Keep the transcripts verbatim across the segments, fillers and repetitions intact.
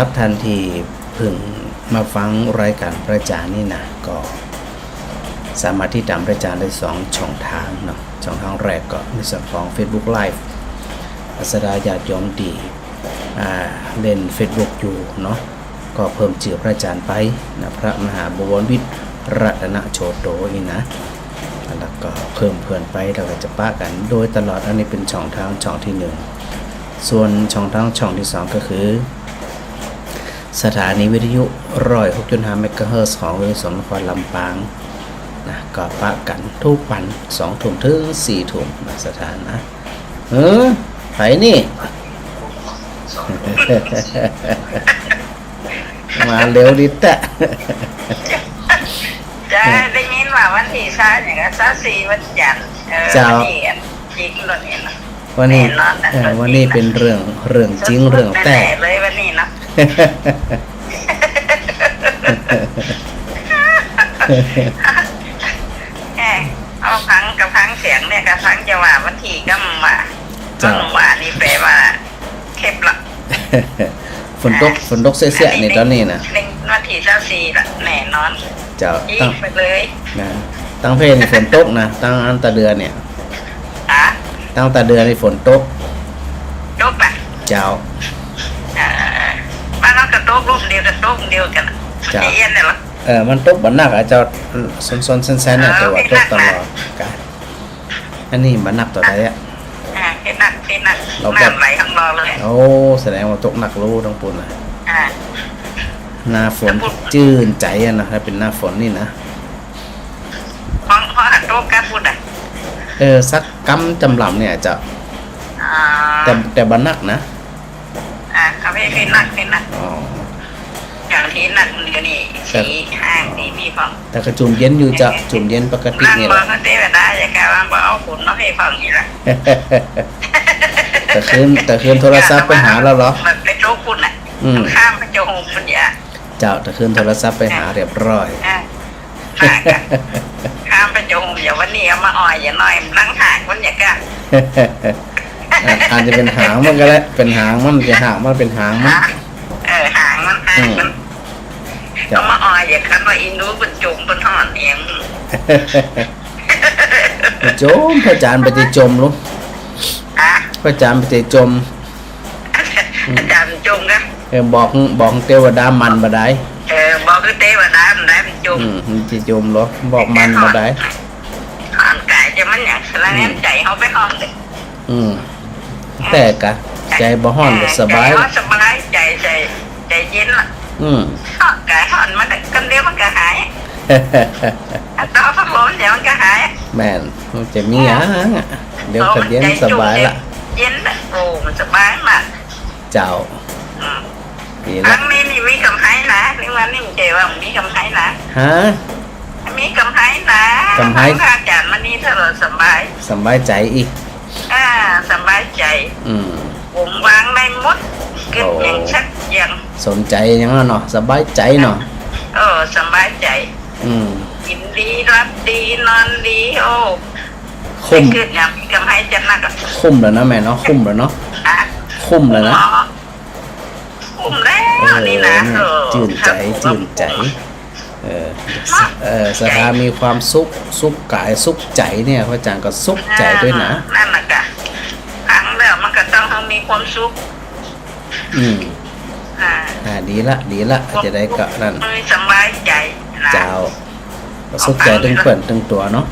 ครับ ท่านตี้เพิ่งมาฟังรายก๋านพระอาจ๋ารย์นี่นะ ก็สามารถติดต๋ามพระอาจ๋ารย์ได้สองช่องตางเนาะ ช่องตางแรกก็ในส่วนของเฟซบุ๊กไลฟ์ ศรัทธาญาติโยมตี้ อ่า เล่นเฟซบุ๊กอยู่เนาะ ก็เพิ่มจื้อพระอาจ๋ารย์ไปนะ พระมหาบวรวิทย์รัตนโชโตนี่นะ แล้วก็เพิ่มเพื่อนไป แล้วก็จะปะกั๋นโดยตลอด อันนี้เป๋นช่องตางช่องตี้นึ่ง ส่วนช่องตางช่องตี้สองก็คือ สถานีวิทยุร้อยหกจุดห้าเมกะเฮิรตซ์ของวิทยุสงฆ์นครลำปางนะ ก็ปะกั๋นกู้วันสองทุ่มเถิงสี่ทุ่มนะ ศรัทธานะ เออ ใผนี่ มาเร็วดีแต๊ จ้า ได้ยินว่าวันตี้ซาว อย่างก็ซาวสี่วันจันทร์ เออ เจ้า วันนี้อันจริงวันนี้นะ วันนี้ แน่นอนนะ เออ วันนี้เป๋นเรื่อง เรื่องจริง สุดๆ เรื่องแต๊ แน่ๆ เลยวันนี้เนาะ เออ เอาฟัง ก็ฟังเสียงเนี่ย ก็ฟังจะว่าวันตี้ก็ว่า เจ้า ก็ว่านี่แป๋ว่า เข้มละ ฝนตก อ่า ฝนตกเสี้ยๆ นี่ต๋อนนี้นะ วันตี้ซาวสี่ละ แน่นอน เจ้า อีก ตั้ง ไปเลยนะ ตังเพนี่ฝนตกนะ ตังอั้นตาเดือนเนี่ย ฮะ ตังตาเดือนนี่ฝนตก ตกปะ เจ้า เออ บ้านเฮาก็ตกลูกเดียว ก็ตกเดียวกั๋น เจ้า ไอ้เอี้ยนเนี่ยเหรอ เออ มันตกบ่หนักอะเจ้า ซนๆ แซนๆ นะ เออ แต่ว่าตกตลอด ไม่หนักนะ กะ อันนี้บ่หนักเต้าใดอะ อ่า เป๋นหนัก เป๋นหนัก เราแบบ น้ำไหลข้างนอกเลย โอ้ แสดงว่าตกหนักลูกตังปู้นนะ อ่า หน้าฝน จื้นใจ๋อะนะ ถ้าเป๋นหน้าฝนนี่นะ ห้อง ห้องหันโต๊ะกับปู้นอะ เออ สักกำจ๋ำลำเนี่ยเจ้า อ่า แต่ แต่บ่หนักนะ อ่า เขาไม่ได้หนัก ไม่หนัก อ๋อ อย่างตี้หนักมันก็นี่ แต่ สี่ห้าสี่มีพอง แต่ก็จุ่มเย็นอยู่เจ้า จุ่มเย็นปกตินี่แหละ นั่งบอกเทวดา อย่ากะว่าบ่เอาฝนมาให้พองนี่ล่ะ แต่คืน แต่คืนโทรศัพท์ไปหาแล้วเหรอ มันไปตกปู้นน่ะ อืม ข้ามไปเจ้าโฮมปัญญา เจ้า แต่คืนโทรศัพท์ไปหาเรียบร้อย อ่า ข้ามไปเจ้าโฮม อย่าวันนี้เอามาอ่อย อย่าน้อย นั่งหางมันอย่ากะ อ่ะ อาจจะเป๋นหางมันก็ได้ เป๋นหางมัน จะหางมันเป๋นหางมัน ฮะ เออ หางมัน หางมัน อืม เจ้า เอามาอ่อย อย่าคันว่าอีหนูเปิ้นจมเปิ้นฮ้อนเอง บ่จม พระอาจ๋ารย์บ่ได้จมลูก ฮะ พระอาจ๋ารย์บ่ได้จม อืม อาจ๋ารย์จมกะ เออ บอก บอกเทวดามันบ่ได้ เออ บอกคือเทวดามันได้มันจม อืม มันจะจมเหรอ บอกมันบ่ได้ ฮ้อนกายจะมันอย่างสละแนมใจ๋เฮาไปฮ้อนเลย อืม แต่กะ ใจ๋บ่ฮ้อนก็สบาย ใจ๋ฮ้อนสบาย ใจ๋ ใจ๋ ใจ๋เย็นละ อืม ฮ้อนกายฮ้อนมันกำเดียวมันก็หาย อันต่อพัดลมเดี๋ยวมันก็หาย แม่น มันจะมีหยังอะ เดี๋ยวก็เย็นสบายละ เย็นละ โอ้ มันสบายมาก เจ้า อืม ดีละ อันนี้นี่มีกำไฮนะ นี่ว่านี่มันเจ๋ว่ามันมีกำไฮนะ ฮะ มีกำไฮนะ กำไฮ พระอาจ๋ารย์มานี่ตลอดสบาย สบายใจ๋อีก อ่า สบายใจ๋ อืม ผมวางได้หมด กึ๊ด โอ้ อย่างชัดอย่าง สนใจ๋อย่างนั้นเนาะ สบายใจ๋เนาะ เออ สบายใจ๋ อืม กิ๋นดี หลับดี นอนดี โอ้ คุ้ม กึ๊ดอย่างมีกำไฮจัดหนักอะ คุ้มแล้วนะแม่เนาะ คุ้มแล้วเนาะ อ่ะ คุ้มแล้วนะ อ๋อ คุ้มแล้ว เออ นี่นะ เนี่ย เออ จื้นใจ๋ ครับ จื้นใจ๋ เออ เนาะ เออ ศรัทธามีความสุข สุขกาย สุขใจ๋เนี่ย พระอาจ๋ารย์ก็สุขใจ๋ด้วยนะ อ่า นั่นน่ะกะ ฟังแล้วมันก็ต้องมีความสุข อืม อ่า อ่า ดีละ ดีละ จะได้ก็นั่น สบายใจ๋นะ เจ้า ก็สุขใจ๋ตึงเปิ้นตึงตั๋วเนาะ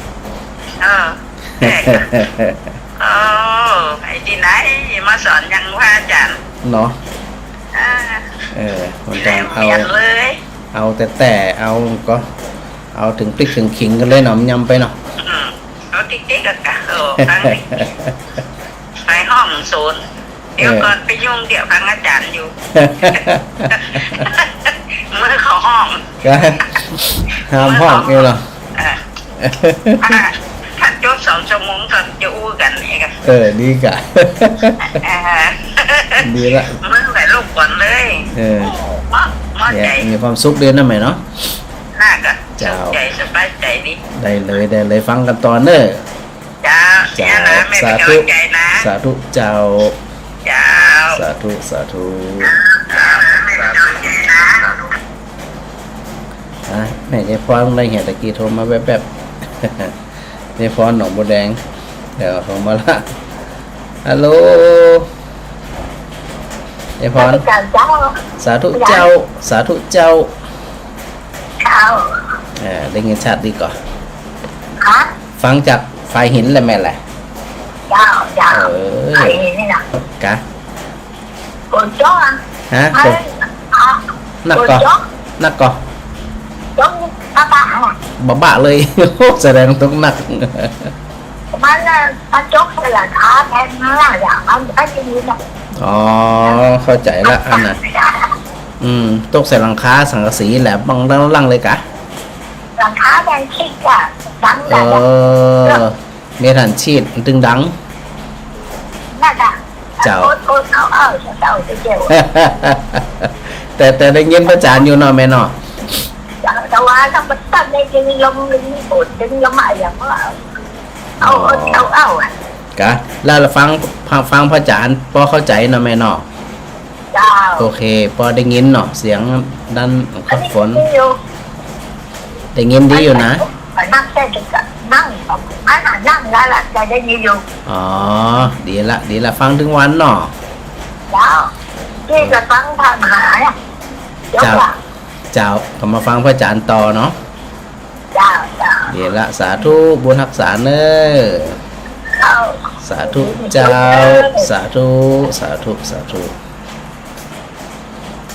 เออ เออ ไอ้ตี้ไหนมาสอนอย่างพระอาจ๋ารย์เนาะ อ่า เออ มันต้องเอา เปลี่ยนเลย เอาแต่ แต่เอาก็ เอาเถิงปิ๊กเถิงขิงกั๋นเลยเนาะ มันยำไปเนาะ อืม เอาติ๊กๆ กะ เออ ฟังดิ ไปห้องศูนย์ เดี๋ยวก่อน เออ ไปยุ่งเดี๋ยวฟังอาจ๋ารย์อยู่ เมื่อเขาฮ้อง ก็ห้ามฮ้องเองเนาะ เออ ถ้า ถ้าจบสองชั่วโมงก็จะอู้กั๋นเองอะ เออ ดีกะ เออ ดีละ มึงแหละลูกก่อนเลย เออ โอ้ เหมาะ เหมาะใจ๋ เนี่ย มีความสุขดีนะแม่เนาะ น่ากะ เจ้า สุขใจ๋ สบายใจ๋ดี ได้เลย ได้เลย ฟังกั๋นต่อเน่อ เจ้า เจ้า เนี่ยนะ แม่ สาธุ เป๋นกำลังใจ๋นะ สาธุเจ้า เจ้า สาธุ สาธุ เจ้า แม่ เป๋นกำลัง ยายพรได้เหีย ตะกี้โทรมาแวบๆ ยายพรหนองบัวแดง เดี๋ยวโทรมาละ ฮัลโหล ยายพร สาธุเจ้า สาธุเจ้า สาธุเจ้า เจ้า อ่า ได้ยินชัดดีก่อ ฮะ ฟังจากฝ่ายหินแหละแม่แหละ เจ้า เจ้า เออ ไอ้นี่นะ กะ ฝนตกอะ ฮะ เอ้ย ฝน อ่ะ นักก่อ ฝนตก นักก่อ ตกบะบะอะ บะบะเลย โอ้ แสดงตกนัก มันน่ะ มันตกใส่หลังคาแทนนะ อย่างนั้น ไอ้ที่นี่นะ อ๋อ เข้าใจ๋ละ อันน่ะ อืม ตกใส่หลังคาสังกะสีแหละ บังหลังๆ เลยกะ หลังคาแดงชิดอะ ดัง เออ เมทันชีดตึงดัง นั่นน่ะ เจ้า โอ๊ย โอ๊ย เอา เอา เจ้า เจ้า เจ้า แต่ แต่ได้ยินพระอาจ๋ารย์อยู่เนาะแม่เนาะ แต่ว่าถ้ามันตัดได้ดึงลม ดึงฝน ดึงลมอะ อย่างว่า เอา เอา เอา เอาอะ กะ แล้วฟัง ฟัง ฟังพระอาจ๋ารย์ปอเข้าใจ๋เนาะแม่เนาะ เจ้า โอเค ปอได้ยินเนาะ เสียงด้านฝน ได้ยินอยู่ ได้ยินดีอยู่นะ ไปนั่งแค่จะนั่ง อันนั้นนั่งแล้วล่ะ จะได้ยินอยู่ อ๋อ ดีละ ดีละ ฟังตึงวันเนาะ เจ้า ที่จะฟังพระมหาเนี่ย เจ้า เจ้า ก็มาฟังพระอาจ๋ารย์ต่อเนาะ เจ้า เจ้า ดีละ สาธุ บุญฮักษาเน้อ เจ้า สาธุเจ้า สาธุ สาธุ สาธุ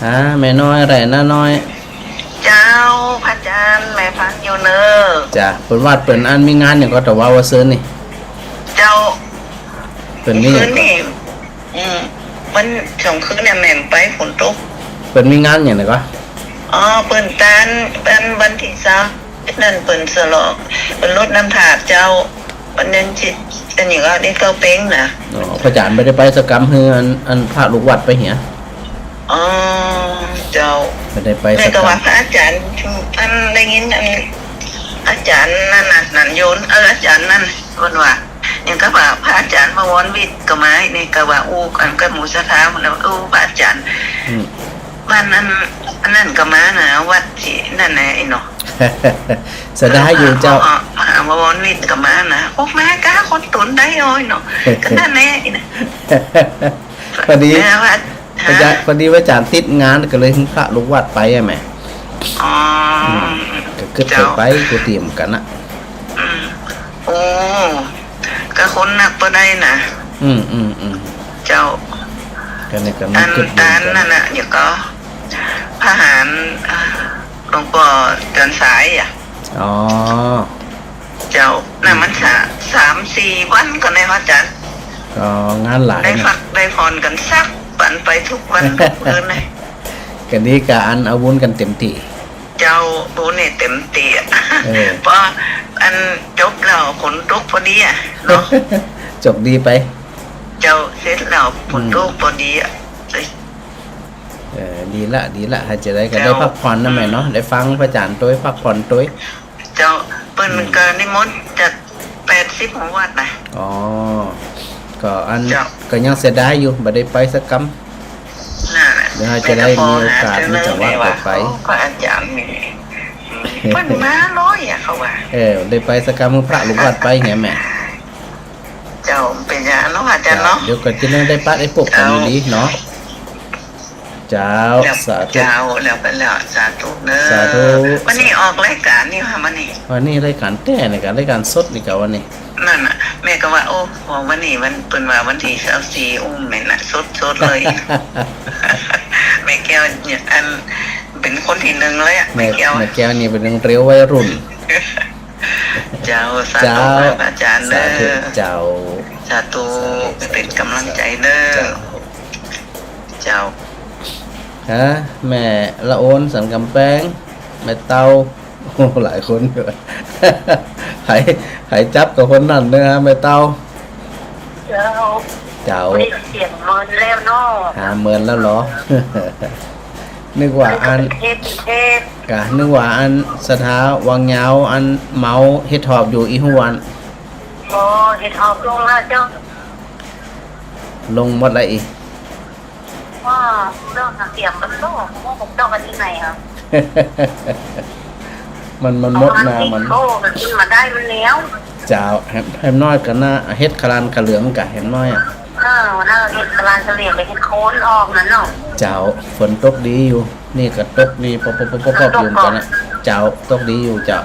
อ่า แม่น้อยอะไรนะน้อย เจ้า พระอาจ๋ารย์ แม่ฟังอยู่เน้อ จ้ะ เปิ้นวัดเปิ้นอันมีงานหยังก่อ ตะวาว่าซืนนี่ เจ้า เปิ้นมีหยังก่อ คืนนี่ อืม วันสองคืนเนี่ยแม่ไปฝนตก เปิ้นมีงานหยังก่อ อ๋อ เปิ้นตาน เปิ้นวันตี้ซาว นั่นเปิ้นสลอง เปิ้นรดน้ำธาตุเจ้า วันนั้นจิต อันนี้ก็ได้เก้าเป๊งนะ อ๋อ พระอาจ๋ารย์บ่ได้ไปสักกำ หื้ออัน อันพระลูกวัดไปเหีย อ๋อ เจ้า บ่ได้ไปสักกำ แม่ก็ว่าพระอาจ๋ารย์ อันได้ยินอัน อาจ๋ารย์นั่นน่ะ นันโยน เออ อาจ๋ารย์นั่น เปิ้นว่า ยังก็ว่าพระอาจ๋ารย์บวรวิทย์ก็มา นี่ก็ว่าอู้ อันก็หมู่ศรัทธาหมดแล้ว อู้ พระอาจ๋ารย์ อืม บ้านนั้น อันนั้นก็มานะ วัดตี้นั่นนะ ไอ้เนาะ เสียดายอยู่เจ้า เออ พระ พระบวรวิทย์ก็มานะ โอ้ มาก้าคนต๋นได้อ้อยเนาะ ก็นั่นแหละไอ้นะ พอดี แต่ว่า พระอาจ๋ารย์ ฮะ พอดีว่าอาจ๋ารย์ติดงานก็เลยหื้อพระลูกวัดไปอะแม่ อ๋อ อืม ก็กึ๊ดไป เจ้า ไป กูเตรียมกั๋นนะ อืม โอ้ ก็คนนักบ่ได้นะ อืม อืม อืม เจ้า ก็เนี่ยก็มี อัน กึ๊ดอยู่ ตาน กั๋น นั่นน่ะ เดี๋ยวก็ พระหาร อ่า หลวงปู่จันทร์สายอะ อ๋อ เจ้า น่ะ อืม มันสะ สามสี่วันก่อนนะพระอาจ๋ารย์ อ๋อ งานหลายนะ ได้พักได้ผ่อนกั๋นสักวัน ไปทุกวันทุกคืนเลย ก็ดีกว่าอันเอาบุญกั๋นเต็มตี้ เจ้า บุญนี่เต็มตี้อะ เออ เพราะอันจบแล้วฝนตกพอดีอะเนาะ จบดีไป เจ้า เสร็จแล้วฝนตก อืม พอดีอะ เออ ดีละ ดีละ หื้อจะได้ก็ เจ้า ได้พักผ่อนนะแม่เนาะ อืม ได้ฟังพระอาจ๋ารย์ตวย พักผ่อนตวย เจ้า เปิ้น อืม ก็นิมนต์จากแปดสิบหมู่วัดนะ อ๋อ ก็อัน เจ้า ก็ยังเสียดายอยู่ บ่ได้ไปสักกำ นั่นแหละ เดี๋ยวหื้อจะได้มีโอกาส แม่ก็ปอหา มีจังหวะ เจ้าเนิน ไป ว่า โอ้ พระอาจ๋ารย์นี่ เปิ้นมาน้อยอะ เขาว่า เออ ได้ไปสักกำ หื้อพระลูกวัดไปเหียแม่ เจ้า เป๋นอย่างเนาะ อาจ๋ารย์เนาะ เจ้า เดี๋ยวก็จะได้ปัดไอ้พวกกัน เจ้า ดีๆ เนาะ เจ้า แล้ว สาธุ เจ้า แล้วไปแล้ว สาธุเน้อ สาธุ วันนี้ออกรายก๋านนี่ค่ะ วันนี้ วันนี้รายก๋านแต๊นี่กะ รายก๋านสดนี่กะวันนี้ นั่นน่ะ แม่ก็ว่า โอ้ วันนี้วัน เปิ้นว่าวันตี้ซาวสี่ อุ้มแม่นน่ะ สดๆ เลย แม่แก้วเนี่ย อัน เป๋นคนตี้นึ่งเลยอะ แม่ แม่แก้ว แม่แก้วนี่เป๋นนึ่งเตียววัยรุ่น เจ้า สาธุ เจ้า พระอาจ๋ารย์เน้อ สาธุ เจ้า สาธุ สาธุ เป๋นก๋ำลังใจ๋เน้อ เจ้า เจ้า ฮะ แม่ละโอน สันก๋ำแปง แม่เต้า โอ้ หลายคนอยู่ ใผ ใผจับกับคนนั้นเน้อ แม่เต้า เจ้า เจ้า วันนี้เสียงเมินแล้วเนาะ หาเมินแล้วเหรอ นึกว่าอัน เทพ เทพ กะ นึกว่าอันศรัทธาวังยาว อันเหมาเห็ดหอบอยู่อี้ฮู้อัน อ๋อ เห็ดหอบลงแล้วเจ้า ลงหมดแล้วอี้ ว่าเรื่องเสียงมันโต ว่าผมต้องกันที่ไหนอ่ะ มัน มันหมดนามัน โอ้ ก็กิ๋นบ่ได้มันเหนียว เจ้า แหม แหมน้อยก็น่า เฮ็ดขะลานขะเหลืองกะ แหมน้อยอะ เออ วันนั้นเฮ็ดขะลานขะเหลืองไปเฮ็ดโคนออกนั่นเนาะ เจ้า ฝนตกดีอยู่ นี่ก็ตกดี ปบๆๆๆ อยู่เหมือนกั๋นนะ เจ้า ตกดีอยู่เจ้า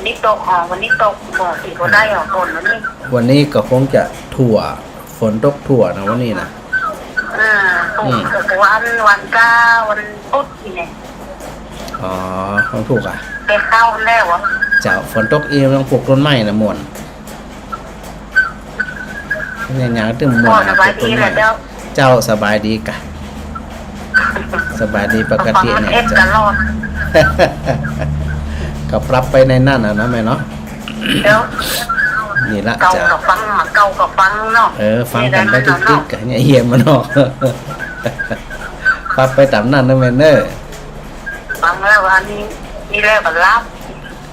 นี่ตก อ๋อ วันนี้ตก ก็สิบ่ได้ออกฝนวันนี้ วันนี้ก็คงจะถั่ว ฝนตกถั่วนะวันนี้นะ อ่า อืม ตกวัน วันเสาร์ วันพุธนี่แหละ อ๋อ ต้องถูกอ่ะ ไปเข้าแล้วอ่ะ เจ้า ฝนตกอีกต้องปลูกต้นไม้นะม่วน เนี่ย ยางตึ้มม่วน อ๋อ สบายดี ปลูกต้นไม้ แล้วเจ้า เจ้า สบายดีกะ สบายดีปกติเนี่ย ฟังเอฟ เจ้า ตลอด ก็ปรับไปในนั้นน่ะนะแม่เนาะ เจ้า นี่ละ เก่า เจ้า ก็ฟัง เก่าก็ฟังเนาะ เออ ฟังกั๋นไป นี่แหละ ติ๊กๆ กั๋นเนี่ย เยี่ยมมาเนาะ ปรับไปต๋ามนั้นนะแม่เนอะ ฟังแล้วอันนี้ นี่แล้วก็หลับ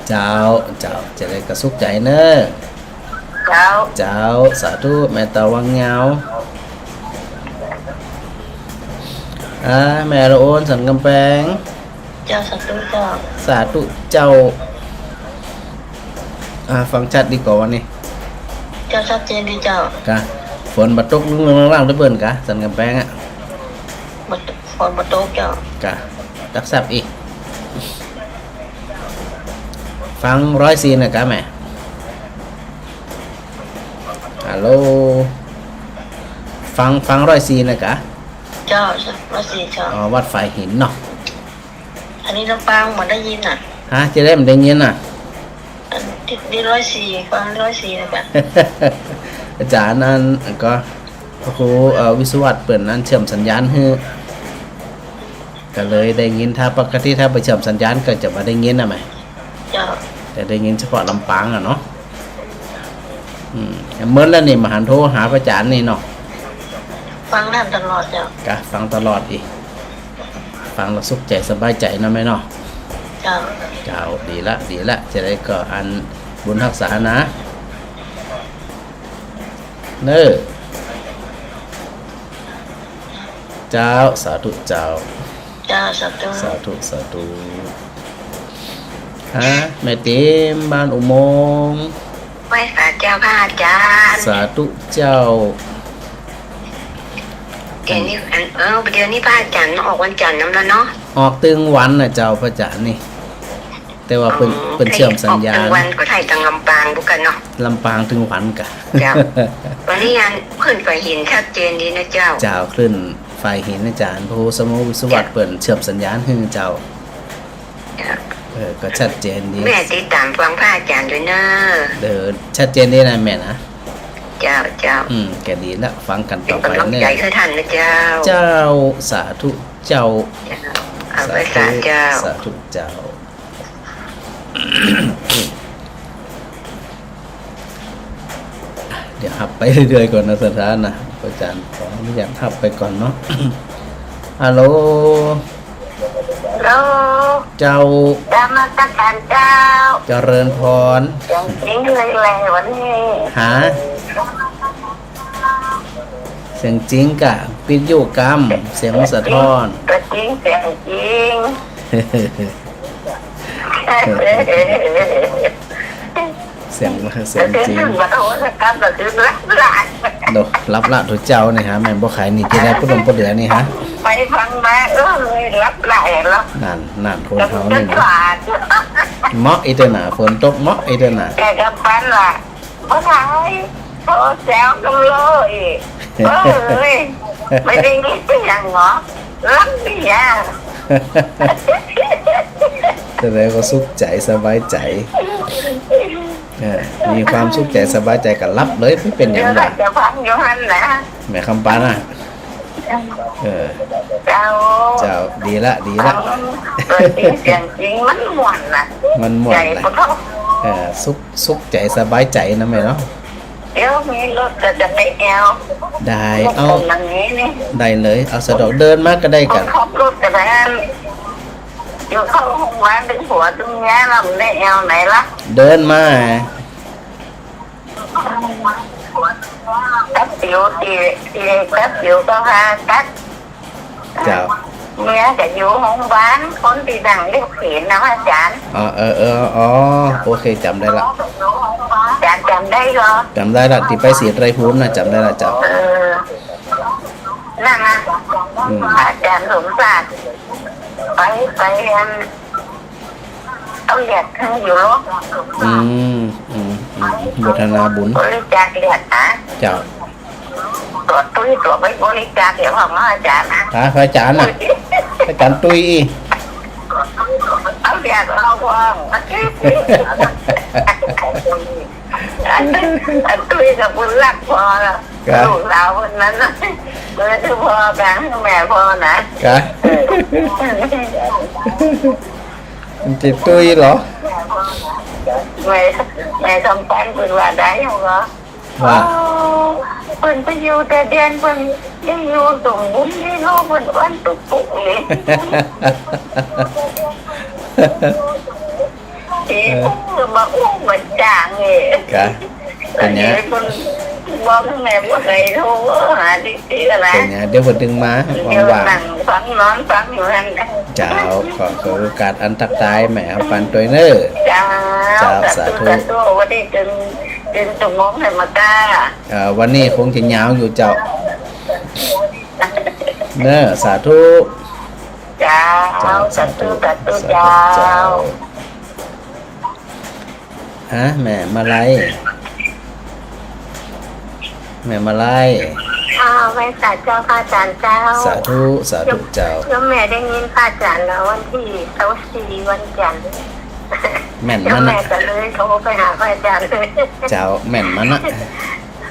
เจ้า เจ้า จะได้ก็สุขใจ๋เนอะ เจ้า เจ้า สาธุ แม่ตาวังยาว อ่า แม่ละโอน สันก๋ำแปง เจ้า สาธุเจ้า สาธุเจ้า อ่า ฟังชัดดีกว่าวันนี้ เจ้า ชัดเจนดีเจ้า กะ ฝนบ่ตกลุงๆ ล่างๆ ตะเปิ้นกะ สันก๋ำแปงอะ บ่ตก ฝนบ่ตกเจ้า กะ ตักแซบอีก ฟังร้อยสี่นะกะแม่ ฮัลโหล ฟัง ฟังร้อยสี่นะกะ เจ้า ร้อยสี่เจ้า อ๋อ วัดฝายหินเนาะ อันนี้ลำปางบ่ได้ยินน่ะ ฮะ จะได้บ่ได้ยินน่ะ อันนี้ร้อยสี่ ฟังร้อยสี่นะกะ อาจ๋ารย์อันก็ พระครู เอ่อ วิศวัตรเปิ้นอันเชื่อมสัญญาณหื้อ ก็เลยได้ยิน ถ้าปกติถ้าบ่เชื่อมสัญญาณก็จะบ่ได้ยินนะแม่ เจ้า แต่ได้ยินเฉพาะลำปางอะเนาะ อืม เมินแล้วนี่บ่หันโทรหาพระอาจ๋ารย์นี่เนาะ ฟังท่านตลอดเจ้า กะ ฟังตลอดอีก ฟังแล้วสุขใจ๋สบายใจ๋เนาะแม่เนาะ เจ้า เจ้า ดีละ ดีละ จะได้ก็อันบุญฮักษานะ เนอะ เจ้า สาธุเจ้า เจ้า สาธุ สาธุ สาธุ ฮะ แม่ติ๋ม บ้านอุโมงค์ ไหว้สาเจ้าพระอาจ๋ารย์ สาธุเจ้า เดี๋ยวนี้ อัน เออ เดี๋ยวนี้พระอาจ๋ารย์ออกวันจันทร์นำแล้วเนาะ ออกตึงวันน่ะเจ้า พระอาจ๋ารย์นี่ แต่ว่าเปิ้น อ๋อ เปิ้นเชื่อมสัญญาณ ออกตึงวันก็ใช้ตังลำปางพุ้นกะเนาะ ลำปางตึงวันกะ เจ้า วันนี้อันคลื่นฝายหินชัดเจนดีนะเจ้า เจ้า คลื่นฝายหินอาจ๋ารย์ พระครูสมุทรวิศวัตร เจ้า เปิ้นเชื่อมสัญญาณหื้อเจ้า เจ้า เออ ก็ชัดเจนดี แม่ติดต๋ามฟังพระอาจ๋ารย์ด้วยเนอะ เออ ชัดเจนดีนะแม่นะ เจ้า เจ้า อืม ก็ดีละ ฟังกั๋นต่อไปเนอะ เป๋นก๋ำลังใจ๋หื้อท่านนะเจ้า เจ้า สาธุเจ้า เจ้า เอาไว้สาเจ้า สาธุเจ้า เดี๋ยวฮับไปเรื่อยๆ ก่อนนะ ศรัทธานะ อาจ๋ารย์ขออนุญาตฮับไปก่อนเนาะ ฮัลโหล ฮัลโหล เจ้า นมัสก๋ารเจ้า เจริญพร เสียงจริงเลยแหละวันนี้ ฮะ เสียงจริงกะ ปิดอยู่กำ เสียงมันสะท้อน ตัวจริง เสียงจริง เสียง เสียงจริง มาโทษนะครับ แต่คือรับหลาย โด รับละ ถูกเจ้านี่ฮะ แม่นบ่ขายนี่จะได้ผู้ลงผู้เหลือนี่ฮะ ไปฟังมา เออ รับหลายแล้ว นั่น นั่น คนเฮานี่นะ เหมาะอีเตอร์น่ะ ฝนตกเหมาะอีเตอร์น่ะ แกกำปั้นล่ะ บ่ขาย โทรแซวกำโลอีก เอ้ย ไม่ได้ยินเสียงเหรอ รับเสียง แสดงว่าสุขใจ๋สบายใจ๋ เออ มีความสุขใจ๋สบายใจ๋ก็หลับเลย บ่เป๋นหยัง เดี๋ยว ว่า จะฟังอยู่หั่นนะ แม่กำปั้นน่ะ เออ เจ้า เจ้า ดีละ ดีละ ฟังเปิดเสียงจริง มันม่วนน่ะ มันม่วนแหละ ใจ๋ปะเนาะ เออ สุข สุขใจ๋สบายใจ๋นะแม่เนาะ เดี๋ยวมีรถก็จะไปแอว ได้ เอา อย่างนี้นี่ ได้เลย เอาสะดวกเดินมาก็ได้ คนขับรถก็ได้ อยู่เข้าโฮงพยาบาลตึงหัวตึงเนี้ย แล้วมันได้แอวไหนล่ะ เดินมา แป๊บเดียว ตี ตีแป๊บเดียวก็หาตัด เจ้า เมียก็อยู่โฮงบาล คนตี้นั่งเล็บเขนนะอาจ๋ารย์ อ๋อ เออ เออ อ๋อ โอเค จ๋ำได้ละ อาจ๋ารย์จ๋ำได้ก่อ จ๋ำได้ละ ตี้ไปศรีไตรภูมินะ จ๋ำได้ละเจ้า เออ นั่นนะ อืม อาจ๋ารย์สมศักดิ์ ไป ไปอัน เอาเหรียญให้อยู่ อืม อืม อืม โมทนาบุญ บริจาคเหรียญนะ เจ้า ตั๋วตุ้ยตั๋วไปบริจาคเดี๋ยวของอาจ๋ารย์นะ ฮะ พระอาจ๋ารย์น่ะ พระอาจ๋ารย์ตุ้ยอี้ เอาเหรียญเอาของมา อัน อันตุ้ยกับบุญรักพอละ ครับ ลูกสาวคนนั้นน่ะ เบอร์ชื่อพอกัน แม่พอนะ ครับ มันจะตุ้ยเหรอ แม่ แม่กำปั้นเปิ้นว่าได้เหรอ ว่า อ๋อ เปิ้นไปอยู่แต่เดือน เปิ้นยังอยู่สมบูรณ์ดีเนาะ เปิ้นอ้วนตุ๊กตุ๊กเลย เออ เออ มาอู้มาจ๋าเนี่ย กะ เปิ้นเนี่ย เปิ้นบอกแม่ว่าไงโทรหาติ๊กๆ อะไร เปิ้นเนี่ย เดี๋ยวเปิ้นตึงมา เดี๋ยว ว่างๆ นั่งฟังนอนฟังอยู่นั่น เจ้า ขอ ขอโอกาสอันตักตายแม่ เอาปันตวยเน้อ เจ้า เจ้า สาธุ สาธุ สาธุ วันนี้ตึง ตึงชั่วโมงไหนมาก้า เอ่อ วันนี้คงจะยาวอยู่เจ้า เน้อ สาธุ เจ้า เจ้า สาธุ สาธุ สาธุ เจ้า เจ้า ฮะ แม่มาลัย แม่มาลัย อ้าว ไหว้สาเจ้าพระอาจ๋ารย์เจ้า สาธุ สาธุเจ้า โยมแม่ได้ยินพระอาจ๋ารย์แล้ววันตี้ซาวสี่วันจันทร์ แม่นมันน่ะ โยมแม่ก็เลยโทรไปหาพระอาจ๋ารย์เลย เจ้า แม่นมันน่ะ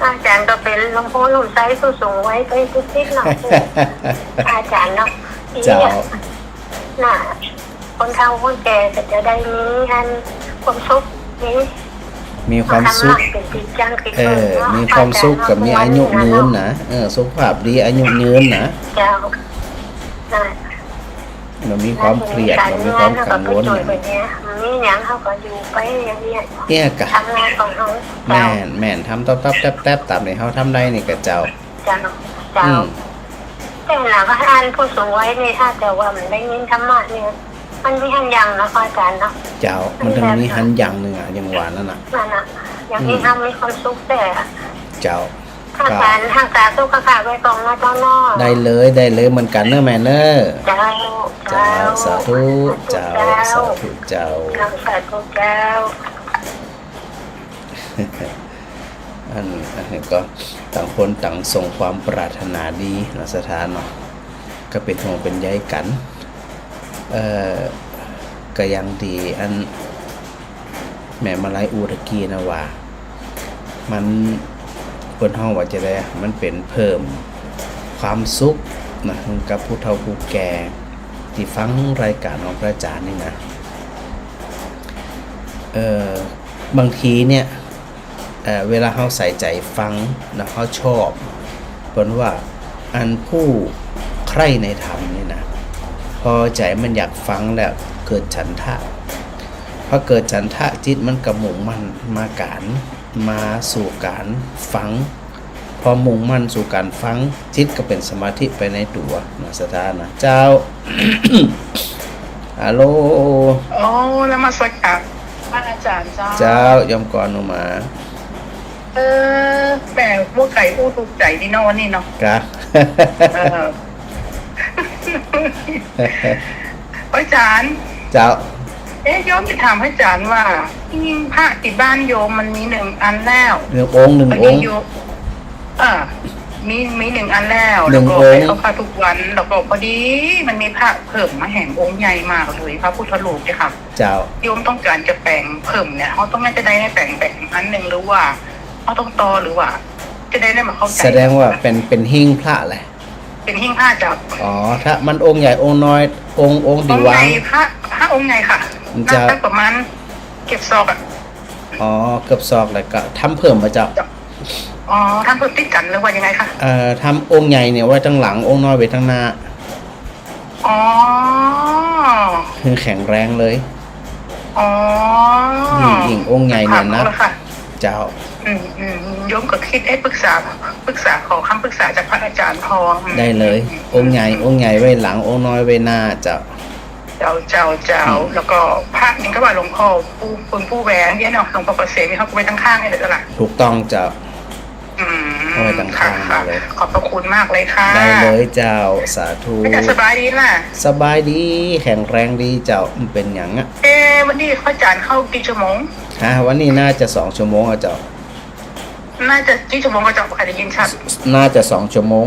พระอาจ๋ารย์ก็เป๋นหลวงปู่หลวงไส้ผู้สูงวัยไปติดๆ เนาะ พระอาจ๋ารย์เนาะ เจ้า น่ะ คนเฒ่าคนแก่ก็จะได้มีอันความสุข มี มีความสุข ธรรมะเป๋นตี้จังตี้ เออ เนาะ มีความสุขกับมีอายุยืนนะ เออ สุขภาพดี อายุยืนนะ เจ้า น่ะ บ่มีความเครียด บ่มีความกังวล มีหยังเฮาก็อยู่ไปอย่างเนี้ย เนี่ยกะ ทำงานของเฮา แม่น แม่น ทำต๊อบๆ แต๊บๆ ต๋ามตี้เฮาทำได้นี่กะเจ้า เจ้า เจ้า อืม แต่หลังอันผู้สูงวัยนี่ ถ้าแต่ว่ามันได้ยินธรรมะนี่ มันมีหันอย่างนะพระอาจ๋ารย์เนาะ เจ้า มันต้องมีหันอย่างนึ่งอะ อย่างว่านั่นน่ะ นั่นน่ะ อย่างนี้ อืม ทำมีความสุขแต่ เจ้า พระอาจ๋ารย์ รักษาสุขภาพไว้ก่อนนะเจ้าเนาะ ได้เลย ได้เลยเหมือนกั๋นเน้อแม่เน้อ เจ้า เจ้า เจ้า สาธุ เจ้า สาธุเจ้า สาธุเจ้า เจ้า สาธุเจ้า อัน อันนี้ก็ต่างคนต่างส่งความปรารถนาดีเนาะ ศรัทธาเนาะ ก็เป๋นห่วงเป๋นใยกั๋น เอ่อ ก็อย่างตี้อันแม่มาลัยอู้ตะกี้นะว่า มัน เปิ้นฮ้องว่าจะได มันเป๋นเพิ่มความสุขนะ กับผู้เฒ่าผู้แก่ตี้ฟังรายก๋านของพระอาจ๋ารย์นี่นะ เอ่อ บางทีเนี่ย เอ่อ เวลาเฮาใส่ใจ๋ฟังนะ เฮาชอบ เปิ้นว่าอันผู้ใคร่ในธรรมนี่นะ พอใจ๋มันอยากฟังแล้วเกิดฉันทะ พอเกิดฉันทะจิตมันก็มุ่งมั่นมาก๋าน มาสู่ก๋านฟัง พอมุ่งมั่นสู่ก๋านฟัง จิตก็เป๋นสมาธิไปในตั๋วนะ ศรัทธานะ เจ้า ฮัลโหล โอ้ นมัสการพระอาจ๋ารย์เจ้า เจ้า โยมกรอุมา เออ แหม ว่าไก่อู้ถูกใจ๋ดีเนาะวันนี้เนาะ กะ เออ อาจ๋ารย์ เจ้า เอ๊ะ โยมจะถามอาจ๋ารย์ว่า หิ้งพระตี้บ้านโยมมันมีหนึ่งอันแล้ว หนึ่งองค์ หนึ่งองค์ อันนี้โยม เออ มี มีหนึ่งอันแล้ว หนึ่งองค์ แล้วก็ไปเข้าพระทุกวัน แล้วก็พอดีมันมีพระเพิ่มมาแหมองค์ใหญ่มากเลย พระพุทธรูปเนี่ยค่ะ เจ้า โยมต้องการจะแปลงเพิ่มเนี่ย เฮาต้องน่าจะได้แปลง แปลงอันหนึ่ง หรือว่าเฮาต้องต่อ หรือว่าจะได้ ได้มาเข้าใจ๋ แสดงว่าเป๋น เป๋นหิ้งพระแหละ เป๋นหิ้งพระเจ้า อ๋อ ถ้ามันองค์ใหญ่องค์น้อย องค์ องค์ตี้วาง องค์ใหญ่ พระ พระองค์ใหญ่ค่ะ เจ้า น่าจะประมาณเกือบศอกอะ อ๋อ เกือบศอก แล้วก็ทำเพิ่มบ่เจ้า อ๋อ ทำเพิ่มติดกั๋นหรือว่ายังไงคะ เอ่อ ทำองค์ใหญ่เนี่ยไว้ตังหลัง องค์น้อยไว้ตังหน้า อ๋อ คือแข็งแรงเลย อ๋อ ยิ่ง ยิ่งองค์ใหญ่เนี่ยนะ ค่ะ เจ้า อืม อืม โยมก็กึ๊ดเอ๊ะ ปรึกษา ปรึกษาขอคำปรึกษาจากพระอาจารย์พอ อืม ได้เลย อืม องค์ใหญ่ องค์ใหญ่ไว้หลัง องค์น้อยไว้หน้าเจ้า เจ้า เจ้า เจ้า อืม แล้วก็พระนี่ก็ว่าหลวงพ่อปู่ ปู่ ปู่แหวนเนี่ยเนาะ หลวงพ่อเกษมนี่เขาก็ไว้ตั้งข้างนี่แหละเจ้าล่ะ ถูกต้องเจ้า อืม เอาไว้ตั้งข้าง ค่ะ มาเลย ขอบพระคุณมากเลยค่ะ ได้เลยเจ้า สาธุ อาจารย์สบายดีล่ะ สบายดี แข็งแรงดีเจ้า บ่เป๋นหยังอะ เอ๊ะ วันนี้พระอาจารย์เข้ากี่ชั่วโมง ฮะ วันนี้น่าจะสองชั่วโมงอะเจ้า น่าจะกี่ชั่วโมงก็เจ้า ใครได้ยินชัด น่าจะสองชั่วโมง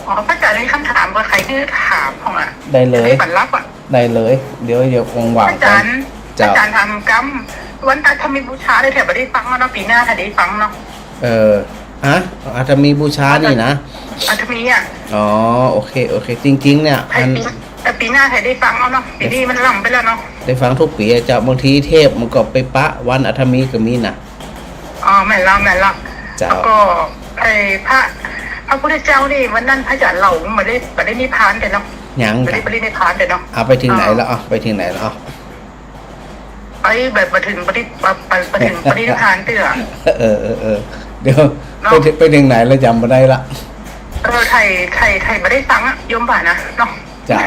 อ๋อ พระอาจารย์มีคำถามบ่ใคร่หื้อถามพ่องอะ ได้เลย จะได้บันลับอะ ได้เลย เดี๋ยว เดี๋ยวว่างๆ อาจารย์ ไป เจ้า อาจารย์ถามกำ วันอาทมีบูชาได้แถวบ่ได้ฟังแล้วเนาะ ปี๋หน้าถ้าได้ฟังเนาะ เออ ฮะ อาทมีบูชานี่นะ อาทมีอะ อ๋อ โอเค โอเค จริงๆ เนี่ย อัน แต่ปี๋หน้าถ้าได้ฟังแล้วเนาะ ปี๋นี้มันล้ำไปแล้วเนาะ ได้ฟังทุกปี๋อะเจ้า บางทีเทปมันก็ไปปะวันอาทมีก็มีนะ อ๋อ แม่นแล้ว แม่นแล้ว เจ้า แล้วก็ไอ้พระ พระพุทธเจ้านี่วันนั้นพระอาจารย์เล่าบ่ได้ บ่ได้นิพพานเตื้อเนาะ ยัง บ่ได้ เจ้า ปรินิพพานเตื้อเนาะ เอาไปถึงไหนแล้ว อ๋อ เอาไปถึงไหนแล้ว เอา ไปแบบบ่ถึงปริ บ่ บ่ บ่ถึงปรินิพพานเตื้อ เออ เออ เออ เดี๋ยว เนาะ ไปถึง ไปถึงไหนแล้วจ๋ำบ่ได้ละ เออ ไถ่ ไถ่ ไถ่บ่ได้ฟังอะ โยมว่านะ เนาะ เจ้า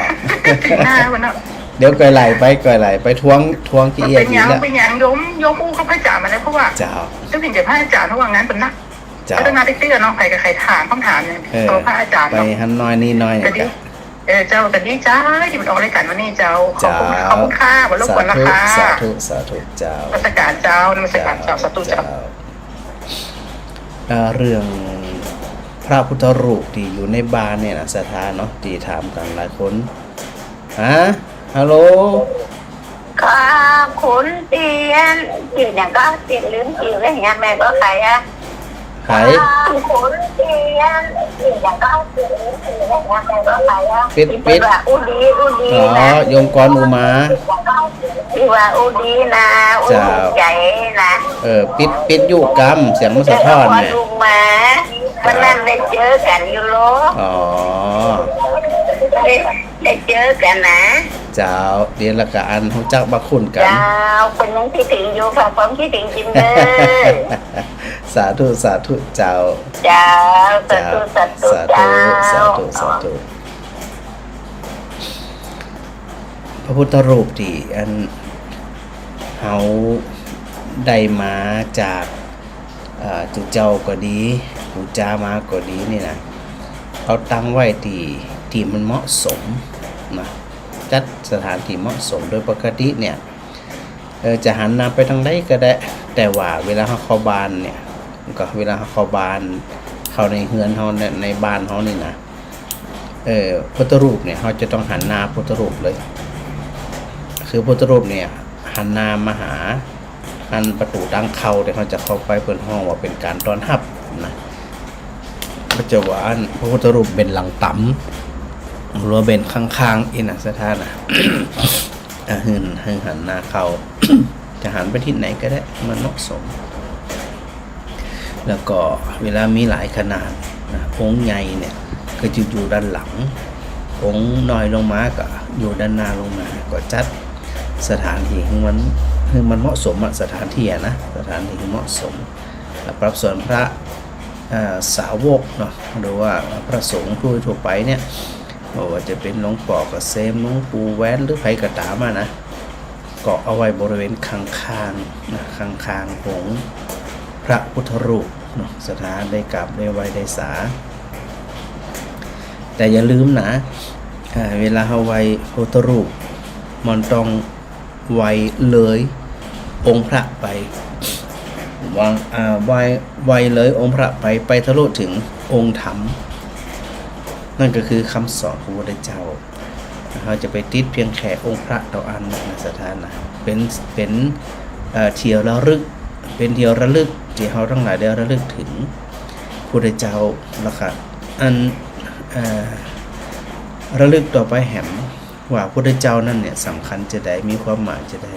ปี๋หน้าวันเนาะ เดี๋ยวก่อยไหล่ไป ก่อยไหล่ไป ทวง ทวงขี้เกียจ เป๋นหยัง อีกแล้ว เป๋นหยัง โยม โยมอู้กับพระอาจารย์มาแล้ว เพราะว่า เจ้า จะเป๋นแต่พระอาจารย์ เพราะว่างั้นเป๋นนัก เจ้า พัฒนาเตื้อๆ เนาะ ใผก็ใค่ถามคำถามเนี่ย เออ ต่อพระอาจารย์ ไป เนาะ หันหน้อยนี่หน้อย ก็ดี เจ้า เออ เจ้า ก็ดีใจ๋ที่เปิ้นออกรายการวันนี้เจ้า เจ้า ขอบคุณ ขอบคุณค่ะ บ่รบกวนแล้วค่ะ สาธุ สาธุ สาธุ เจ้า นมัสการเจ้า นมัสการเจ้า เจ้า สาธุเจ้า เจ้า เอ่อ เรื่องพระพุทธรูปตี้อยู่ในบ้านเนี่ยนะ ศรัทธาเนาะ ตี้ถามกั๋นหลายคน ฮะ ฮัลโหล ค่ะ คุณเตียน จื้อหยังก็ เตียนลืมจื้อแล้วเนี่ย แม่ก็ใผอะ ใผ ค่ะ คุณเตียน จื้อหยังก็ เตียนลืมจื้อแล้วเนี่ย แม่ก็ใผอะ ปิ๊ด ปิ๊ด ว่าอู้ดี อู้ดี อ๋อ นะ โยมกรอุมา ตี้ว่าอู้ดีนะ อู้ เจ้า ใจ๋นะ เออ ปิ๊ด ปิ๊ดยุกำ เสียงมันสะท้อนเนี่ย เออ กรอุมา วันนั้นได้เจอกั๋นอยู่โล อ๋อ ได้ ได้เจอกั๋นนะ เจ้า เดี๋ยวละก็อันฮู้จักบ่าคุ้นกั๋น เจ้า เปิ้นยังกึ๊ดเถิงอยู่ค่ะ ความกึ๊ดเถิงจริงเด้อ สาธุ สาธุ เจ้า เจ้า สาธุ เจ้า สาธุ สาธุ เจ้า สาธุ สาธุ พระพุทธรูปตี้อันเฮาได้มาจาก อ่า จุเจ้าก็ดี ปู่จ๋ามาก็ดีนี่นะ เฮาตั้งไว้ตี้ ตี้มันเหมาะสมนะ จัดสถานตี้เหมาะสม โดยปกติเนี่ย เออ จะหันหน้าไปตางใดก็ได้ แต่ว่าเวลาเฮาเข้าบ้านเนี่ย ก็เวลาเฮาเข้าบ้าน เข้าในเฮือนเฮาเนี่ย ในบ้านเฮานี่นะ เออ พุทธรูปเนี่ย เฮาจะต้องหันหน้าพุทธรูปเลย คือพุทธรูปเนี่ย หันหน้ามาหา อันประตู๋ตางเข้าตี้เฮาจะเข้าไป เปิ้นฮ้องว่าเป๋นก๋านต้อนฮับนะ ก็จะว่าอันพระพุทธรูปเบญหลังต๋ำ หรือว่าเบญข้างๆ อี้นะ ศรัทธานะ อ่ะ หื้อ หื้อหันหน้าเข้า จะหันไปทิศไหนก็ได้ มันเหมาะสม แล้วก็เวลามีหลายขนาดนะ องค์ใหญ่เนี่ยก็จะอยู่ด้านหลัง องค์น้อยลงมาก็อยู่ด้านหน้าลงมา ก็จัดสถานตี้หื้อมัน หื้อมันเหมาะสมอะ สถานตี้อะนะ สถานตี้หื้อเหมาะสม แล้วปรับส่วนพระ เอ่อ สาวกเนาะ หรือว่าพระสงฆ์ทั่วๆ ไปเนี่ย บ่ว่าจะเป๋นหลวงป้อเกษม หลวงปู่แหวน หรือใผก็ต๋ามอะนะ ก็เอาไว้บริเวณข้างๆ นะ ข้างๆ องค์พระพุทธรูปเนาะ ศรัทธาได้กราบได้ไหว้ได้สา แต่อย่าลืมนะ เอ่อ เวลาเฮาไหว้พุทธรูป มันต้องไหว้เลยองค์พระไป วาง อ่า ไหว้ ไหว้เลยองค์พระไป ไปทะลุถึงองค์ธรรม นั่นก็คือคำสอนของพระพุทธเจ้า เฮาจะไปติดเพียงแค่องค์พระเต้าอั้นนะ ศรัทธานะ เป๋น เป๋น เอ่อ ตี้ระลึก เป๋นตี้ระลึกตี้เฮาตังหลายได้ระลึกเถิงพระพุทธเจ้า แล้วก็อัน เอ่อ ระลึกต่อไปแหมว่าพระพุทธเจ้านั้นเนี่ยสำคัญจาใด มีความหมายจาใด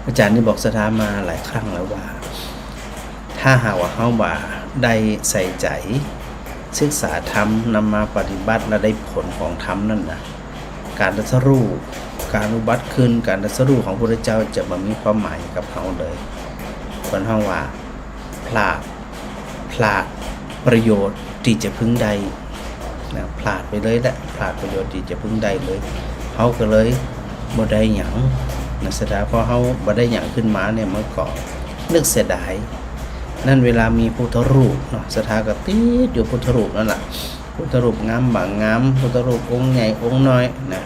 อาจ๋ารย์นี่บอกศรัทธามาหลายครั้งแล้วว่า ถ้าหากว่าเฮาบ่ได้ใส่ใจ๋ศึกษาธรรม นำมาปฏิบัติ แล้วได้ผลของธรรมนั้นนะ ก๋านตรัสรู้ ก๋านอุบัติขึ้น ก๋านตรัสรู้ของพระพุทธเจ้าจะบ่มีความหมายกับเฮาเลย เปิ้นฮ้องว่า พลาด พลาดประโยชน์ตี้จะพึงได้นะ พลาดไปเลยแหละ พลาดประโยชน์ตี้จะพึงได้เลย เฮาก็เลยบ่ได้หยังนะ ศรัทธา พอเฮาบ่ได้หยังขึ้นมาเนี่ย มันก็นึกเสียดาย นั้นเวลามีพุทธรูปเนาะ ศรัทธาก็ติดอยู่พุทธรูปนั่นแหละ พุทธรูปงามบ่างาม พุทธรูปองค์ใหญ่องค์น้อยนะ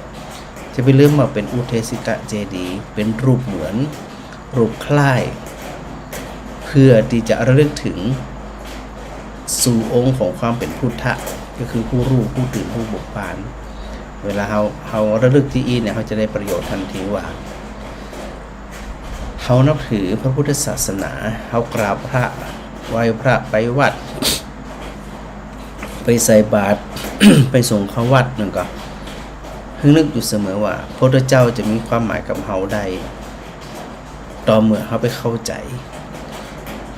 จะไปลืมว่าเป๋นอุเทสิกะเจดีย์ เป๋นรูปเหมือน รูปคล้าย เพื่อตี้จะระลึกเถิงสู่องค์ของความเป๋นพุทธะ ก็คือผู้ฮู้ ผู้ตื่น ผู้เบิกบาน เวลาเฮา เฮาระลึกตี้อี้เนี่ย เฮาจะได้ประโยชน์ทันทีว่า เฮานับถือพระพุทธศาสนา เฮากราบพระ ไหว้พระ ไปวัด ไปใส่บาตร ไปสงฆ์เข้าวัดนั่นก็ ให้นึกอยู่เสมอว่า พระพุทธเจ้าจะมีความหมายกับเฮาได้ ต่อเมื่อเฮาไปเข้าใจ๋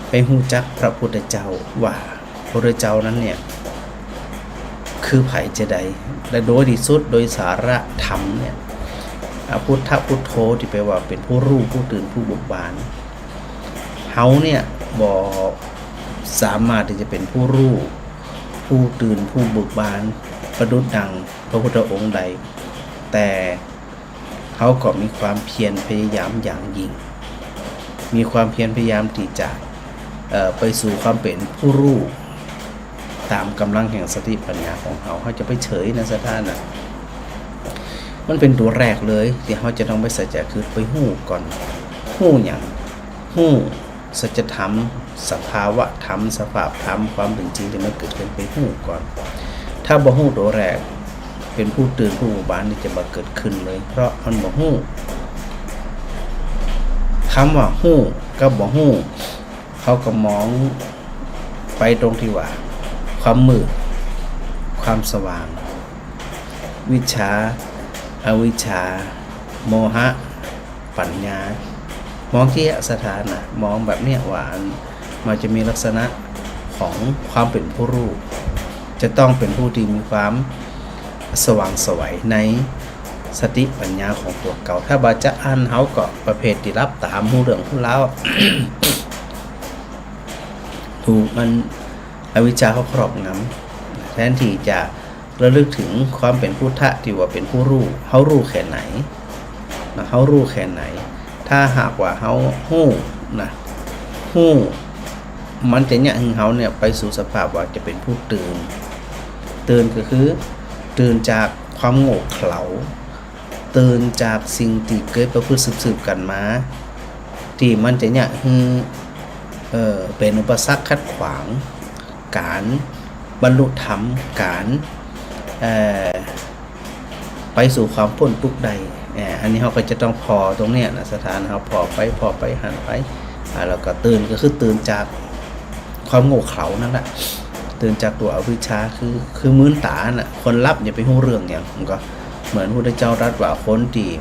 ไปฮู้จักพระพุทธเจ้าว่า พระพุทธเจ้านั้นเนี่ย คือใผจะใด และโดยที่สุดโดยสาระธรรมเนี่ย อ่า พุทธะพุทโธ ตี้แปลว่าเป๋นผู้ฮู้ ผู้ตื่น ผู้เบิกบาน เฮาเนี่ยบ่สามารถตี้จะเป๋นผู้ฮู้ ผู้ตื่น ผู้เบิกบาน ประดุจดังพระพุทธองค์ได้ แต่เฮาก็มีความเพียรพยายามอย่างยิ่ง มีความเพียรพยายามตี้จะ เอ่อ ไปสู่ความเป๋นผู้ฮู้ ต๋ามก๋ำลังแห่งสติปัญญาของเฮา เฮาจะไปเฉยนะ ศรัทธานะ มันเป๋นตั๋วแรกเลยตี้เฮาจะต้องไปใส่ใจ๋ คือไปฮู้ก่อน ฮู้หยัง ฮู้สัจธรรม สภาวะธรรม สภาพธรรม ความเป๋นจริงตี้มันเกิดขึ้น ไปฮู้ก่อน ถ้าบ่ฮู้ตั๋วแรก เป๋นผู้ตื่น ผู้เบิกบานนี่จะบ่เกิดขึ้นเลย เพราะมันบ่ฮู้ กำว่าฮู้กับบ่ฮู้ เฮาก็มองไปตรงตี้ว่า ความมืด ความสว่าง วิชชา อวิชชา โมหะ ปัญญา มองเจียะ ศรัทธานะ มองแบบเนี้ยว่าอัน มันจะมีลักษณะของความเป๋นผู้ฮู้ จะต้องเป๋นผู้ตี้มีความสว่างไสวในสติปัญญาของตั๋วเก่า ถ้าบ่จะอั้นเฮาก็ประเภทตี้หลับต๋า ฮู้เรื่องฮู้ราว ถูกมันอวิชชาเฮาครอบงำ แทนตี้จะระลึกเถิงความเป๋นพุทธะตี้ว่าเป๋นผู้ฮู้ เฮาฮู้แค่ไหนนะ เฮาฮู้แค่ไหน ถ้าหากว่าเฮาฮู้นะ ฮู้ มันจะเยียะหื้อเฮาเนี่ยไปสู่สภาพว่าจะเป๋นผู้ตื่น ตื่นก็คือตื่นจากความโง่เขลา ตื่นจากสิ่งตี้เกยประพฤติสืบๆ กั๋นมา ตี้มันจะเยียะหื้อ เอ่อ เป๋นอุปสรรคขัดขวางก๋านบรรลุธรรม ก๋าน เอ่อ ไปสู่ความป๊นตุ๊กข์ได้ เอ่อ อันนี้เฮาก็จะต้องผ่อตรงเนี้ยนะ ศรัทธานะ เฮาผ่อไป ผ่อไป หันไป อ่า แล้วก็ตื่น ก็คือตื่นจากความโง่เขลานั่นแหละ ตื่นจากตั๋วอวิชชา คือ คือมืนต๋าน่ะ คนหลับอย่าไปฮู้เรื่องหยัง มันก็เหมือนพุทธเจ้าตรัสว่าคนตี้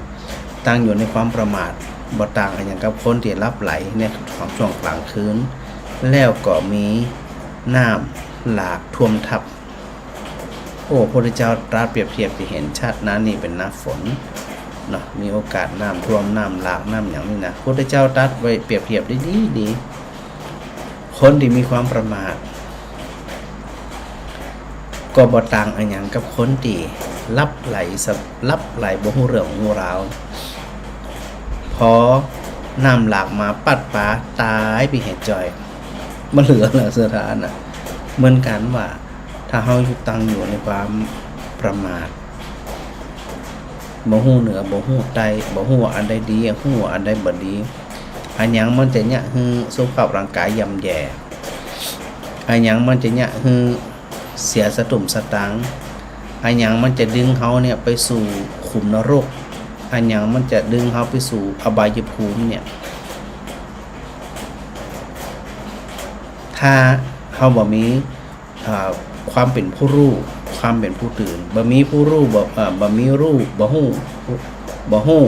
ตั้งอยู่ในความประมาท บ่ต่างอะหยังกับคนตี้หลับไหลในของช่วงกลางคืน แล้วก็มีน้ำหลากท่วมทับ โอ้ พระพุทธเจ้าตรัสเปรียบเทียบตี้เห็นชัดนะ นี่เป๋นหน้าฝนเนาะ มีโอกาสน้ำท่วม น้ำหลาก น้ำหยังนี่นะ พระพุทธเจ้าตรัสไว้เปรียบเทียบได้ดีดี คนตี้มีความประมาท ก็บ่ต่างอะหยังกับคนตี้หลับไหลสะ หลับไหลบ่ฮู้เรื่องฮู้ราว พอน้ำหลากมาปั๊ดปา ต๋ายไปแหมจ้อย บ่เหลือแล้ว ศรัทธานะ เหมือนกั๋นว่า ถ้าเฮาอยู่ ตั้งอยู่ในความประมาท บ่ฮู้เหนือ บ่ฮู้ใต้ บ่ฮู้ว่าอันใดดี ฮู้ว่าอันใดบ่ดี อะหยังมันจะเยียะหื้อสุขภาพร่างกายย่ำแย่ อะหยังมันจะเยียะหื้อเสียสตุ้มสตางค์ อะหยังมันจะดึงเฮาเนี่ยไปสู่ขุมนรก อะหยังมันจะดึงเฮาไปสู่อบายภูมิเนี่ย ถ้าเฮาบ่มี อ่า ความเป๋นผู้ฮู้ ความเป๋นผู้ตื่น บ่มีผู้ฮู้ บ่ อ่า บ่มีฮู้ บ่ฮู้ บ่ฮู้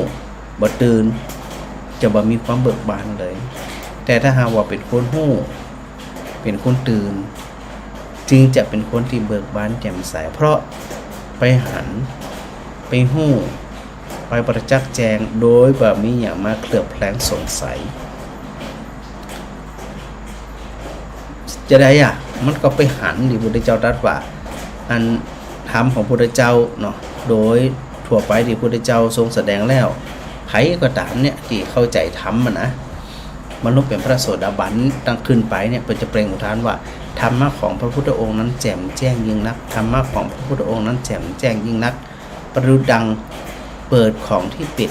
บ่ตื่น จะบ่มีความเบิกบานเลย แต่ถ้าหากว่าเป๋นคนฮู้ เป๋นคนตื่น จึงจะเป๋นคนตี้เบิกบานแจ่มใส เพราะไปหัน ไปฮู้ ไปประจักษ์แจ้ง โดยบ่มีหยังมาเคลือบแคลงสงสัย จะใดอะ มันก็ไปหันตี้พุทธเจ้าตรัสว่า อันธรรมของพุทธเจ้าเนาะ โดยทั่วไปตี้พุทธเจ้าทรงแสดงแล้ว ใผก็ต๋ามเนี่ยตี้เข้าใจ๋ธรรมอะนะ บรรลุเป๋นพระโสดาบันตังขึ้นไปเนี่ย เปิ้นจะเปล่งอุทานว่า ธรรมะของพระพุทธองค์นั้นแจ่มแจ้งยิ่งนัก ธรรมะของพระพุทธองค์นั้นแจ่มแจ้งยิ่งนัก ประดุจดังเปิดของตี้ปิด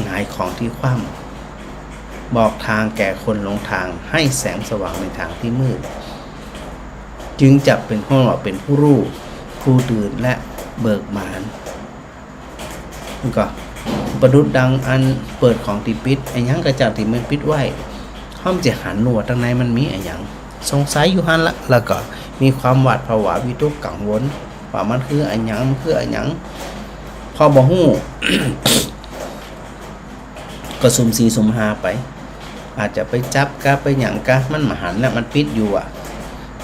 หงายของตี้คว่ำ บอกตางแก่คนหลงตาง ให้แสงสว่างในตางตี้มืด จึงจะเป๋นคนว่าเป๋นผู้ฮู้ ผู้ตื่นและเบิกบาน ก็ประดุจดังอันเปิดของตี้ปิด อะหยังก็จ้างตี้มันปิดไว้ เฮาจะหันฮู้ว่าตังในมันมีอะหยัง สงสัยอยู่หั้นละ แล้วก็มีความหวาดผวาวิตกกังวล ว่ามันคืออะหยัง มันคืออะหยัง พอบ่ฮู้ ก็สุ่มสี่สุ่มห้าไป อาจจะไปจับกา ไปหยังกา มันบ่หันนะ มันปิดอยู่อะ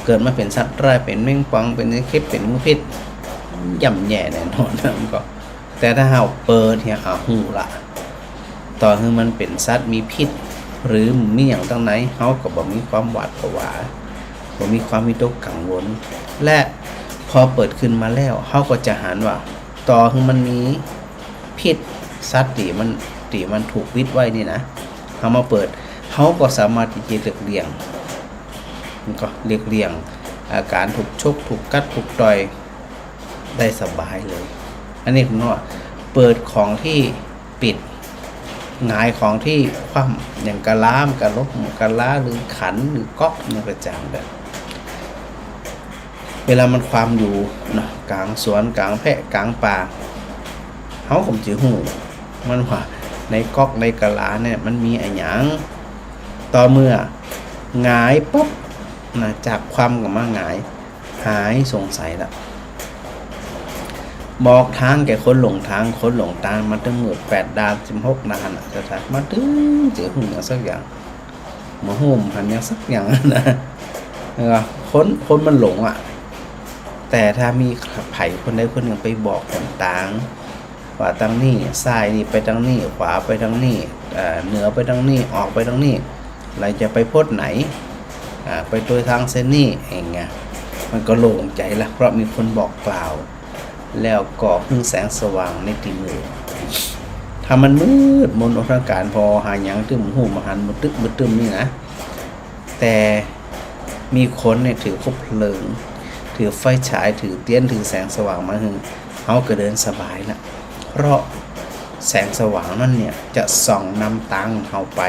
เกิดมาเป๋นสัตว์ร้าย เป๋นแมงป่อง เป๋นเข็บ เป๋นงูพิษ ย่ำแย่แน่นอนนะ มันก็ แต่ถ้าเฮาเปิดเหีย อ่ะ ฮู้ละ ต่อหื้อมันเป๋นสัตว์มีพิษ หรือมีหยังตังใน เฮาก็บ่มีความหวาดผวา บ่มีความวิตกกังวล และพอเปิดขึ้นมาแล้ว เฮาก็จะหันว่า ต่อหื้อมันมีพิษ สัตว์ตี้มัน ตี้มันถูกปิดไว้นี่นะ เฮามาเปิด เฮาก็สามารถตี้จะเลียกเลี่ยง มันก็เลียกเลี่ยง อาการถูกชก ถูกกัด ถูกต่อย ได้สบายเลย อันนี้ผมว่าเปิดของตี้ปิด หงายของตี้คว่ำ อย่างกะลา กะลบ กะลา หรือขัน หรือก๊อก มันก็จ้างแบบ เวลามันคว่ำอยู่เนาะ ก๋างสวน ก๋างแพะ ก๋างป่า เฮาก็บ่จะฮู้ มันว่าในก๊อกในกะลาเนี่ยมันมีอะหยัง ต่อเมื่อหงายปุ๊บนะ จากคว่ำก็มาหงาย หายสงสัยละ บอกตางแก่คนหลงตาง คนหลงตางมาตึงหมดแปดด้าน สิบหกด้านอะ จะถามมาตึงจะฮู้หยังสักอย่าง บ่ฮู้บ่หันหยังสักอย่างนะ แล้วก็คน คนมันหลงอะ แต่ถ้ามีใผคนใดคนนึ่งไปบอกหนตาง ว่าตังนี้ ซ้ายนี่ไปตังนี้ ขวาไปตังนี้ เอ่อ เหนือไปตังนี้ ออกไปตังนี้ แล้วจะไปโพดไหน อ่า ไปตวยตางเส้นนี้ อย่างเงี้ย มันก็โล่งใจ๋ละ เพราะมีคนบอกกล่าว แล้วก็หื้อแสงสว่างในตี้มืด ถ้ามันมืดมนอนทางก๋าน ผ่อหาหยังตึ้ม ฮู้บ่หัน มืดตึ๊บมืดตึ๊มนี่นะ แต่มีคนเนี่ยถือคบเพลิง ถือไฟฉาย ถือเตียน ถือแสงสว่างมาหื้อ เฮาก็เดินสบายละ เพราะแสงสว่างนั้นเนี่ยจะส่องนำตางเฮาไป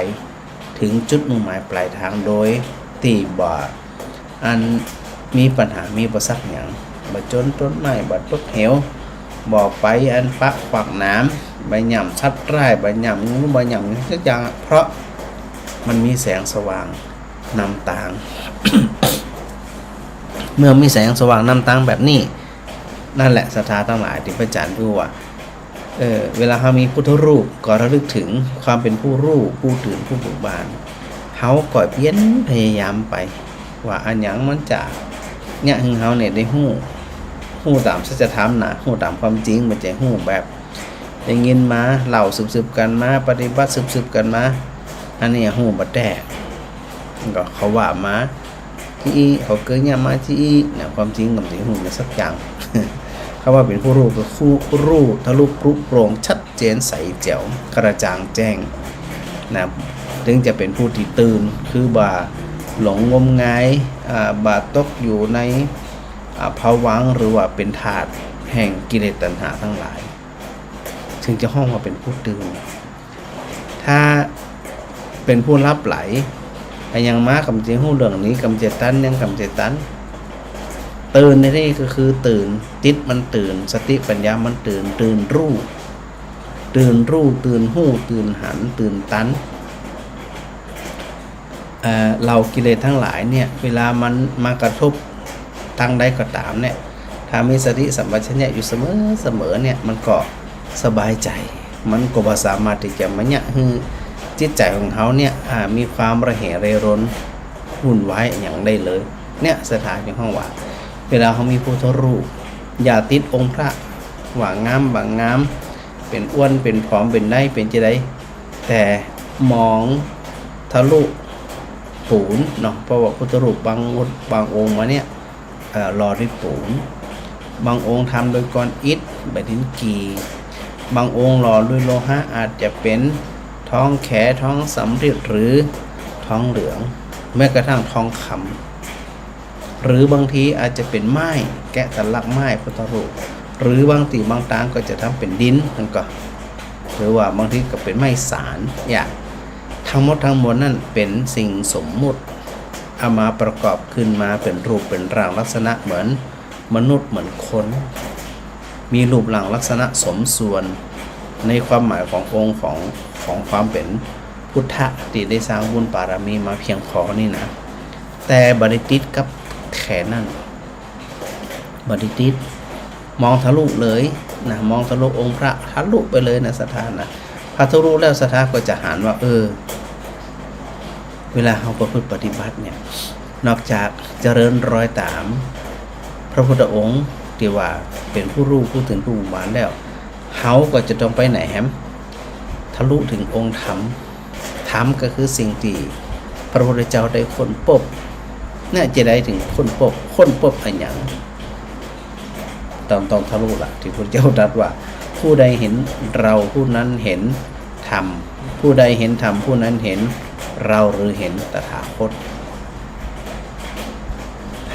เถิงจุดมุ่งหมายปลายตางโดยตี้บ่ อันมีปัญหา มีอุปสรรคหยัง บ่จนต้นไม้ บ่ตกเหว บ่ไปอันปะขวากหนาม บ่ย่ำสัตว์ร้าย บ่ย่ำงู บ่ย่ำหยังสักอย่าง เพราะมันมีแสงสว่างนำตาง เมื่อมีแสงสว่างนำตางแบบนี้ นั่นแหละศรัทธาตังหลายตี้พระอาจ๋ารย์อู้ว่า เออ เวลาเฮามีพุทธรูปก็ระลึกเถิงความเป๋นผู้ฮู้ ผู้ตื่น ผู้เบิกบาน เฮาก็เพียรพยายามไป ว่าอะหยังมันจะเยียะหื้อเฮาเนี่ยได้ฮู้ ฮู้ต๋ามสัจธรรมนะ ฮู้ต๋ามความจริง บ่ใจ้ฮู้แบบได้ยินมา เล่าสืบๆ กั๋นมา ปฏิบัติสืบๆ กั๋นมา อันนี้ฮู้บ่แต๊ ก็เขาว่ามา ตี้อี้ เขาเกยเยียะมาตี้อี้นะ ความจริงก็บ่ได้ฮู้หยังสักอย่าง คำว่าเป๋นผู้ฮู้ก็คือฮู้ทะลุปรุโปร่งชัดเจนใสแจ๋วกระจ่างแจ้งนะ เถิงจะเป๋นผู้ตี้ตื่น คือบ่หลงงมงาย อ่า บ่ตกอยู่ใน อ่า ภวังค์ หรือว่าเป๋นทาสแห่งกิเลสตัณหาตังหลาย เถิงจะฮ้องว่าเป๋นผู้ตื่น ถ้าเป๋นผู้หลับไหล อะหยังมาก็บ่ใจ้ฮู้เรื่อง หนีก็บ่ใจ้ตัน หยังก็บ่ใจ้ตัน ตื่นในที่นี้ก็คือตื่น จิตมันตื่น สติปัญญามันตื่น ตื่นฮู้ ตื่นฮู้ ตื่นฮู้ ตื่นหัน ตื่นตัน เอ่อ เหล่ากิเลสตังหลายเนี่ย เวลามันมากระทบตางใดก็ต๋ามเนี่ย ถ้ามีสติสัมปชัญญะอยู่เสมอๆ เนี่ย มันก็สบายใจ๋ มันก็บ่สามารถตี้จะมาเยียะหื้อจิตใจ๋ของเฮาเนี่ย อ่า มีความระเหเรรนวุ่นวายอะหยังได้เลย เนี่ยศรัทธาจึงฮ้องว่า เวลาเฮามีพุทธรูป อย่าติดองค์พระ ว่างามบ่งาม เป๋นอ้วน เป๋นผอม เป๋นใด เป๋นจาใด แต่มองทะลุ ปูนเนาะ เพราะว่าพุทธรูปบางองค์ บางองค์มาเนี่ย เอ่อ หล่อด้วยปูน บางองค์ทำโดยก้อนอิฐ ใบดินกี่ บางองค์หล่อด้วยโลหะ อาจจะเป็นทองแข ทองสำริด หรือทองเหลือง แม้กระทั่งทองคำ หรือบางทีอาจจะเป็นไม้ แกะสลักไม้พุทธรูป หรือบางตี้บางตางก็จะทำเป็นดินนั่นก็ หรือว่าบางทีก็เป็นไม้สาน อย่าง ทั้งหมดทั้งมวลนั่นเป็นสิ่งสมมุติ เอามาประกอบขึ้นมาเป็นรูปเป็นร่างลักษณะเหมือนมนุษย์เหมือนคน มีรูปร่างลักษณะสมส่วน ในความหมายขององค์ของ ของความเป็นพุทธะตี้ได้สร้างบุญบารมีมาเพียงพอนี่นะ แต่บ่ได้ติดกับแค่นั้น บ่ได้ติด มองทะลุเลยนะ มองทะลุองค์พระทะลุไปเลยนะศรัทธานะ พอทะลุแล้วศรัทธาก็จะหันว่า เออ เวลาเฮาประพฤติปฏิบัติเนี่ย นอกจากเจริญรอยต๋ามพระพุทธองค์ตี้ว่าเป๋นผู้ฮู้ผู้ตื่นผู้เบิกบานแล้ว เฮาก็จะต้องไปไหนแหม ทะลุถึงองค์ธรรม ธรรมก็คือสิ่งตี้พระพุทธเจ้าได้ค้นพบ เนี่ยจะได้ถึงค้นพบ ค้นพบอะหยัง ต้อง ต้องทะลุละ ตี้พระพุทธเจ้าตรัสว่า ผู้ใดเห็นเราผู้นั้นเห็นธรรม ผู้ใดเห็นธรรมผู้นั้นเห็นเราหรือเห็นตถาคต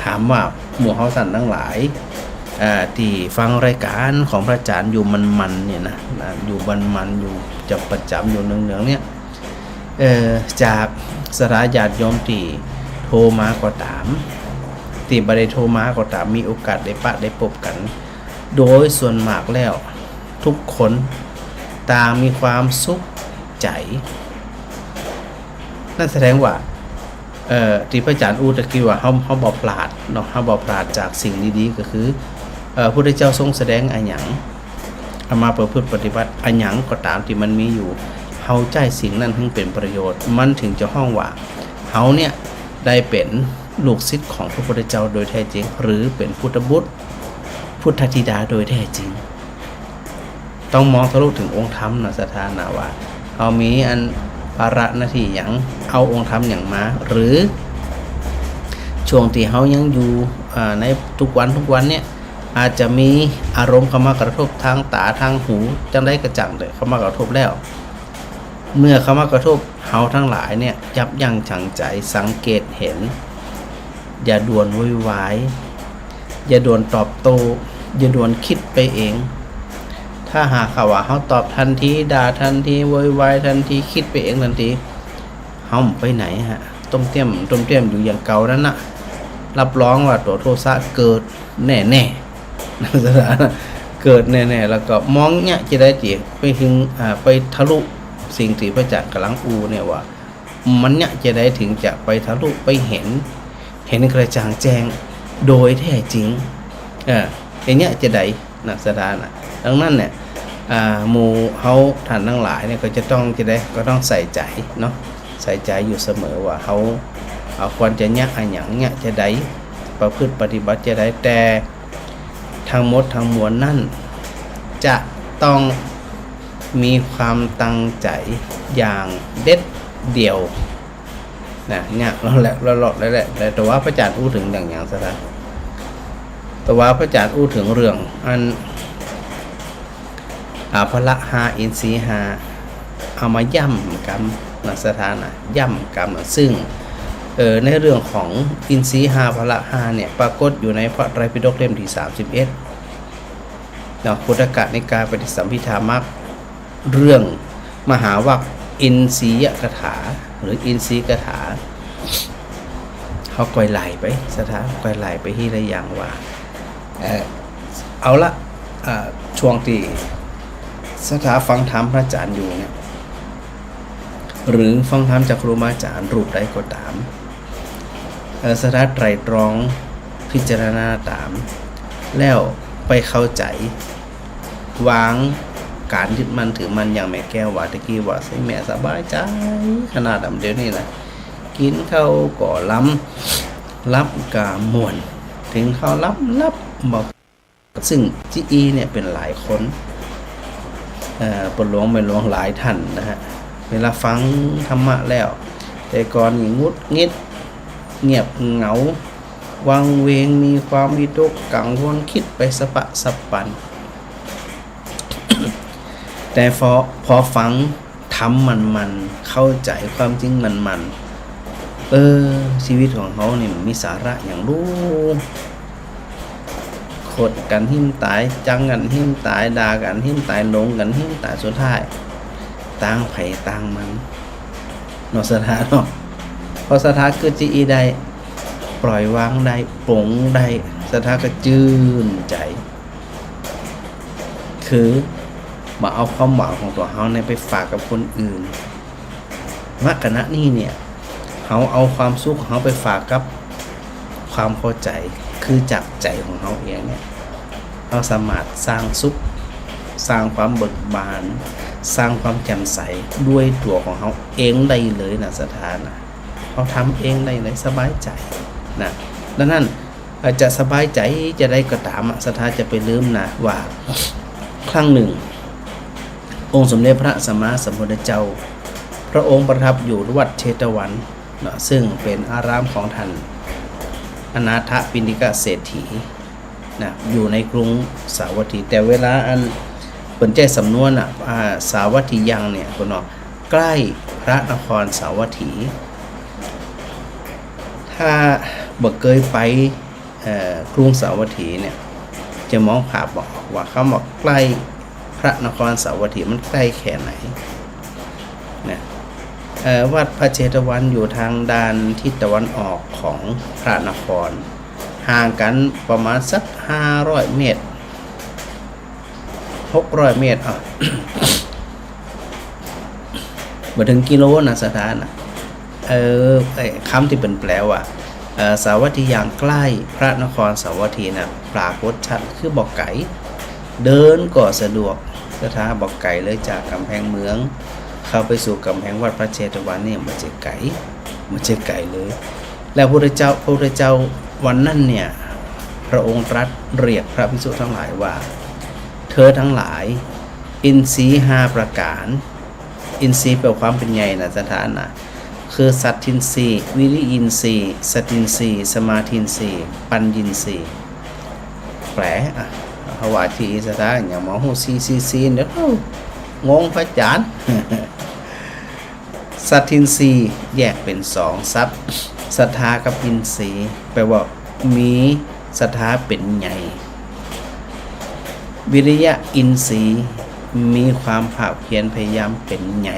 ถามว่าหมู่เฮาต้านตังหลาย อ่า ตี้ฟังรายก๋านของพระอาจ๋ารย์อยู่มันๆ เนี่ยนะ นะ อยู่มันๆ อยู่จะประจ๋ำอยู่เนืองๆ เนี่ย เอ่อ จากศรัทธาญาติโยมตี้โทรมาก็ต๋าม ตี้บ่ได้โทรมาก็ต๋าม มีโอกาสได้ปะได้ปบกั๋น โดยส่วนมากแล้วทุกคนต่างมีความสุขใจ๋ นั่นแสดงว่า เอ่อ ตี้พระอาจ๋ารย์อู้ตะกี้ว่า เฮา เฮาบ่พลาดเนาะ เฮาบ่พลาดจากสิ่งดีๆ ก็คือ เอ่อ พุทธเจ้าทรงแสดงอะหยัง เอามาประพฤติปฏิบัติ อะหยังก็ต๋ามตี้มันมีอยู่ เฮาใจ๊สิ่งนั้นหื้อเป๋นประโยชน์ มันถึงจะฮ้องว่า เฮาเนี่ยได้เป๋นลูกศิษย์ของพระพุทธเจ้าโดยแท้จริง หรือเป๋นพุทธบุตร พุทธธิดาโดยแท้จริง ต้องมองทะลุถึงองค์ธรรมนะศรัทธานะ ว่าเฮามีอันภาระหน้าตี้หยัง เอาองค์ธรรมหยังมา หรือช่วงตี้เฮายังอยู่ อ่า ในทุกวันทุกวันเนี่ย อาจจะมีอารมณ์เข้ามากระทบตางต๋าตางหู จั่งใดก็จั่งเต๊อะ เข้ามากระทบแล้ว เมื่อเข้ามากระทบ เฮาตังหลายเนี่ยยับยั้งชั่งใจ๋ สังเกตหัน อย่าด่วนโวยวาย อย่าด่วนตอบโต้ อย่าด่วนกึ๊ดไปเอง ถ้าหากว่าเฮาตอบตันที ด่าตันที โวยวายตันที กึ๊ดไปเองตันที เฮาบ่ไปไหนฮะ ต้มเตี้ยม ต้มเตี้ยมอยู่อย่างเก่านั้นนะ รับรองว่าตั๋วโทสะเกิดแน่ๆ เกิดแน่ๆ แล้วก็มองเยียะจะใดติ ไปถึง อ่า ไปทะลุสิ่งตี้พระอาจ๋ารย์ก่ำลังอู้เนี่ยว่า มันเยียะจะใดถึงจะไปทะลุไปหัน หันกระจ่างแจ้งโดยแท้จริง เออ อันเยียะจะใดนะศรัทธานะ ดังนั้นเนี่ย อ่า หมู่เฮาต้านตังหลายเนี่ยก็จะต้องจะใด ก็ต้องใส่ใจ๋เนาะ ใส่ใจ๋อยู่เสมอว่าเฮา เฮาควรจะเยียะอะหยัง เยียะจะใด ประพฤติปฏิบัติจะใด แต่ตังหมดตังมวลนั้น จะต้องมีความตั้งใจ๋อย่างเด็ดเดี่ยว นะ เยียะแล้วแหละ แล้วแหละ แล้วแหละ แต่ว่าพระอาจ๋ารย์อู้เถิงอย่างหยังศรัทธา แต่ว่าพระอาจ๋ารย์อู้เถิงเรื่องอัน อ่า พละห้า อินทรีย์ห้า เอามาย้ำกำนะศรัทธานะ ย้ำกำนะ ซึ่ง เอ่อ ในเรื่องของอินทรีย์ห้า พละห้าเนี่ย ปรากฏอยู่ในพระไตรปิฎกเล่มตี้สามสิบเอ็ดเนาะ คุตตกนิกายปฏิสัมภิทามรรค เรื่องมหาวักอินทรียกถา หรืออินทรีย์คาถา เฮาก่อยไล่ไปศรัทธา ก่อยไล่ไปทีละอย่างว่า เอ่อ เอาละ เอ่อ ช่วงตี้ศรัทธาฟังธรรมพระอาจ๋ารย์อยู่เนี่ย หรือฟังธรรมจากครูบาอาจ๋ารย์รูปใดก็ต๋าม เอ่อ ศรัทธาไตร่ตรองพิจารณาต๋าม แล้วไปเข้าใจ๋ วางก๋านยึดมั่นถือมั่นอย่างแม่แก้วว่าตะกี้ว่า ใส่แม่สบายใจ๋ขนาดนั้น เดี๋ยวนี้นะ กิ๋นข้าวก็หลำ หลับก็ม่วน เถิงข้าวหลำหลับบ่ ซึ่งจิอี้เนี่ยเป๋นหลายคน เอ่อ ป้อหลวงแม่หลวงหลายต้านนะฮะ เวลาฟังธรรมะแล้ว แต่ก่อนนี่หงุดหงิด เงียบเหงา วังเวง มีความวิตกกังวล กึ๊ดไปสะปะสะปัน แต่พอ พอฟังธรรมหมั่นๆ เข้าใจ๋ความจริงหมั่นๆ เออ ชีวิตของเฮานี่มันมีสาระหยังลู้ ขดกั๋นหิ้นต๋าย จังกั๋นหิ้นต๋าย ด่ากั๋นหิ้นต๋าย หลงกั๋นหิ้นต๋าย สุดท้าย ตางใผตางมัน เนาะศรัทธาเนาะ พอศรัทธากึ๊ดจะอี้ได้ ปล่อยวางได้ ป๋งได้ ศรัทธาก็จื้นใจ๋ คือบ่เอาความหวังของตั๋วเฮาเนี่ยไปฝากกับคนอื่น มะ ขณะนี้เนี่ย เฮาเอาความสุขของเฮาไปฝากกับความเข้าใจ๋ คือจากใจ๋ของเฮาเองเนี่ย เฮาสามารถสร้างสุข สร้างความเบิกบาน สร้างความแจ่มใสด้วยตั๋วของเฮาเองได้เลยนะศรัทธานะ เฮาทำเองได้เลย สบายใจ๋นะ ดังนั้น อาจจะสบายใจ๋จะใดก็ต๋ามอะ ศรัทธาจะไปลืมนะว่า ครั้งหนึ่ง องค์สมเด็จพระสัมมาสัมพุทธเจ้า พระองค์ประทับอยู่วัดเชตวันเนาะ ซึ่งเป๋นอารามของท่านอนาถปิณฑิกเศรษฐีนะ อยู่ในกรุงสาวัตถี แต่เวลาอันเปิ้นใจ๊สำนวนน่ะ อ่า สาวัตถียังเนี่ย เปิ้นว่าใกล้พระนครสาวัตถี ถ้าบ่เกยไป เอ่อ กรุงสาวัตถีเนี่ย จะมองภาพบ่ออกว่าคำว่าใกล้พระนครสาวัตถีมันใกล้แค่ไหนนะ เอ่อ วัดพระเชตวันอยู่ทางด้านทิศตะวันออกของพระนคร ห่างกั๋นประมาณสักห้าร้อยเมตร หกร้อยเมตร อ่ะ บ่เถิงกิโลนะศรัทธานะ เออ ไอ้กำตี้เปิ้นแป๋ว่า เอ่อ สาวัตถียังใกล้พระนครสาวัตถีน่ะ ปรากฏชัดคือบ่ไก๋ เดินก็สะดวก ศรัทธา บ่ไก๋เลยจากก๋ำแพงเมือง เข้าไปสู่ก๋ำแพงวัดพระเชตวันนี่บ่ใจ้ไก๋ บ่ใจ้ไก๋เลย แล้วพระพุทธเจ้า พระพุทธเจ้าวันนั้นเนี่ย พระองค์ตรัสเรียกพระภิกษุทั้งหลายว่า เธอทั้งหลาย อินทรีย์ห้าประก๋าน อินทรีย์แป๋ว่าความเป๋นใหญ่นะศรัทธานะ คือสัตถินทรีย์ วิริยินทรีย์ สตินทรีย์ สมาธินทรีย์ ปัญญินทรีย์ แป๋ อ่ะ เฮาว่าตี้ศรัทธา อย่างบ่ฮู้ สี่ สี่ สี่ เดี๋ยว งงพระอาจ๋ารย์ สัตถินทรีย์แยกเป๋นสอง สัต ศรัทธากับอินทรีย์ แป๋ว่ามีศรัทธาเป๋นใหญ่ วิริยะอินทรีย์ มีความภาคเพียรพยายามเป๋นใหญ่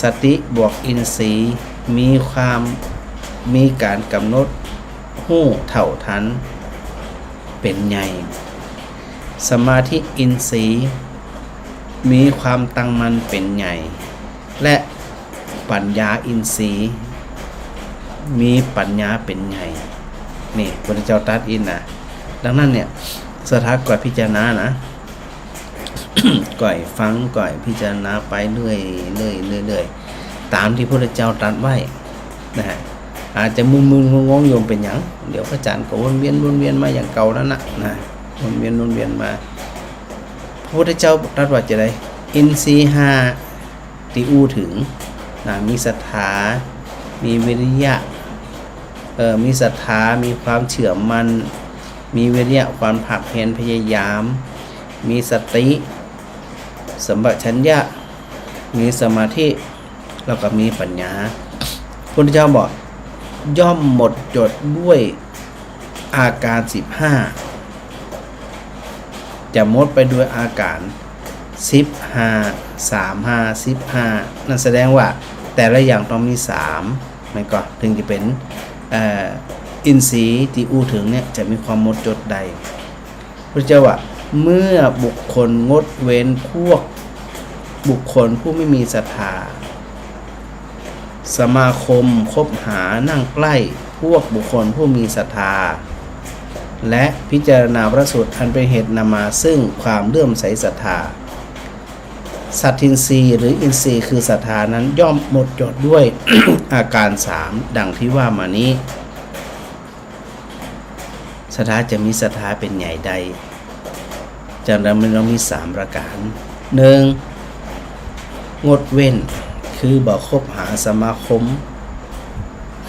สติบวกอินทรีย์ มีความ มีก๋านก๋ำหนดฮู้เท่าตันเป๋นใหญ่ สมาธิอินทรีย์ มีความตั้งมั่นเป๋นใหญ่ และปัญญาอินทรีย์ มีปัญญาเป๋นใหญ่ นี่พระพุทธเจ้าตรัสอี้นะ ดังนั้นเนี่ย ศรัทธาก้อยพิจารณานะ ก้อยฟัง ก้อยพิจารณาไปเรื่อย เรื่อย เรื่อย เรื่อย ต๋ามตี้พระพุทธเจ้าตรัสไว้นะฮะ อาจจะมึนๆ งงๆ อยู่เป๋นหยัง เดี๋ยวพระอาจ๋ารย์ก็วนเวียน วนเวียนมาอย่างเก่านั่นน่ะนะ วนเวียน วนเวียนมา พระพุทธเจ้าตรัสว่าจาใด อินทรีย์ห้าตี้อู้เถิงนะ มีศรัทธา มีวิริยะ เอ่อ มีศรัทธา มีความเชื่อมั่น มีวิริยะ ความภาคเพียรพยายาม มีสติ สัมปชัญญะ มีสมาธิ แล้วก็มีปัญญา พุทธเจ้าบอก ย่อมหมดจดด้วยอาก๋านสิบห้า จะหมดไปด้วยอาก๋านสิบห้า สามห้า สิบห้า นั่นแสดงว่าแต่ละอย่างต้องมีสาม แม่นก่อ เถิงจะเป๋น เอ่อ อินทรีย์ตี้อู้เถิงเนี่ยจะมีความหมดจดได้ พุทธเจ้าว่า เมื่อบุคคลงดเว้นพวกบุคคลผู้ไม่มีศรัทธา สมาคมคบหานั่งใกล้พวกบุคคลผู้มีศรัทธา และพิจารณาพระสูตรอันเป็นเหตุนำมาซึ่งความเลื่อมใสศรัทธา สัตถินทรีย์หรืออินทรีย์คือศรัทธานั้นย่อมหมดจดด้วย อาก๋านสามดังที่ว่ามานี้ ศรัทธาจะมีศรัทธาเป๋นใหญ่ได้ จำได้มันต้องมีสามประก๋าน หนึ่ง งดเว้น คือบ่คบหาสมาคม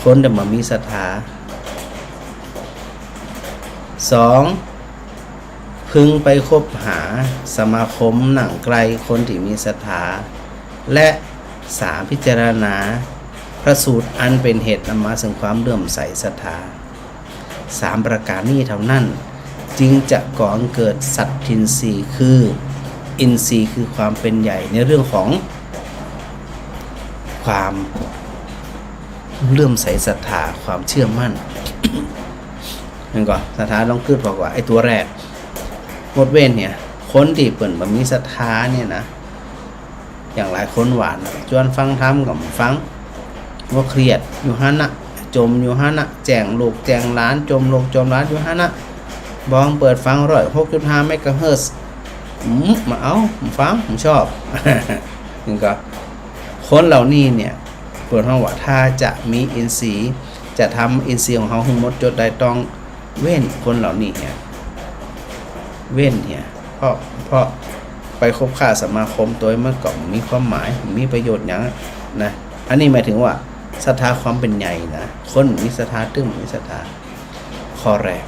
คนตี้บ่มีศรัทธา สอง พึงไปคบหาสมาคมนั่งใกล้คนตี้มีศรัทธา และ สาม พิจารณาพระสูตรอันเป็นเหตุนำมาซึ่งความเลื่อมใสศรัทธา สามประการนี้เท่านั้น จึงจะก่อเกิดสัตทินทรีย์ คืออินทรีย์คือความเป็นใหญ่ในเรื่องของความเลื่อมใสศรัทธา ความเชื่อมั่น นั่นก็ศรัทธาต้องกึ๊ดพอกว่าไอ้ตั๋วแรก งดเว้นเนี่ย คนตี้เปิ้นบ่มีศรัทธาเนี่ยนะ อย่างหลายคนว่านะ จวนฟังธรรมก็บ่ฟัง หัวเครียดอยู่หั้นนะ จ่มอยู่หั้นนะ แจ้งลูกแจ้งหลาน จ่มลูกจ่มหลานอยู่หั้นนะ บ่เปิดฟัง ร้อยหกจุดห้าเมกะเฮิรตซ์ อืม บ่เอา บ่ฟัง บ่ชอบ นี่ก็ คนเหล่านี้เนี่ย เปิ้นฮ้องว่าถ้าจะมีอินทรีย์ จะทำอินทรีย์ของเฮาหื้อหมดจดได้ ต้องเว้นคนเหล่านี้เหีย เว้นเหีย เพราะ เพราะไปคบค้าสมาคมโตยมันก็บ่มีความหมาย บ่มีประโยชน์หยังนะ อันนี้หมายถึงว่าศรัทธาความเป็นใหญ่นะ คนมีศรัทธา ตึงมีศรัทธา ข้อแรก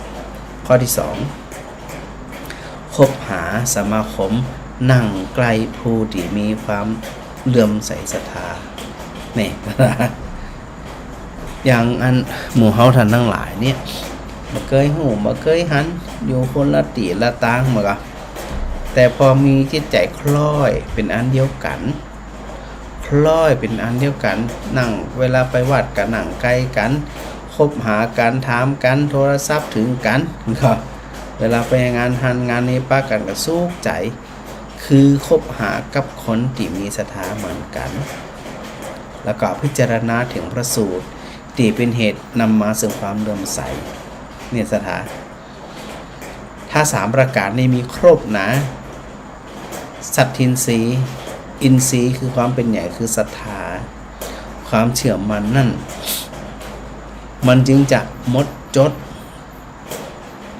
ข้อที่สอง คบหาสมาคมนั่งใกล้ผู้ตี้มีความเลื่อมใสศรัทธา นี่ อย่างอันหมู่เฮาต้านตังหลายเนี่ย บ่เกยฮู้ บ่เกยหัน อยู่คนละตี้ละตางมาก่อ แต่พอมีจิตใจ๋คล้อยเป๋นอันเดียวกั๋น คล้อยเป๋นอันเดียวกั๋น นั่ง เวลาไปวัดก็นั่งใกล้กั๋น คบหากั๋น ถามกั๋น โทรศัพท์เถิงกั๋น ก็ เวลาไปงานหั้นงานนี้ปะกั๋นก็สุขใจ๋ คือคบหากับคนตี้มีศรัทธาเหมือนกั๋น แล้วก็พิจารณาเถิงพระสูตรตี้เป๋นเหตุนำมาซึ่งความเลื่อมใส เนี่ยศรัทธา ถ้าสามประการนี้มีครบนะ สัตทินทรีย์ อินทรีย์คือความเป๋นใหญ่ คือศรัทธา ความเชื่อมั่นนั่น มันจึงจะหมดจด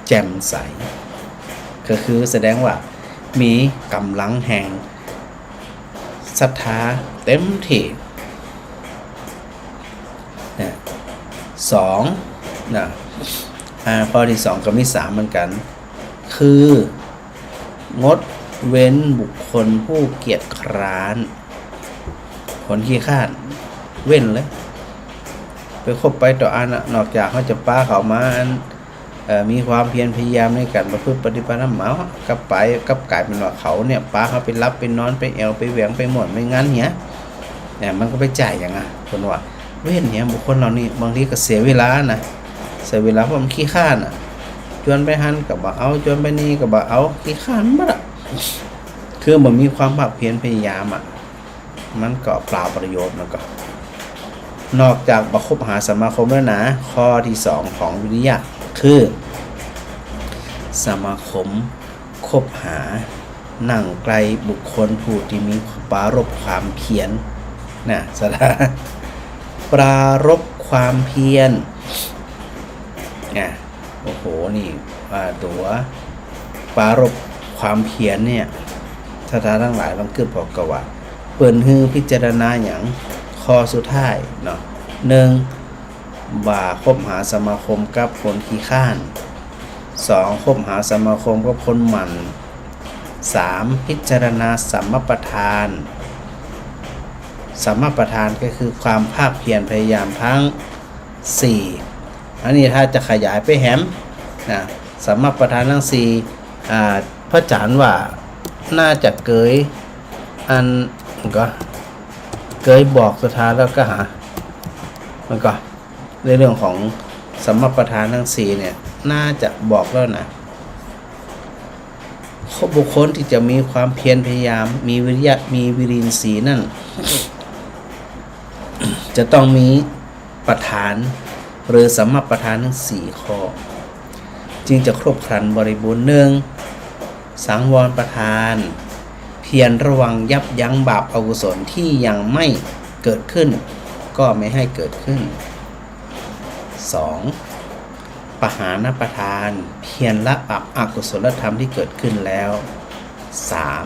แจ่มใส ก็คือแสดงว่ามีก๋ำลังแห่งศรัทธาเต๋มตี้ นะ สอง นะ อ่า ข้อที่สองก็มีสามเหมือนกั๋น คือ งดเว้นบุคคลผู้เกียจคร้าน คนขี้คร้าน เว้นเลย ไปคบไปต่ออันน่ะ นอกจากเฮาจะปาเขามาอัน เอ่อ มีความเพียรพยายามในก๋านประพฤติปฏิบัติธรรม เอา กลับไป กลับก๋ายเป๋นว่าเขาเนี่ย ปาเฮาไปหลับไปนอน ไปแอ่วไปแหวง ไปม่วนไปงันเหีย เนี่ย มันก็ไปใจ้อย่างอะ เปิ้นว่า เว้นเหีย บุคคลเหล่านี้ บางทีก็เสียเวลานะ เสียเวลาเพราะมันขี้คร้านอะ จวนไปหั้นก็บ่เอา จวนไปนี่ก็บ่เอา ขี้คร้านหมดอะ คือบ่มีความภาคเพียรพยายามอะ มันก็เปล่าประโยชน์ มันก็ นอกจากบ่คบหาสมาคมแล้วนะ ข้อที่สองของวิริยะ คือ สมาคม คบหา นั่งใกล้บุคคลผู้ตี้มี ปรารภความเพียร นะ ศรัทธา ปรารภความเพียร นะ โอ้โห นี่ อ่า ตั๋วปรารภความเพียรเนี่ย ศรัทธาตังหลายลองกึ๊ดผ่อก่อว่า เปิ้นหื้อพิจารณาหยัง ข้อสุดท้ายเนาะ หนึ่ง บ่าคบหาสมาคมกับคนขี้คร้าน สอง คบหาสมาคมกับคนหมั่น สาม พิจารณาสัมมาประธาน สัมมาประธานก็คือความภาคเพียรพยายามทั้งสี่ อันนี้ถ้าจะขยายไปแหมนะ สัมมาประธานทั้งสี่ อ่า พระอาจ๋ารย์ว่าน่าจะเกย อันก็เกยบอกศรัทธาแล้วก็หา มันก็ ในเรื่องของสัมมาประธานทั้งสี่เนี่ย น่าจะบอกแล้วนะ บุคคลที่จะมีความเพียรพยายาม มีวิริยะ มีวิริยินทรีย์นั่น จะต้องมีประธาน หรือสัมมาประธานทั้งสี่ข้อ จึงจะครบครันบริบูรณ์ หนึ่ง สังวรประธาน เพียรระวังยับยั้งบาปอกุศลที่ยังไม่เกิดขึ้น ก็ไม่ให้เกิดขึ้น สอง ปหานประธาน เพียรละบาปอกุศลธรรมที่เกิดขึ้นแล้ว สาม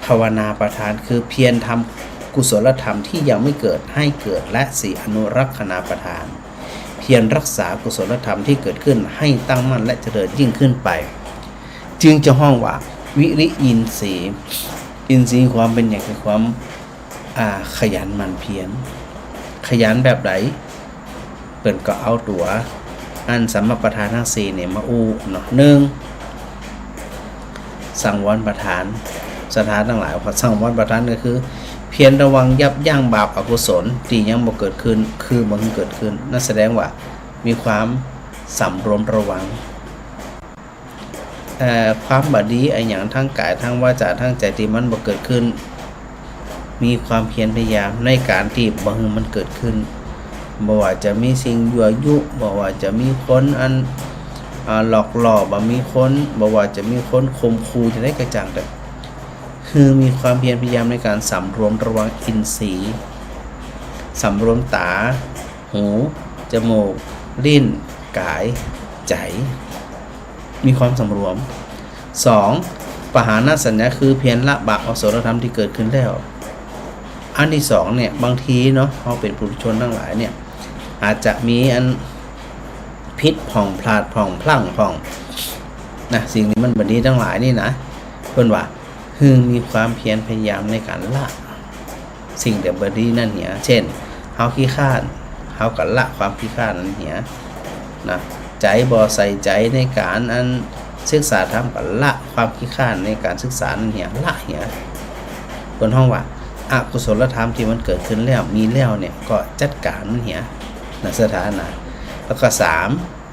ภาวนาประธาน คือเพียรทำกุศลธรรมที่ยังไม่เกิดให้เกิด และสี่ อนุรักขณาประธาน เพียรรักษากุศลธรรมตี้เกิดขึ้นหื้อตั้งมั่นและเจริญยิ่งขึ้นไป จึงจะฮ้องว่าวิริยินทรีย์ อินทรีย์ความเป๋นใหญ่คือความ อ่า ขยันหมั่นเพียร ขยันแบบใด เปิ้นก็เอาตั๋ว อันสัมมาประธานตังสี่เนี่ยมาอู้เนาะ นึ่ง สังวรประธาน ศรัทธาตังหลาย สังวรประธานก็คือ เพียรระวังยับยั้งบาปอกุศลตี้ยังบ่เกิดขึ้น คือบ่หื้อเกิดขึ้น นั่นแสดงว่ามีความสำรวมระวัง เอ่อ ความบ่ดีอะหยังตางก๋าย ตางวาจา ตางใจ๋ตี้มันบ่เกิดขึ้น มีความเพียรพยายามในก๋านตี้บ่หื้อมันเกิดขึ้น บ่ว่าจะมีสิ่งยั่วยุ บ่ว่าจะมีคนอัน อ่า หลอกหลอก บ่มีคน บ่ว่าจะมีคนข่มขู่จะใดก็จ้างเต๊อะ คือมีความเพียรพยายามในก๋านสำรวมระวังอินทรีย์ สำรวมต๋า หู จมูก ลิ้น ก๋าย ใจ๋ มีความสำรวม สอง ปหานสัญญา คือเพียรละบาปอกุศลธรรมตี้เกิดขึ้นแล้ว อันตี้สองเนี่ย บางทีเนาะ เฮาเป๋นปุถุชนตังหลายเนี่ย อาจจะมีอันผิดพ่องพลาดพ่องพลั้งพ่องนะ สิ่งตี้มันบ่ดีตังหลายนี่นะ เปิ้นว่า คือมีความเพียรพยายามในก๋านละ สิ่งตี้บ่ดีนั้นเหีย เจ้น เฮาขี้คร้าน เฮาก็ละความขี้คร้านนั้นเหีย นะ ใจ๋บ่ใส่ใจ๋ในก๋านอันศึกษาธรรม ก็ละความขี้คร้านในก๋านศึกษานั้นเหีย ละเหีย เปิ้นฮ้องว่า อกุศลธรรมตี้มันเกิดขึ้นแล้ว มีแล้วเนี่ย ก็จัดก๋านมันเหีย นะ ศรัทธานะ แล้วก็สาม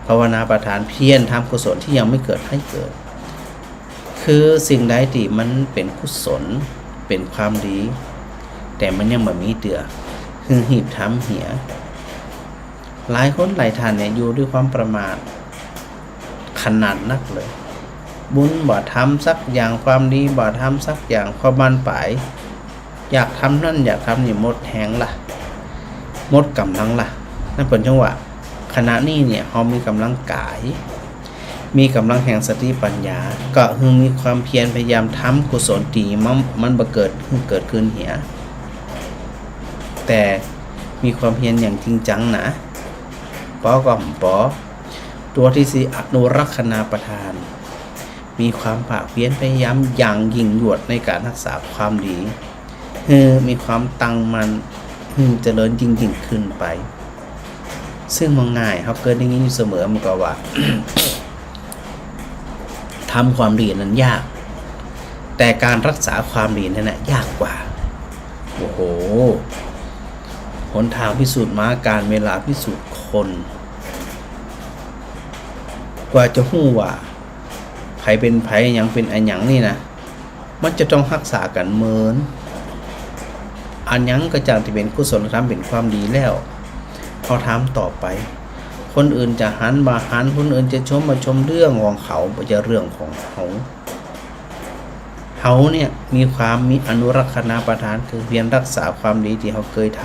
ภาวนาประธาน เพียรทำกุศลตี้ยังไม่เกิดหื้อเกิด คือสิ่งใดตี้มันเป๋นกุศล เป๋นความดี แต่มันยังบ่มีเตื้อ คือหื้อรีบทำเหีย หลายคนหลายท่านเนี่ยอยู่ด้วยความประมาทขนาดนักเลย บุญบ่ทำสักอย่าง ความดีบ่ทำสักอย่าง พอบั้นป๋าย อยากทำนั้นอยากทำนี่ หมดแฮงละ หมดก๋ำลังละ นั่นเปิ้นจังว่า ขณะนี้เนี่ย เฮามีก๋ำลังก๋าย มีก๋ำลังแห่งสติปัญญา ก็คือมีความเพียรพยายามทำกุศลตี้มัน มันบ่เกิด หื้อเกิดขึ้นเหีย แต่มีความเพียรอย่างจริงจังนะ ปอก็บ่ปอ ตั๋วตี้สี่ อนุรักษณาประทาน มีความภาคเพียรพยายามอย่างยิ่งยวดในก๋านรักษาความดี หื้อมีความตั้งมั่น หื้อเจริญยิ่งๆ ขึ้นไป ซึ่งบ่ง่าย เฮาเกยได้ยินอยู่เสมอ มันก็ว่า ทำความดีนั้นยาก แต่การรักษาความดีนั้นน่ะยากกว่า โอ้โห หนทางพิสูจน์ม้า กาลเวลาพิสูจน์คน กว่าจะฮู้ว่า ใผเป๋นใผ อะหยังเป๋นอะหยังนี่นะ มันจะต้องฮักษากั๋นเมิน อะหยังก็จ้างตี้เป๋นกุศลธรรม เป๋นความดีแล้ว เฮาทำต่อไป คนอื่นจะหันบ่หัน คนอื่นจะชมบ่ชม เรื่องของเขา บ่ใจ้เรื่องของเฮา เฮาเนี่ยมีความมีอนุรักษณาประทาน คือเพียรรักษาความดีตี้เฮาเกยท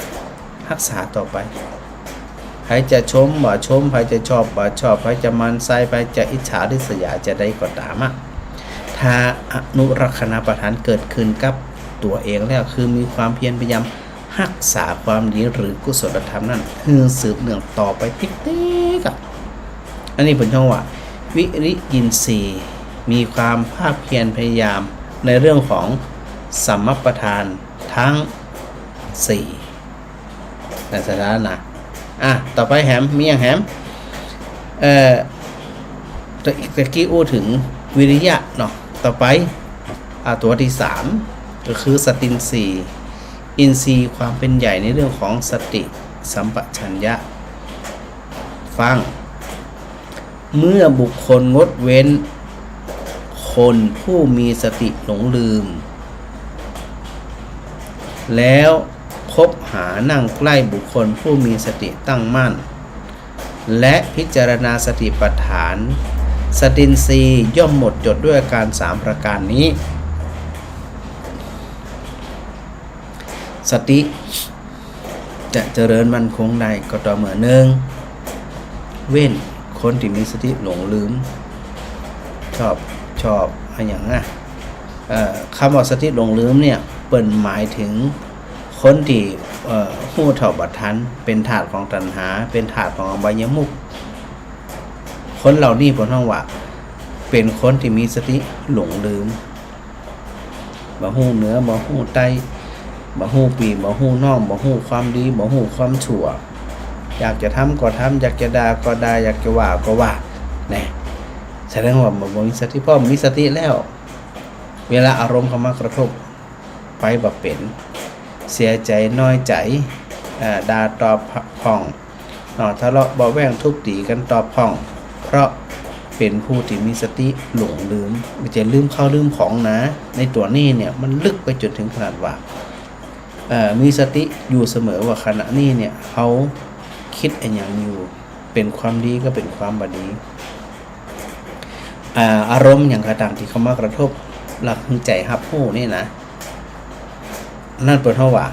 ำ ฮักษาต่อไป ใผจะชมบ่ชม ใผจะชอบบ่ชอบ ใผจะหมั่นไส้ ใผจะอิจฉาริษยาจะใดก็ต๋ามอะ ถ้าอนุรักษณาประทานเกิดขึ้นกับตั๋วเองแล้ว คือมีความเพียรพยายามฮักษาความดีหรือกุศลธรรมนั้น หื้อสืบเนื่องต่อไปติ๊กๆ อะ อันนี้เปิ้นฮ้องว่า วิริยินทรีย์ มีความภาคเพียรพยายามในเรื่องของสัมมาประธานตังสี่ นะ ศรัทธานะ อ่ะ ต่อไปแหม มีอะหยังแหม เอ่อ ตะ ตะกี้อู้เถิงวิริยะเนาะ ต่อไป อ่ะ ตั๋วตี้สาม ก็คือสตินทรีย์ อินทรีย์ความเป๋นใหญ่ในเรื่องของสติสัมปชัญญะ ฟัง เมื่อบุคคลงดเว้นคนผู้มีสติหลงลืม แล้วคบหานั่งใกล้บุคคลผู้มีสติตั้งมั่น และพิจารณาสติปัฏฐาน สตินทรีย์ย่อมหมดจดด้วยอาการสามประการนี้ สติจะเจริญมั่นคงได้ก็ต่อเมื่อ นึ่ง เว้นคนตี้มีสติหลงลืม ชอบ ชอบอะหยังอะ เอ่อ กำว่าสติหลงลืมเนี่ย เปิ้นหมายเถิงคนตี้ เอ่อ ฮู้เท่าบ่ทัน เป๋นธาตุของตัณหา เป๋นธาตุของอบายมุข คนเหล่านี้เปิ้นฮ้องว่า เป๋นคนตี้มีสติหลงลืม บ่ฮู้เหนือ บ่ฮู้ใต้ บ่ฮู้ปี้ บ่ฮู้น้อง บ่ฮู้ความดี บ่ฮู้ความชั่ว อยากจะทำก็ทำ อยากจะด่าก็ด่า อยากจะว่าก็ว่า แน่ แสดงว่าบ่ บ่มีสติ เพราะมีสติแล้ว เวลาอารมณ์เข้ามากระทบ ไปบ่เป๋น เสียใจ๋ น้อยใจ๋ เอ่อ ด่าตอบพ่อง เนาะ ทะเลาะเบาะแว้งทุบตี๋กั๋นตอบพ่อง เพราะเป๋นผู้ตี้มีสติหลงลืม บ่ใจ้ลืมข้าวลืมของนะ ในตั๋วนี้เนี่ยมันลึกไปจ๋นเถิงขนาดว่า เอ่อ มีสติอยู่เสมอว่าขณะนี้เนี่ย เฮาคิดอะหยังอยู่ เป๋นความดีก็เป๋นความบ่ดี อ่า อารมณ์หยังก็ต๋ามตี้เข้ามากระทบ แล้วหื้อใจ๋ฮับฮู้นี่นะ นั่นเปิ้นฮ้องว่า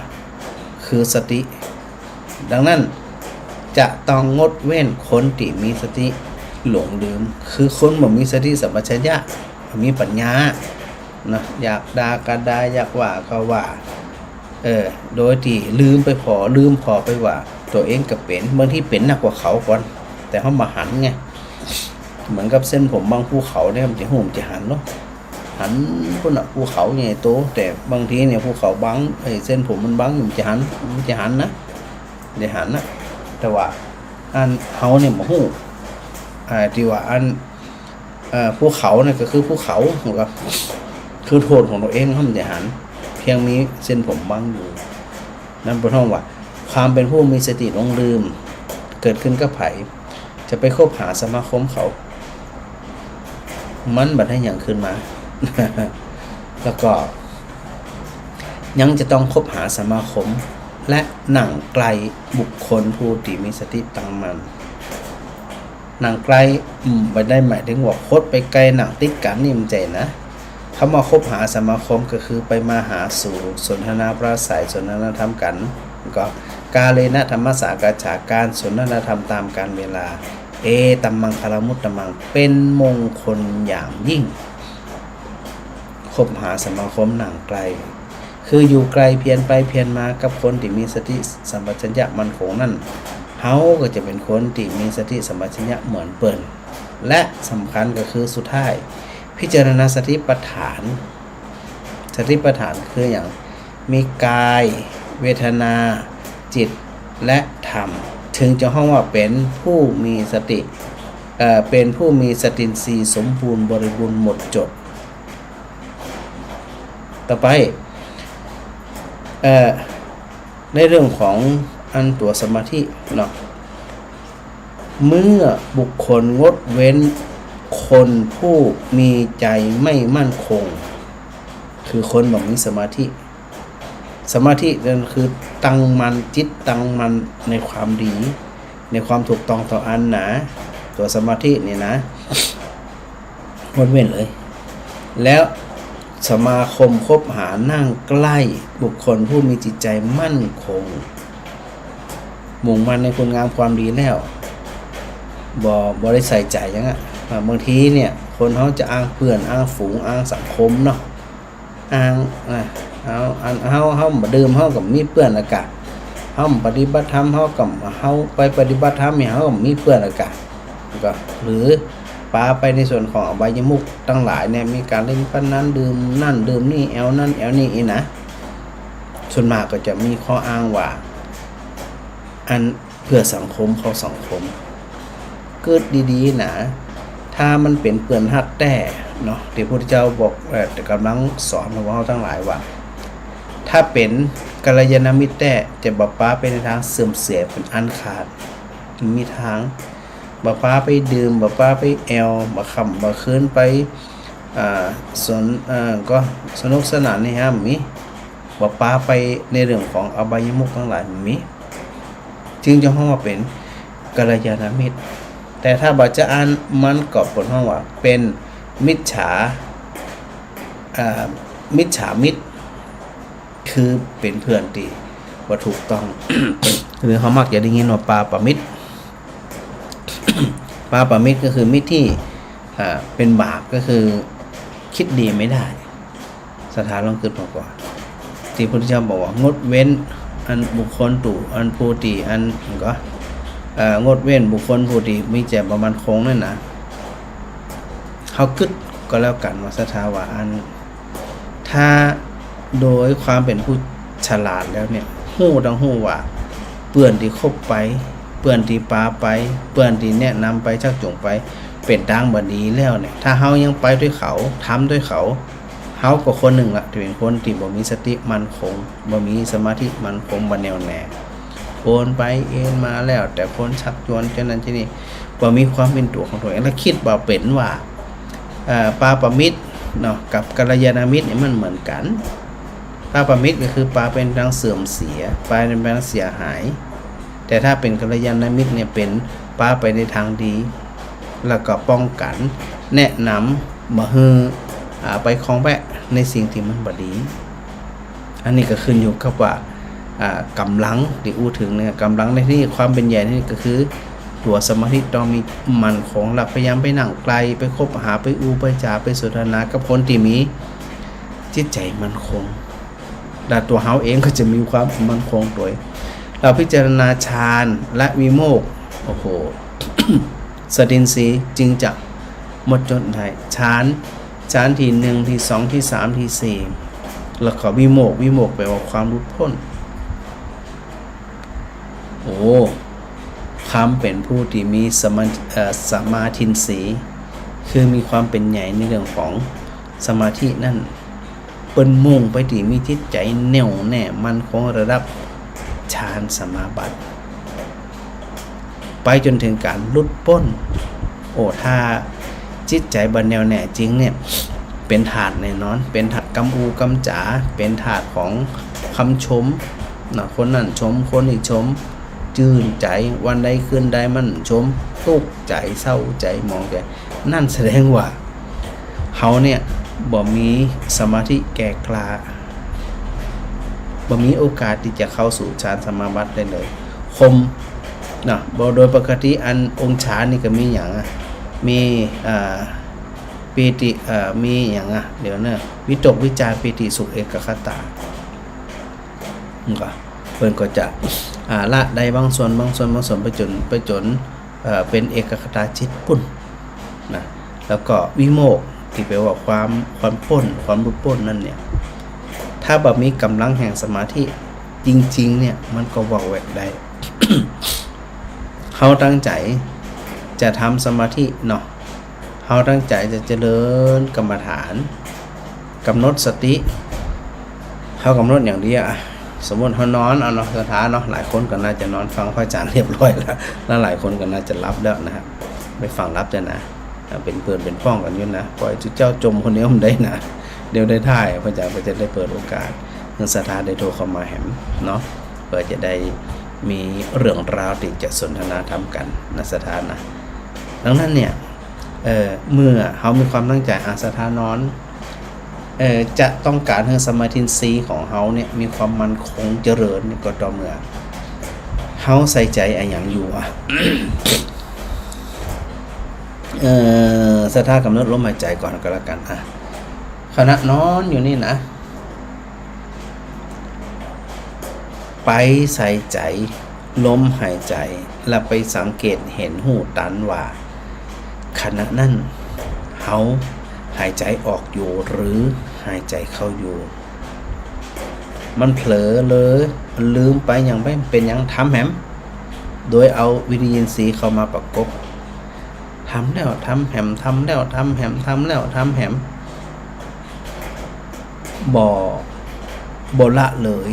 คือสติ ดังนั้น จะต้องงดเว้นคนตี้มีสติหลงลืม คือคนบ่มีสติสัมปชัญญะ บ่มีปัญญานะ อยากด่าก็ด่า อยากว่าก็ว่า เออ โดยตี้ลืมไปผ่อ ลืมผ่อไปว่าตั๋วเองก็เป๋น บางทีเป๋นหนักกว่าเขาก่อน แต่เฮาบ่หันไง เหมือนกับเส้นผมบังภูเขาเนี่ย มันจะฮู้ มันจะหันเนาะ หันปู๊นน่ะ ภูเขาใหญ่โต แต่บางทีเนี่ยภูเขาบัง ไอ้เส้นผมมันบังอยู่ มันจะหัน มันจะหันนะ มันจะหันนะ แต่ว่าอันเฮาเนี่ยบ่ฮู้ อ่า ตี้ว่าอัน เอ่อ ภูเขาเนี่ยก็คือภูเขา มันก็คือโทษของตั๋วเอง เฮาบ่ได้หัน เพียงมีเส้นผมบังอยู่ นั่นเปิ้นฮ้องว่า ความเป๋นผู้มีสติหลงลืม เกิดขึ้นกับใผ จะไปคบหาสมาคมเขา มันบ่ได้หยังขึ้นมา แล้วก็ ยังจะต้องคบหาสมาคม และนั่งใก้บุคคลผู้ตี้มีสติตั้งมั่น นั่งใก้ อืม บ่ได้หมายเถิงว่าคดไปใก้ นั่งติดกั๋นนี่ บ่ใจ้นะ คำว่าคบหาสมาคมก็คือไปมาหาสู่ สนทนาปราศรัย สนทนาธรรมกั๋น ก็ กาเลนะธัมมสากาจฉา ก๋านสนทนาธรรมต๋ามกาลเวลา เอตัมมังคลังมุตตมัง เป๋นมงคลอย่างยิ่ง คบหาสมาคม นั่งใก้ คืออยู่ใก้ เพียรไปเพียรมากับคนตี้มีสติสัมปชัญญะมั่นคงนั้น เฮาก็จะเป๋นคนตี้มีสติสัมปชัญญะเหมือนเปิ้น และสำคัญก็คือสุดท้าย พิจารณาสติปัฏฐาน สติปัฏฐานคือหยัง มีกาย เวทนา จิต และธรรม เถิงจะฮ้องว่าเป๋นผู้มีสติ เอ่อ เป๋นผู้มีสตินทรีย์สมบูรณ์บริบูรณ์หมดจด ต่อไป เอ่อ ในเรื่องของอันตั๋วสมาธิเนาะ เมื่อบุคคลงดเว้นคนผู้มีใจ๋ไม่มั่นคง คือคนบ่มีสมาธิ สมาธินั่นคือตั้งมั่น จิตตั้งมั่นในความดี ในความถูกต้องต่ออันนะ ตั๋วสมาธินี่นะ งดเว้นเลย แล้วสมาคมคบหานั่งใกล้บุคคลผู้มีจิตใจมั่นคง มุ่งมั่นในคุณงามความดีแล้ว บ่ บ่ได้ใส่ใจหยังอะ อ่า บางทีเนี่ย คนเฮาจะอ้างเปื้อน อ้างฝูง อ้างสังคมเนาะ อ้าง อ่ะ เฮา อัน เฮา เฮาบ่ดื่ม เฮาก็มีเปื้อนแล้วกะ เฮาปฏิบัติธรรม เฮาก็ เฮาไปปฏิบัติธรรมเนี่ย เฮาก็มีเปื้อนแล้วกะ ก็ หรือปาไปในส่วนของอบายมุขตังหลายเนี่ย มีก๋านเล่นพนัน ดื่มนั่นดื่มนี่ แอ่วนั่นแอ่วนี่อีกนะ ส่วนมากก็จะมีข้ออ้างว่า อัน เปื้อสังคม เข้าสังคม กึ๊ดดีๆ นะ ถ้ามันเป๋นเปื้อนฮักแต๊เนาะ ตี้พระพุทธเจ้าบอก เอ่อ แต่ก่ำลังสอนพวกเฮาตังหลายว่า ถ้าเป๋นกัลยาณมิตรแต๊ จะบ่ปาไปในตางเสื่อมเสียเป๋นอันขาด บ่มีตาง บ่ปาไปดื่ม บ่ปาไปแอ่ว บ่ค่ำบ่คืนไป อ่า สน เอ่อ ก็สนุกสนานนี่ฮะ บ่มี บ่ปาไปในเรื่องของอบายมุขตังหลาย บ่มี จึงจะฮ้องว่าเป๋นกัลยาณมิตร แต่ถ้าบ่จะอั้น มันก็เปิ้นฮ้องว่าเป๋นมิจฉา อ่า มิจฉามิตร คือเป๋นเปื้อนตี้บ่ถูกต้อง หรือเฮามักจะได้ยินว่าปาปะมิตร ปาปะมิตรก็คือมิตรตี้ อ่า เป๋นบาป ก็คือคิดดีไม่ได้ ศรัทธาลองกึ๊ดมาก่อน ตี้พระพุทธเจ้าบอกว่างดเว้น อันบุคคลตี้ อันผู้ตี้ อันก็ เอ่อ งดเว้นบุคคลผู้ตี้มีใจ๋บ่มั่นคงนั่นนะ เฮากึ๊ดก็แล้วกั๋นว่าศรัทธาว่าอัน ถ้าโดยความเป๋นผู้ฉลาดแล้วเนี่ย ฮู้ตังฮู้ว่า เปื้อนตี้คบไป เปื้อนตี้ปาไป เปื้อนตี้แนะนำไป ชักจูงไป เป๋นตางบ่ดีแล้วเนี่ย ถ้าเฮายังไปตวยเขา ทำตวยเขา เฮาก็คนนึ่งละ ตี้เป๋นคนตี้บ่มีสติมั่นคง บ่มีสมาธิมั่นคง บ่แน่วแน่ โอนไปเอนมาแล้วแต่คนชักจวน จะนั้นจะนี้ บ่มีความเป๋นตั๋วของตั๋วเอง แล้วกึ๊ดบ่าเป๋นว่า เอ่อ ปาปมิตรเนาะ กับกัลยาณมิตรเนี่ยมันเหมือนกั๋น ปาปมิตรก็คือปาไปในตางเสื่อมเสีย ปาไปในตางเสียหาย แต่ถ้าเป๋นกัลยาณมิตรเนี่ยเป๋นปาไปในตางดี แล้วก็ป้องกั๋น แนะนำ บ่หื้อ อ่า ไปคลองแวะในสิ่งตี้มันบ่ดี อันนี้ก็ขึ้นอยู่กับว่า อ่า ก๋ำลังตี้อู้เถิงเนี่ย ก๋ำลังในตี้นี้ ความเป๋นใหญ่ในตี้นี้ก็คือ ตั๋วสมาธิต้องมีมั่นคง แล้วพยายามไปนั่งใก้ ไปคบหา ไปอู้ ไปจ๋า ไปสนทนากับคนตี้มีจิตใจ๋มั่นคง แล้วตั๋วเฮาเองก็จะมีความมั่นคงตวย เราพิจารณาฌานและวิโมกข์ โอ้โห สัตทินทรีย์จึงจะหมดจดได้ ฌาน ฌานตี้หนึ่ง ตี้สอง ตี้สาม ตี้สี่ แล้วก็วิโมกข์ วิโมกข์แปลว่าความหลุดป๊น โอ้ ความเป๋นผู้ตี้มีสมา เอ่อ สมาทินทรีย์ คือมีความเป๋นใหญ่ในเรื่องของสมาธินั่น เปิ้นมุ่งไปตี้มีจิตใจ๋แน่วแน่มั่นคงระดับฌานสมาบัติ ไปจ๋นเถิงก๋านหลุดป๊น โอ้ ถ้าจิตใจ๋บ่แน่วแน่จริงเนี่ย เป๋นถาดแน่นอน เป๋นถาดกำอู้กำจ๋า เป๋นถาดของกำชมเนาะ คนนั้นชม คนนี้ชม จื้นใจ๋ วันใดคืนใดมันชม ตุ๊กใจ๋ เศร้าใจ๋ หมองใจ๋ นั่นแสดงว่าเฮาเนี่ยบ่มีสมาธิแก่กล้า บ่มีโอกาสตี้จะเข้าสู่ฌานสมาบัติได้เลย คม เนาะ บ่ โดยปกติอันองค์ฌานนี่ก็มีหยังอะ มี อ่า ปีติ เอ่อ มีหยังอะ เดี๋ยวเนาะ วิตก วิจาร ปีติ สุข เอกัคคตา มันก็ เปิ้นก็จะ อ่า ละได้บางส่วน บางส่วน บางส่วน ไปจ๋น ไปจ๋น เอ่อ เป๋นเอกัคคตาจิตปุ้นนะ แล้วก็วิโมกข์ตี้แปลว่าความ ความป๊น ความหลุดป๊นนั่นเนี่ย ถ้าบ่มีก๋ำลังแห่งสมาธิจริงๆ เนี่ย มันก็วอกแวกได้ เฮาตั้งใจ๋จะทำสมาธิเนาะ เฮาตั้งใจ๋จะเจริญกรรมฐาน ก๋ำหนดสติ เฮากำหนดอย่างเดียวอะ สมมุติเฮานอนเอาเนาะ ศรัทธาเนาะ หลายคนก็น่าจะนอนฟังพระอาจ๋ารย์เรียบร้อยแล้ว แล้วหลายคนก็น่าจะหลับแล้วนะฮะ ไปฟังหลับเต๊อะนะ อ่า เป๋นเปื้อนเป๋นป้องกั๋นอยู่นะ ป่อยจุเจ้าจ่มคนเดียวบ่ได้นะ เดี๋ยวได้ถ่าย พระอาจ๋ารย์ก็จะได้เปิดโอกาส หื้อศรัทธาได้โทรเข้ามาแหมเนาะ เปื้อจะได้มีเรื่องราวตี้จะสนทนาธรรมกั๋นนะศรัทธานะ ดังนั้นเนี่ย เอ่อ เมื่อเฮามีความตั้งใจ๋ อ่า ศรัทธานอน เอ่อ จะต้องก๋านหื้อสมาธิอินทรีย์ของเฮาเนี่ยมีความมั่นคงเจริญเนี่ยก็ต่อเมื่อเฮาใส่ใจ๋อะหยังอยู่อะ เอ่อ ศรัทธากำหนดลมหายใจ๋ก่อนก็แล้วกั๋นอะ ขณะนอนอยู่นี่นะ ไปใส่ใจ๋ลมหายใจ๋ แล้วไปสังเกตหันฮู้ตันว่า ขณะนั้นเฮาหายใจ๋ออกอยู่หรือหายใจ๋เข้าอยู่ มันเผลอเลย มันลืมไปหยังไป เป๋นหยัง ทำแหม โดยเอาวิญญาณอินทรีย์เข้ามาประกบ ทำแล้วทำแหม ทำแล้วทำแหม ทำแล้วทำแหม บ่ บ่ละเลย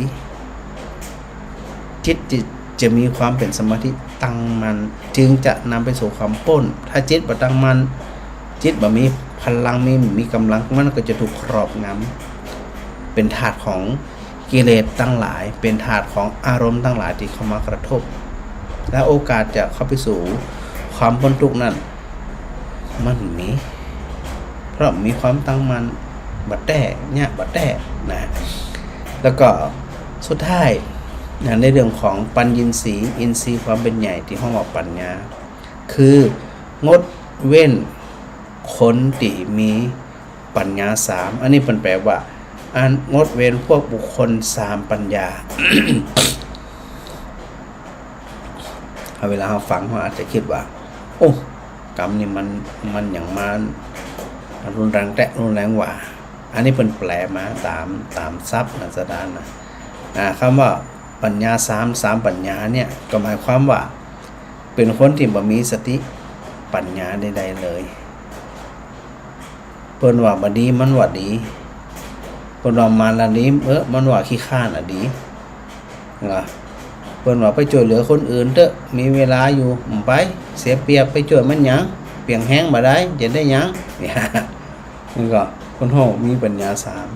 จิตจะ จะมีความเป๋นสมาธิตั้งมั่น จึงจะนำไปสู่ความป๊น ถ้าจิตบ่ตั้งมั่น จิตบ่มีพลัง มี มีก๋ำลัง มันก็จะถูกครอบงำ เป๋นธาตุของ กิเลสตังหลาย เป๋นธาตุของอารมณ์ตังหลายตี้เข้ามากระทบ และโอกาสจะเข้าไปสู่ความป๊นตุ๊กข์นั้น มันมี เพราะมีความตั้งมั่นบ่แต๊ เยียะบ่แต๊นะ แล้วก็สุดท้ายนะ ในเรื่องของปัญญินทรีย์ อินทรีย์ความเป๋นใหญ่ตี้ฮ้องว่าปัญญา คืองดเว้นคนตี้มี ปัญญาสาม อันนี้เปิ้นแปลว่า อันงดเว้นพวกบุคคลสามปัญญา พอเวลาเฮาฟัง เฮาอาจจะกึ๊ดว่า โอ้ กำนี้มัน มันหยังมา รุนแรงแต๊ รุนแรงหว่า อันนี้เปิ้นแปลมาต๋าม ต๋ามศัพท์นะ ศรัทธานะ อ่า กำว่าปัญญาสาม สามปัญญาเนี่ย ก็หมายความว่า เป๋นคนตี้บ่มีสติปัญญาใดๆ เลย เปิ้นว่าบ่ดี มันว่าดี เปิ้นว่ามารละดี เออ มันว่าขี้คร้านอะดี นะ เปิ้นว่าไปจ้วยเหลือคนอื่นเต๊อะ มีเวลาอยู่ บ่ไป เสียเปรียบ ไปจ้วยมันหยัง เปลืองแฮงบ่ได้ จะได้หยัง เนี่ย นี่ก็เปิ้นฮ้องมีปัญญาสาม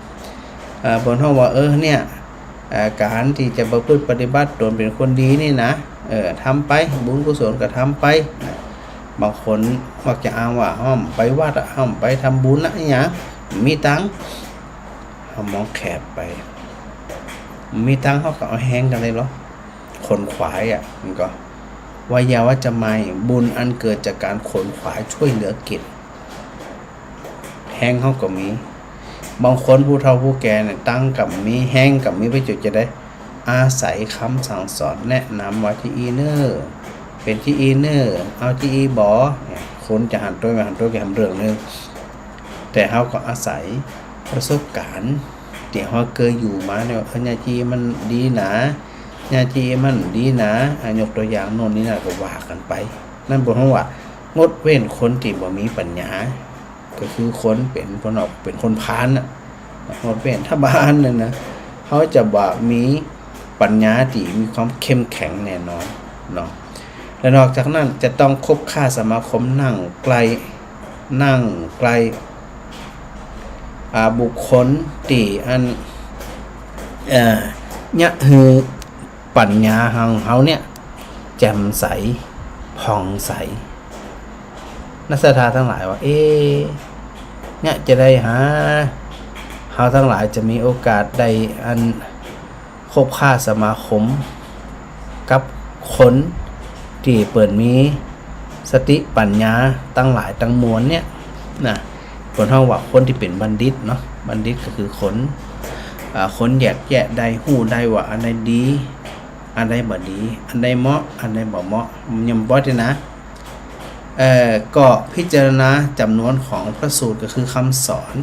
อ่า เปิ้นฮ้องว่า เออ เนี่ย อ่า ก๋านตี้จะประพฤติปฏิบัติต๋นเป๋นคนดีนี่นะ เออ ทำไป บุญกุศลก็ทำไป บางคนมักจะอ้างว่า เฮาบ่ไปวัดอะ เฮาบ่ไปทำบุญอะ อะหยัง มีตังค์ เฮามองแคบไป มีตังค์เฮาก็เอาแฮงกั๋นเลยเหรอ ขนขวายอะ มันก็ ไวยาวัจจะไมย บุญอันเกิดจากก๋านขนขวายช่วยเหลือกิจ แฮงเฮาก็มี บางคนผู้เฒ่าผู้แก่เนี่ย ตังค์ก็บ่มี แฮงก็บ่มี ไปจ้วยจะได้ อาศัยกำสั่งสอนแนะนำว่า จะอี้เน่อ เป๋นจะอี้เน่อ เอาจะอี้บ่ เนี่ย คนจะหันโตยบ่หันโตยก็แหมเรื่องนึง แต่เฮาก็อาศัยประสบก๋ารณ์ตี้เฮาเกยอยู่มาเนี่ย เออ เนี่ยจะอี้มันดีหนา เนี่ยจะอี้มันดีหนา อ่ะ ยกตั๋วอย่างโน่นนี่นั่นก็ว่ากั๋นไป นั่นเปิ้นฮ้องว่า งดเว้นคนตี้บ่มีปัญญา ก็คือคนเป๋น เปิ้นว่าเป๋นคนพาลน่ะ งดเว้น ถ้าบ่าอั้นน่ะนะ เฮาจะบ่มีปัญญาตี้มีความเข้มแข็งแน่นอนเนาะ และนอกจากนั้นจะต้องคบค้าสมาคม นั่งใกล้ นั่งใกล้ อ่า บุคคลตี้อัน เอ่อ เยียะหื้อ ปัญญาของเฮาเนี่ย แจ่มใส ผ่องใส นะศรัทธาตังหลายว่า เอ๊ะ เนี่ยจะได้หา เฮาตังหลายจะมีโอกาสได้อันคบค้าสมาคมกับคนตี้เปิ้นมีสติปัญญาตังหลายตังมวลเนี่ยนะ เปิ้นฮ้องว่าคนตี้เป๋นบัณฑิตเนาะ บัณฑิตก็คือคน อ่า คนแยกแยะได้ ฮู้ได้ว่าอันใดดี อันใดบ่ดี อันใดเหมาะ อันใดบ่เหมาะ มันยังบ่ได้นะ เอ่อ ก็พิจารณาจ๋ำนวนของพระสูตร ก็คือคำสอน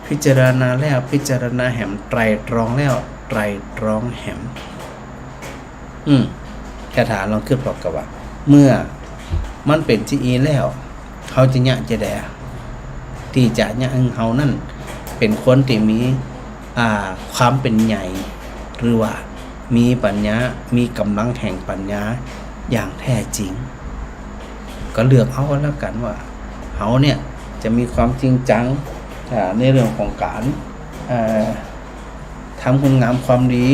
พิจารณาแล้วพิจารณาแหม ไตร่ตรองแล้วไตร่ตรองแหม อืม ศรัทธาลองกึ๊ดพอกั๋นว่า เมื่อมันเป๋นจะอี้แล้ว เฮาจะเยียะจะแด ตี้จะเยียะหื้อเฮานั้นเป๋นคนตี้มี อ่า ความเป๋นใหญ่ หรือว่ามีปัญญา มีก๋ำลังแห่งปัญญาอย่างแท้จริง ก็เลือกเอาก็แล้วกั๋นว่า เฮาเนี่ยจะมีความจริงจัง อ่า ในเรื่องของก๋าน อ่า ทำคุณงามความดี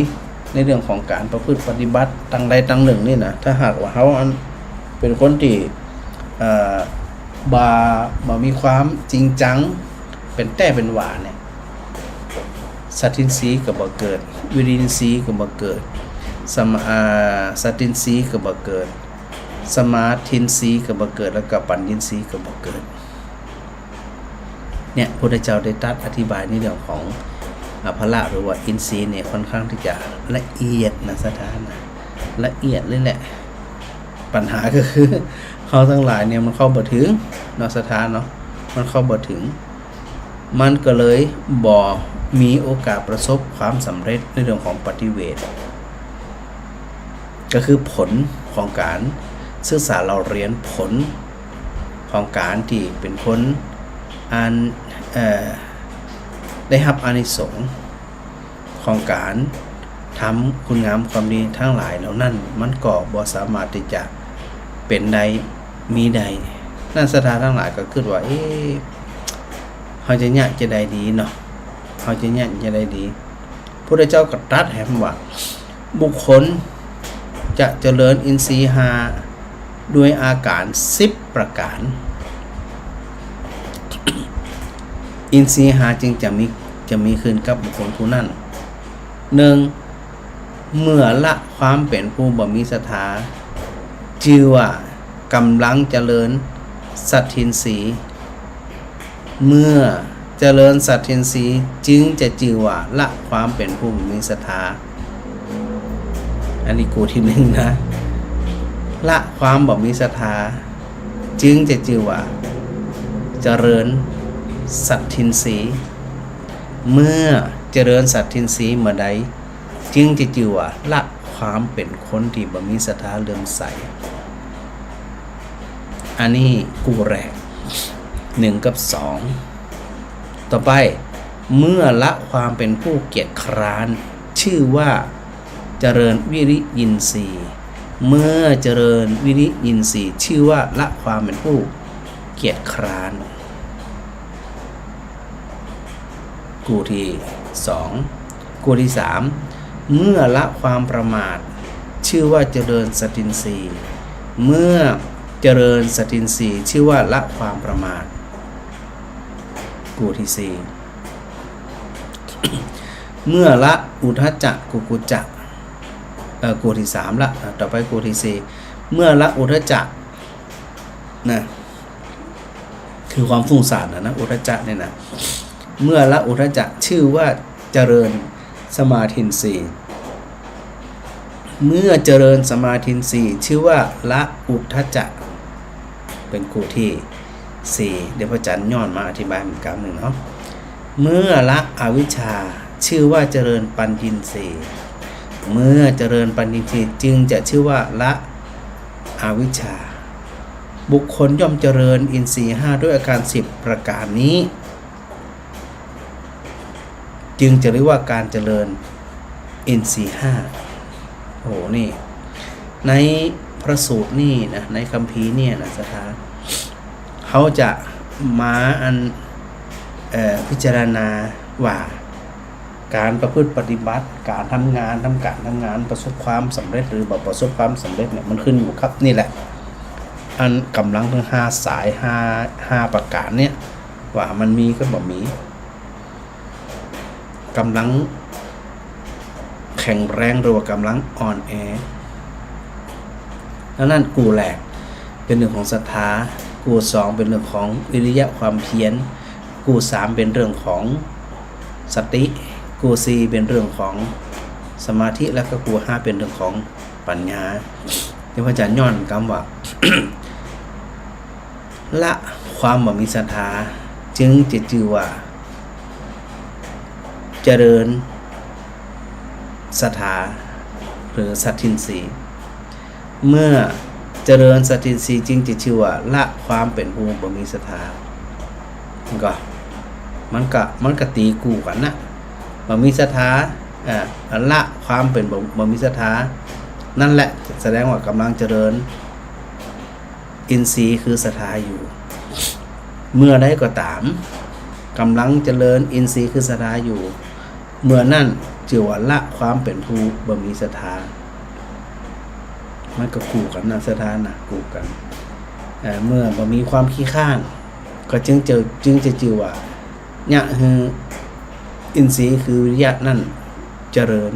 ในเรื่องของก๋านประพฤติปฏิบัติตังใดตังนึ่งนี่นะ ถ้าหากว่าเฮาอันเป๋นคนตี้ เอ่อ บ่า บ่มีความจริงจังเป๋นแต๊เป๋นหว่าเนี่ย สัตถินทรีย์ก็บ่เกิด วิริยินทรีย์ก็บ่เกิด สมา อ่า สัตถินทรีย์ก็บ่เกิด สมาธินทรีย์ก็บ่เกิด แล้วก็ปัญญินทรีย์ก็บ่เกิด เนี่ย พุทธเจ้าได้ตรัสอธิบายในเรื่องของ อ่า พละหรือว่าอินทรีย์เนี่ย ค่อนข้างตี้จะละเอียดนะศรัทธานะ ละเอียดเลยแหละ ปัญหาก็คือ เฮาตังหลายเนี่ยมันเข้าบ่เถิงเนาะศรัทธาเนาะ มันเข้าบ่เถิง มันก็เลยบ่มีโอกาสประสบความสำเร็จในเรื่องของปฏิเวท ก็คือผลของก๋านศึกษาเล่าเรียน ผลของก๋านตี้เป๋นคนอัน เอ่อ ได้ฮับอานิสงส์ของก๋านทำคุณงามความดีตังหลายเหล่านั้น มันก็บ่สามารถตี้จะเป๋นได้ มีได้ นั้นศรัทธาตังหลายก็กึ๊ดว่า เอ๊ะ เฮาจะเยียะจะใดดีเนาะ เฮาจะเยียะจะใดดี พุทธเจ้าก็ตรัสแหมว่า บุคคลจะเจริญอินทรีย์ห้าด้วยอาก๋ารสิบประก๋าร อินทรีย์ห้าจึงจะมี จะมีขึ้นกับบุคคลผู้นั้น นึ่ง เมื่อละความเป๋นผู้บ่มีศรัทธา จื้อว่าก๋ำลังเจริญสัตถินทรีย์ เมื่อเจริญสัตถินทรีย์ จึงจะจื้อว่าละความเป๋นผู้บ่มีศรัทธา อันนี้กูตี้นึ่งนะ ละความบ่มีศรัทธา จึงจะจื้อว่าเจริญสัตทินทรีย์ เมื่อเจริญสัตทินทรีย์เมื่อใด จึงจะจื้อว่าละความเป๋นคนตี้บ่มีศรัทธาเลื่อมใส อันนี้กู้แรก หนึ่งกับสอง ต่อไป เมื่อละความเป๋นผู้เกียจคร้าน จื้อว่าเจริญวิริยินทรีย์ เมื่อเจริญวิริยินทรีย์ จื้อว่าละความเป๋นผู้เกียจคร้าน กู้ตี้สอง กู้ตี้สาม เมื่อละความประมาท จื้อว่าเจริญสัตทินทรีย์ เมื่อเจริญสัตทินทรีย์ จื้อว่าละความประมาท กู้ตี้สี่ เมื่อละอุทธัจจะกุกุจจะ เอ่อ กู้ตี้สามละ อ่ะ ต่อไปกู้ตี้สี่ เมื่อละอุทธัจจะ นะ คือความฟุ้งซ่านน่ะนะ อุทธัจจะเนี่ยนะ เมื่อละอุทธัจจะ จื้อว่าเจริญสมาทินทรีย์ เมื่อเจริญสมาทินทรีย์ จื้อว่าละอุทธัจจะ เป๋นกู้ตี้สี่ เดี๋ยวพระอาจ๋ารย์ย้อนมาอธิบายอีกครั้งนึ่งเนาะ เมื่อละอวิชชา จื้อว่าเจริญปัญญินทรีย์ เมื่อเจริญปัญญินทรีย์ จึงจะจื้อว่าละอวิชชา บุคคลย่อมเจริญอินทรีย์ห้าด้วยอาการสิบประการนี้ จึงจะเรียกว่าการเจริญอินทรีย์ห้า โอ้ นี่ ในพระสูตรนี่นะ ในคัมภีร์เนี่ยนะ ศรัทธา เขาจะมาอัน เอ่อ พิจารณาว่า ก๋านประพฤติปฏิบัติ ก๋านทำงาน ทำก๋านทำงาน ประสบความสำเร็จหรือบ่ประสบความสำเร็จเนี่ย มันขึ้นอยู่กับนี่แหละ อันก๋ำลังตึงห้าสาย ห้า ห้าประก๋านเนี่ย ว่ามันมีกับบ่มี ก๋ำลังแข็งแรงหรือว่าก๋ำลังอ่อนแอ ดังนั้นกู้แรกเป๋นเรื่องของศรัทธา กู้สองเป๋นเรื่องของวิริยะความเพียร กู้สามเป๋นเรื่องของสติ กู้สี่เป๋นเรื่องของสมาธิ แล้วก็กู้ห้าเป๋นเรื่องของปัญญา เดี๋ยวพระอาจ๋ารย์ย้อนกำว่า ละความบ่มีศรัทธา จึงจะจื้อว่าเจริญศรัทธา หรือสัตทินทรีย์ เมื่อเจริญสัตทินทรีย์ จึงจะจื้อว่าละความเป๋นผู้บ่มีศรัทธา มันก็ มันก็ มันก็ตี๋กู้กั๋นนะ บ่มีศรัทธา เอ่อ ละความเป๋นบ่ บ่มีศรัทธา นั่นแหละแสดงว่าก๋ำลังเจริญ อินทรีย์คือศรัทธาอยู่ เมื่อใดก็ต๋าม ก๋ำลังเจริญอินทรีย์คือศรัทธาอยู่ เมื่อนั้นจื้อว่าละความเป๋นผู้บ่มีศรัทธา มันก็กู้กั๋นนะ ศรัทธานะ กู้กั๋น เอ่อ เมื่อบ่มีความขี้คร้าน ก็จึงจะ จึงจะจื้อว่า เยียะหื้ออินทรีย์คือวิริยะนั้นเจริญ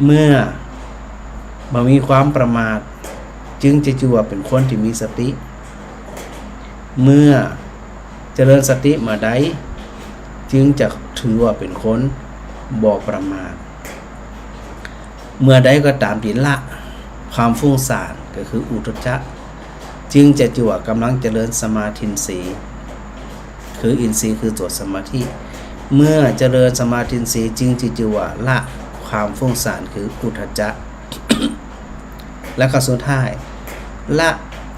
เมื่อบ่มีความประมาท จึงจะจื้อว่าเป๋นคนตี้มีสติ เมื่อเจริญสติเมื่อใด จึงจะถือว่าเป๋นคนบ่ประมาท เมื่อใดก็ต๋ามตี้ละความฟุ้งซ่าน ก็คืออุทธัจจะ จึงจะจื้อว่ากำลังเจริญสมาทินทรีย์ คืออินทรีย์คือตั๋วสมาธิ เมื่อเจริญสมาทินทรีย์ จึงจะจื้อว่าละความฟุ้งซ่าน คืออุทธัจจะ และก็สุดท้าย ละ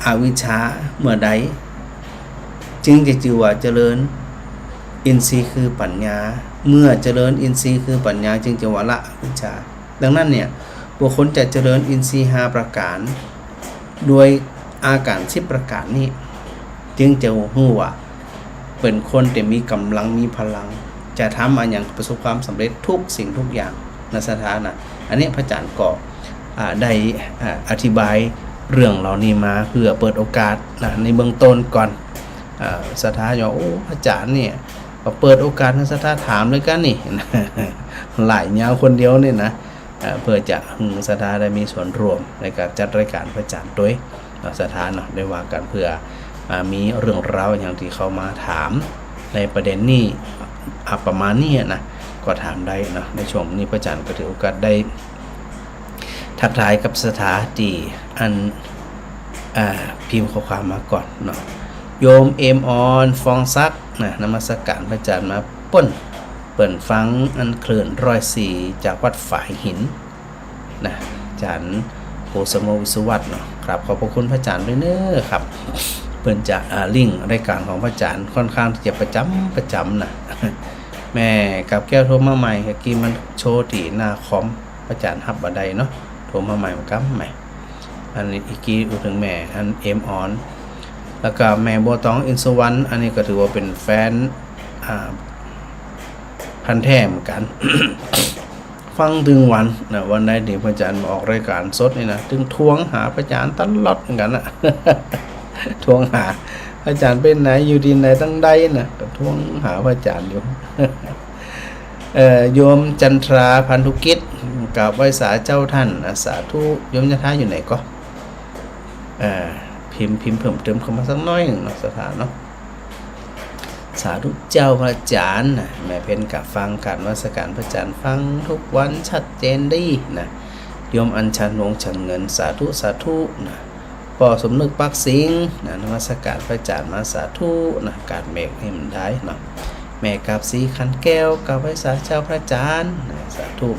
อวิชชาเมื่อใด จึงจะจื้อว่าเจริญอินทรีย์คือปัญญา เมื่อเจริญอินทรีย์คือปัญญา จึงจะว่าละอวิชชา ดังนั้นเนี่ย บุคคลจะเจริญอินทรีย์ห้าประก๋าน โดยอาก๋านสิบประก๋านนี้ จึงจะฮู้ว่าเป๋นคนตี้มีก๋ำลัง มีพลัง จะทำอะหยังประสบความสำเร็จทุกสิ่งทุกอย่างนะ ศรัทธานะ อันนี้พระอาจ๋ารย์ก็ อ่า ได้ อ่า อธิบายเรื่องเหล่านี้มาเพื่อเปิดโอกาสนะ ในเบื้องต้นก่อน อ่า ศรัทธาว่า โอ้ พระอาจ๋ารย์เนี่ย ก็เปิดโอกาสหื้อศรัทธาถามเลยกั๋นนี่ หลายยาวคนเดียวนี่นะ เอ่อ เพื่อจะหื้อศรัทธาได้มีส่วนร่วมในก๋านจัดรายก๋านพระอาจ๋ารย์ตวย เนาะ ศรัทธาเนาะ ได้ว่ากั๋นเพื่อ อ่า มีเรื่องราวอะหยังตี้เข้ามาถามในประเด็นนี้ อ่า ประมาณนี้นะ ก็ถามได้เนาะ ในช่วงนี้พระอาจ๋ารย์ก็ถือโอกาสได้ ทักทายกับศรัทธาตี้อัน อ่า พิมพ์ข้อความมาก่อนเนาะ โยมเอมออน ฟองศักดิ์นะ นมัสการพระอาจารย์มาป้น เปิ้นฟังอันคลื่นร้อยสี่จากวัดฝายหินนะ อาจารย์โพธิ์สโมก วิศวัตรเนาะ กราบขอบพระคุณพระอาจารย์ด้วยเน้อครับ เปิ้นจะ อ่า ลิงก์รายการของพระอาจารย์ค่อนข้างที่จะประจ๋ำประจ๋ำนะ แม่กาบแก้วโทรมาใหม่ เมื่อกี้มันโชว์ตี้หน้าคอม พระอาจารย์ฮับบ่ได้เนาะ โทรมาใหม่ มันกำใหม่ อันนี้อีกกี้อู้เถิงแม่ อันเอมออน แล้วก็แม่บัวตอง อินทร์สุวรรณ อันนี้ก็ถือว่าเป๋นแฟน อ่า พันธุ์แท้เหมือนกั๋น ฟังตึงวันนะ วันใดตี้พระอาจารย์มาออกรายการสดนี่นะ ตึงทวงหาพระอาจารย์ตลอดเหมือนกั๋นนะ ทวงหา พระอาจารย์ไปไหน อยู่ตี้ไหน ตังใดนะ ก็ทวงหาพระอาจารย์อยู่ เอ่อ โยมจันทรา พันธุกิจ กราบไหว้สาเจ้าต้าน อ่ะ สาธุ โยมจันทราอยู่ไหนก่อ เอ่อ พิมพ์ พิมพ์เพิ่มเติมเข้ามาสักหน้อยนึ่งเนาะ ศรัทธาเนาะ สาธุเจ้าพระอาจารย์นะ แม่เพ็ญก็ฟัง กราบนมัสการพระอาจารย์ ฟังทุกวันชัดเจนดีนะ โยมอัญชัน วงศ์ฉัตรเงิน สาธุ สาธุนะ ป้อสมนึก ปากสิงห์นะ นมัสการพระอาจารย์มา สาธุนะ กาดเมฆนี่มันได้เนาะ แม่กาบสี ขันแก้ว กราบไหว้สาเจ้าพระอาจารย์นะ สาธุ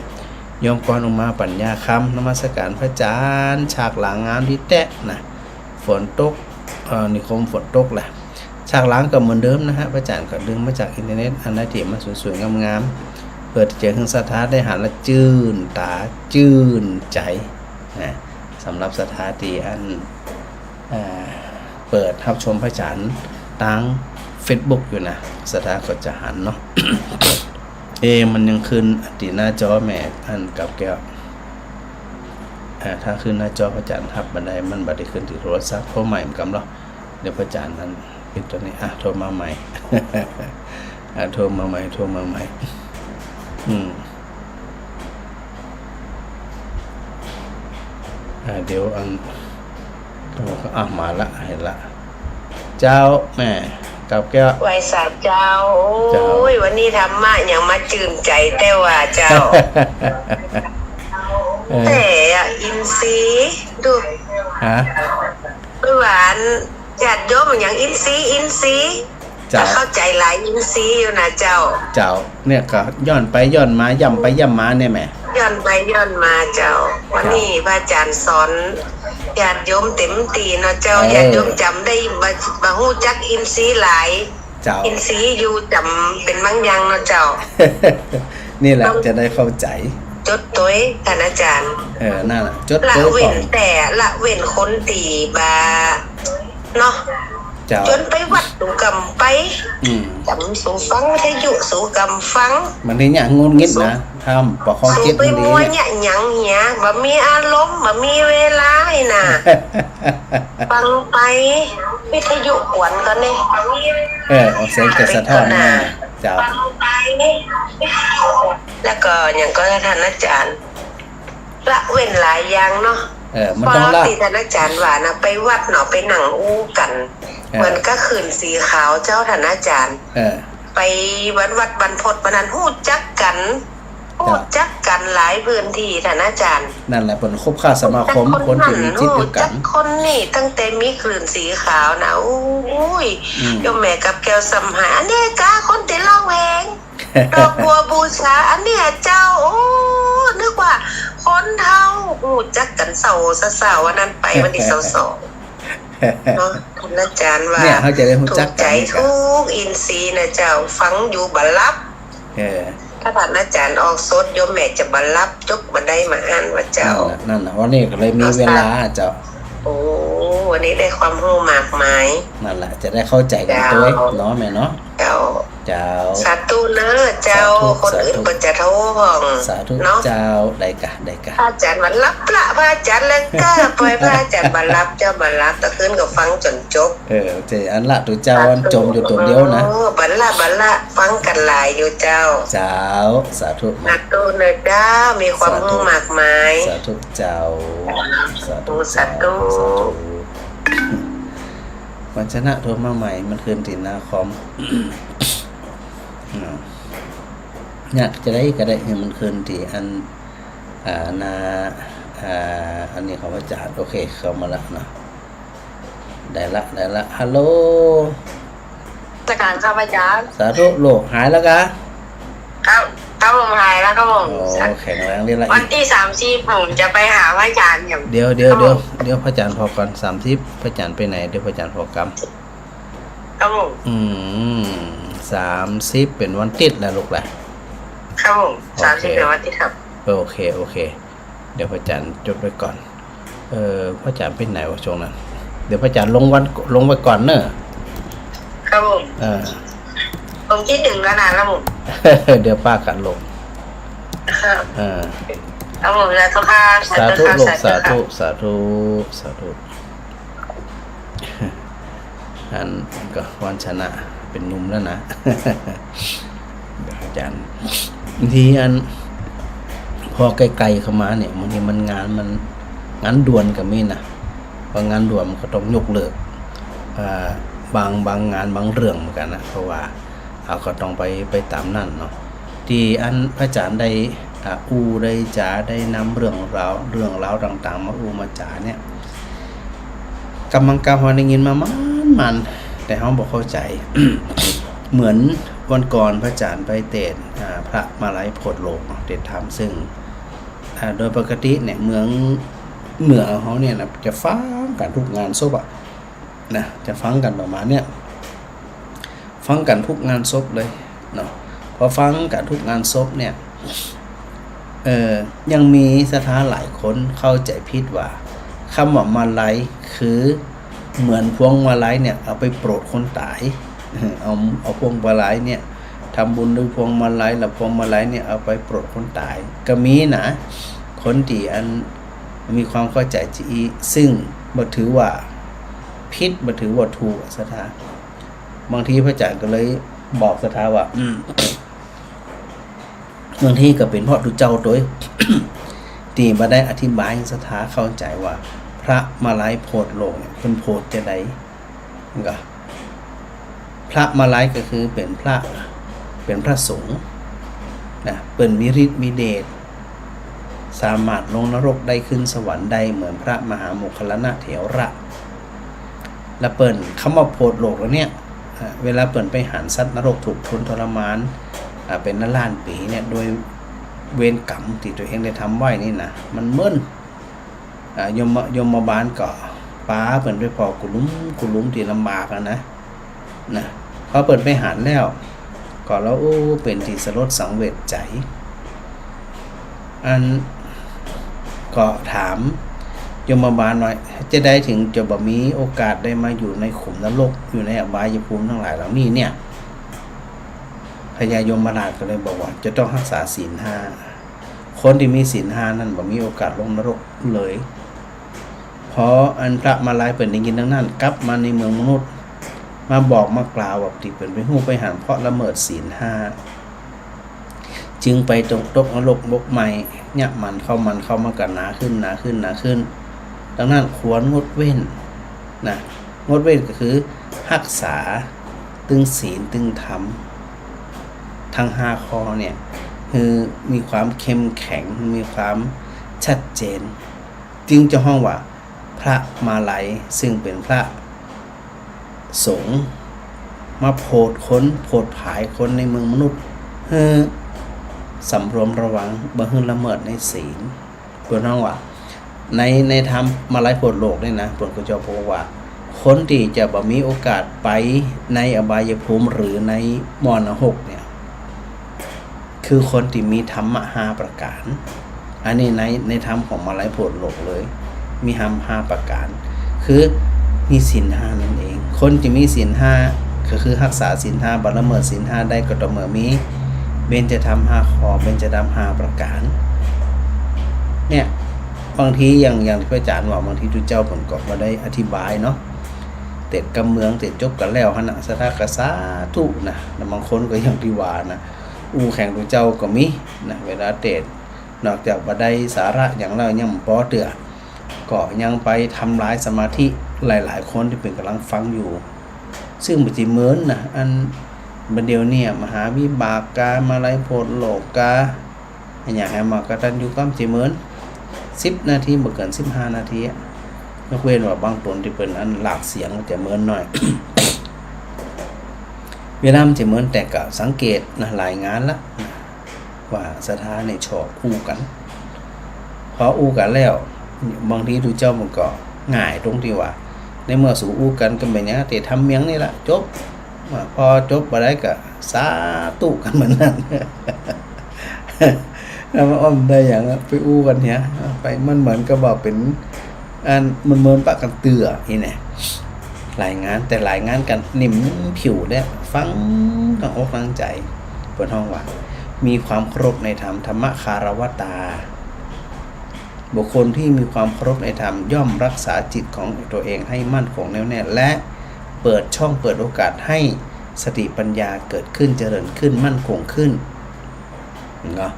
โยมกรอุมา ปัญญาคำ นมัสการพระอาจารย์ ฉากหลังงามดีแต๊นะ ฝนตก เอ่อ นิคมฝนตกแหละ ฉากหลังก็เหมือนเดิมนะฮะ พระอาจารย์ก็ดึงมาจากอินเทอร์เน็ต อันใดตี้มันสวยๆ งามๆ เปื้อตี้จะหื้อศรัทธาได้หันแล้วจื้นต๋าจื้นใจ๋นะ สำหรับศรัทธาตี้อัน อ่า เปิดฮับชมพระอาจารย์ตางเฟซบุ๊กอยู่นะ ศรัทธาก็จะหันเนาะ เอ มันยังขึ้นตี้หน้าจอแม่ อันกาบแก้ว อ่า ถ้าขึ้นหน้าจอพระอาจารย์ฮับบ่ได้ มันบ่ได้ขึ้นตี้โทรศัพท์ โทรใหม่มันกำเนาะ เดี๋ยวพระอาจารย์นั้นปิดตรงนี้ อ่ะ โทรมาใหม่ อ่ะ โทรมาใหม่ โทรมาใหม่ อืม อ่า เดี๋ยวอัน โอ้ อ่ะ มาละ หันละ เจ้า แม่กาบแก้ว ไหว้สาเจ้า เจ้า โอ้ย วันนี้ธรรมะหยังมาจื้นใจ๋แต๊ว่าเจ้า เออ แต่อะ อินทรีย์ ดู ฮะ เมื่อวาน ญาติโยมหยังอินทรีย์ อินทรีย์ เจ้า เข้าใจ๋หลายอินทรีย์อยู่นะเจ้า เจ้า เนี่ยก็ย้อนไปย้อนมา ย้ำไปย้ำมาเนี่ยแม่ ย้อนไปย้อนมาเจ้า วันนี้พระอาจารย์สอนญาติโยมเต็มตี้เนาะเจ้า เออ ญาติโยมจ๋ำได้บ่ บ่ฮู้จักอินทรีย์หลาย เจ้า อินทรีย์อยู่จ๋ำเป๋นบางอย่างเนาะเจ้า นี่แหละ ต้อง จะได้เข้าใจ๋ จดตวย ท่านอาจารย์ เออ นั่นแหละ จดตวย ละเว้น ของ แต่ละเว้นคนตี้บ่า เนาะ เจ้า จนไปวัดสูกำไป อืม จ๋ำสูฟังวิทยุสูกำฟัง บางทีเนี่ยงุนงิดนะ ถ้าประคองจิต สูไป บางที มัว เนี่ย เนี่ยหยังเหีย บ่มีอารมณ์ บ่มีเวลานี่นะ ฟังไป วิทยุกวนก็เนี่ย เออ ออกเสียงจะสะท้อนมา เจ้า แล้วก็หยังก็ท่านอาจารย์ ละเว้นหลายอย่างเนาะ เออ มันต้องละ เพราะตี้ท่านอาจารย์ว่านะ ไปวัดเนาะ ไปนั่งอู้กั๋น เออ เหมือนกับคืนสีขาวเจ้า ท่านอาจารย์ เออ ไปวันวัดวันพดวันนั้น ฮู้จักกั๋น ฮู้จักกั๋นหลายพื้นตี้ ท่านอาจารย์ นั่นแหละ เปิ้นคบค้าสมาคม คนตี้มีจิตเดียวกั๋น ฮู้จักคนนี้ ตั้งแต่มีคืนสีขาวนะ โอ้ย อืม โยมแม่กาบแก้วซ้ำหาย อันนี้ก้าคนตี้ร้องเพลง ดอกบัวบูชา อันเนี้ยเจ้า โอ้ นึกว่าคนเฒ่า ฮู้จักกั๋นเศร้าซะเศร้า วันนั้นไปวันตี้เศร้าสอง เนาะ ท่านอาจารย์ว่า เนี่ย เฮาจะได้ฮู้จักกั๋น ถูกใจ๋ทุกอินทรีย์นะเจ้า ฟังอยู่บ่หลับ เออ ถ้าท่านอาจารย์ออกสด โยมแม่จะบ่หลับ จกบ่ได้มาอ่านว่าเจ้า นั่นแหละ นั่นแหละ วันนี้ก็เลยมีเวลาเจ้า โอ้ วันนี้ได้ความฮู้มากมาย นั่นแหละ จะได้เข้าใจ๋กั๋นตวย เจ้า เนาะแม่เนาะ เจ้า เจ้า สาธุเน้อเจ้า สาธุ คนอื่น สาธุ เปิ้นจะโทรพ่อง สาธุ เนาะ เจ้า ได้กะ ได้กะ พระอาจารย์ว่าหลับละ พระอาจารย์แล้วก็ปล่อยพระอาจารย์บ่หลับ เจ้าบ่หลับ ตะคืนก็ฟังจ๋นจบ เออ เจ้า อันละ ตั๋วเจ้าอันจมอยู่ตั๋วเดียวนะ โอ้ บ่ละ บ่ละ ฟังกั๋นหลายอยู่เจ้า เจ้า สาธุ สาธุเน้อเจ้า มีความฮู้มากมาย สาธุเจ้า สาธุ สาธุ สาธุ วัญชนะโทรมาใหม่ มันคืนตี้หน้าคอม อ่า เนี่ย จะได้ก็ได้ หื้อมันคืนตี้อัน อ่า หน้า อ่า อันนี้ของพระอาจารย์ โอเค เข้ามาละเนาะ ได้ละ ได้ละ ฮัลโหล นมัสการครับอาจารย์ สาธุลูก หายแล้วกา ครับ ครับผม หายแล้วครับผม โอ้ แข็งแรงดีละ วันตี้สามสิบผมจะไปหาพระอาจารย์อยู่ เดี๋ยว เดี๋ยว ครับผม เดี๋ยว เดี๋ยวพระอาจารย์ผ่อก่อน สามสิบ พระอาจารย์ไปไหน เดี๋ยวพระอาจารย์ผ่อกำ ครับผม อืม สามสิบ เป๋นวันติ๊ดแหละลูกแหละ ครับผม โอเค สามสิบ เป๋นวันติ๊ดครับ โอเค โอเค เดี๋ยวพระอาจารย์จดไว้ก่อน เออ พระอาจารย์ไปไหนวะช่วงนั้น เดี๋ยวพระอาจารย์ลงวัน ลงไว้ก่อนเนอะ ครับผม เออ ผมคิดถึงขนาดแล้วผม เดี๋ยวป้ากันลง ครับ เออ ครับผม สาธุครับ สาธุลูก สาธุครับ สาธุ สาธุ สาธุ อันก็วันชนะเป๋นหนุ่มแล้วนะ อาจารย์ บางทีอัน พอไกลๆเข้ามาเนี่ย บางทีมันงานมัน งานด่วนก็มีนะ บางงานด่วนมันก็ต้องยกเลิก อ่า บาง บางงานบางเรื่องเหมือนกั๋นนะ เพราะว่า เฮาก็ต้องไป ไปต๋ามนั้นเนาะ ตี้อันพระอาจารย์ได้ อ่า อู้ได้จ๋า ได้นำเรื่องราว เรื่องราวต่างๆ มาอู้มาจ๋าเนี่ย กำลังกำเฮาได้ยินมานานๆ แต่เฮาบ่เข้าใจ๋ เหมือนวันก่อนพระอาจารย์ไปเตศน์ อ่า พระมาลัยโผดโลกเนาะ เตศน์ธรรม ซึ่ง อ่า โดยปกติเนี่ย เมืองเหนือเฮาเนี่ยนะ จะฟังกั๋นทุกงานศพอะ นะ จะฟังกั๋นประมาณเนี่ย ฟังกั๋นทุกงานศพเลยเนาะ พอฟังกั๋นทุกงานศพเนี่ย เอ่อ ยังมีศรัทธาหลายคนเข้าใจ๋ผิดว่า กำว่ามาลัยคือเหมือนพวงมาลัยเนี่ยเอาไปโปรดคนต๋าย เอา เอาพวงมาลัยเนี่ย ทำบุญด้วยพวงมาลัย แล้วพวงมาลัยเนี่ยเอาไปโปรดคนต๋าย ก็มีนะ คนตี้อันมีความเข้าใจ๋จาอี้ ซึ่งบ่ถือว่าผิด บ่ถือว่าถูก ศรัทธา บางทีพระอาจารย์ก็เลยบอกศรัทธาว่า อืม บางทีก็เป๋นเพราะตุ๊เจ้าตวย ตี้บ่ได้อธิบายหื้อศรัทธาเข้าใจ๋ว่า พระมาลัยโผดโลกเนี่ย เปิ้นโผดจาใด ก็ พระมาลัยก็คือเป๋นพระ เป๋นพระสงฆ์นะ เปิ้นมีฤทธิ์มีเดช สามารถลงนรกได้ ขึ้นสวรรค์ได้ เหมือนพระมหาโมคคัลลานะเถระ และเปิ้น กำว่าโผดโลกแล้วเนี่ย อ่า เวลาเปิ้นไปหันสัตว์นรกทุกข์ทนทรมาน อ่า เป๋นล้านๆ ปี๋เนี่ย โดยเวรกรรมตี้ตั๋วเองได้ทำไว้นี่นะ มันเมิน อ่า ยม ยมบาลก็ปาเปิ้นไปผ่อกุหลุม กุหลุมตี้ลำบากอะนะ นะ พอเปิ้นไปหันแล้ว ก็แล้ว โอ้ เป๋นตี้สลดสังเวชใจ๋ อัน ก็ถามยมบาลว่า จาใดถึงจะบ่มีโอกาสได้มาอยู่ในขุมนรก อยู่ในอบายภูมิตังหลายเหล่านี้เนี่ย พญายมราชก็เลยบอกว่า จะต้องฮักษาศีลห้า คนตี้มีศีลห้านั้นบ่มีโอกาสลงนรกเลย พออันพระมาลัยเปิ้นได้ยินดังนั้น กลับมาในเมืองมนุษย์ มาบอกมากล่าวว่าตี้เปิ้นไปฮู้ไปหันเพราะละเมิดศีลห้า จึงไปตก ตกนรกหมกไหม้ เยียะหมันเข้า หมันเข้า มันก็หนาขึ้น หนาขึ้น หนาขึ้น ดังนั้นควรงดเว้นนะ งดเว้นก็คือฮักษาตึงศีลตึงธรรม ตึงห้าข้อเนี่ย หื้อมีความเข้มแข็ง มีความชัดเจน จึงจะฮ้องว่าพระมาลัย ซึ่งเป๋นพระสงฆ์ มาโผดคน โผดผายคนในเมืองมนุษย์ หื้อสำรวมระวัง บ่หื้อละเมิดในศีล เปิ้นฮ้องว่า ใน ในธรรมมาลัยโผดโลกนี่นะ เปิ้นก็จะบอกว่า คนตี้จะบ่มีโอกาสไปในอบายภูมิหรือในมรณะหกเนี่ย คือคนตี้มีธรรมะห้าประก๋าน อันนี้ใน ในธรรมของมาลัยโผดโลกเลย มีธรรมห้าประก๋าน คือมีศีลห้านั่นเอง คนตี้มีศีลห้า ก็คือฮักษาศีลห้า บ่ละเมิดศีลห้าได้ก็ต่อเมื่อมีเบญจธรรมห้าข้อ เบญจธรรมห้าประก๋าน เนี่ย บางทีอย่าง อย่างตี้พระอาจารย์ว่า บางทีตุ๊เจ้าเปิ้นก็บ่ได้อธิบายเนาะ เตศน์กำเมือง เตศน์จบกั๋นแล้วหั้นนะ ศรัทธาก็สาธุนะ แล้วบางคนก็อย่างตี้ว่านะ อู้แข่งตุ๊เจ้าก็มีนะ เวลาเตศน์ นอกจากบ่ได้สาระหยังแล้ว ยังบ่ปอเตื้อ ก็ยังไปทำลายสมาธิหลายๆ คนตี้เปิ้นก่ำลังฟังอยู่ ซึ่งบ่ใจ้เหมินนะ อันบ่าเดี่ยวเนี่ย มหาวิบากกา มาลัยโผดโลกกา อะหยังแหม กตัญญูกตเวทิตา บ่ใจ้เหมิน สิบนาที บ่เกินสิบห้านาทีอะ ยกเว้นว่าบางต๋นตี้เปิ้นอันหลากเสียงจะเมินหน่อย เวลามันจะเมิน แต่ก็สังเกตนะ หลายงานละนะ ว่าศรัทธาเนี่ยชอบอู้กั๋น พออู้กั๋นแล้ว บางทีตุ๊เจ้ามันก็ง่ายตรงตี้ว่า ในเมื่อสูอู้กั๋นก็แม่นหยัง เต๋ทำเมียงนี่ละ จบ อ่า พอจบบ่ได้ก็สาธุกั๋นเหมือนนั้น แล้วมันอ้อมได้หยังอะ ไปอู้กั๋นเหีย ไป มันเหมือนกับว่าเป๋น อัน มันเมินปะกั๋นเตื้ออี้แหนะ หลายงาน แต่หลายงานกั๋นนิ่มผิวเด้ ฟังตั้งอกตั้งใจ๋ เปิ้นฮ้องว่า มีความเคารพในธรรม ธัมมะคารวตา บุคคลที่มีความเคารพในธรรม ย่อมรักษาจิตของตัวเองให้มั่นคงแน่วแน่ และเปิดช่องเปิดโอกาสให้สติปัญญาเกิดขึ้น เจริญขึ้น มั่นคงขึ้น เนาะ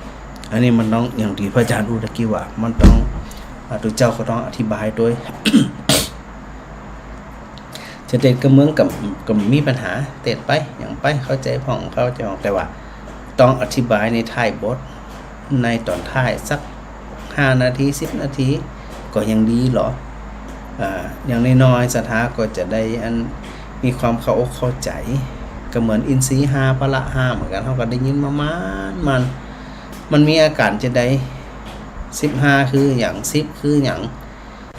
อันนี้มันต้อง อย่างตี้พระอาจารย์อู้ตะกี้ว่า มันต้อง อ่า ตุ๊เจ้าก็ต้องอธิบายตวย จะเตศน์กำเมืองก็ ก็มีปัญหา เตศน์ไป หยังไป เข้าใจ๋พ่อง เข้าใจ๋พ่อง แต่ว่าต้องอธิบายในท้ายบท ในต๋อนท้ายสักห้านาที สิบนาที ก็ยังดีลอ อ่า อย่างน้อยๆ ศรัทธาก็จะได้อัน มีความเข้าอกเข้าใจ๋ ก็เหมือนอินทรีย์ห้า พละห้าเหมือนกั๋น เฮาก็ได้ยินมามานๆ มันมีอาก๋านจาใด สิบห้าคือหยัง สิบคือหยัง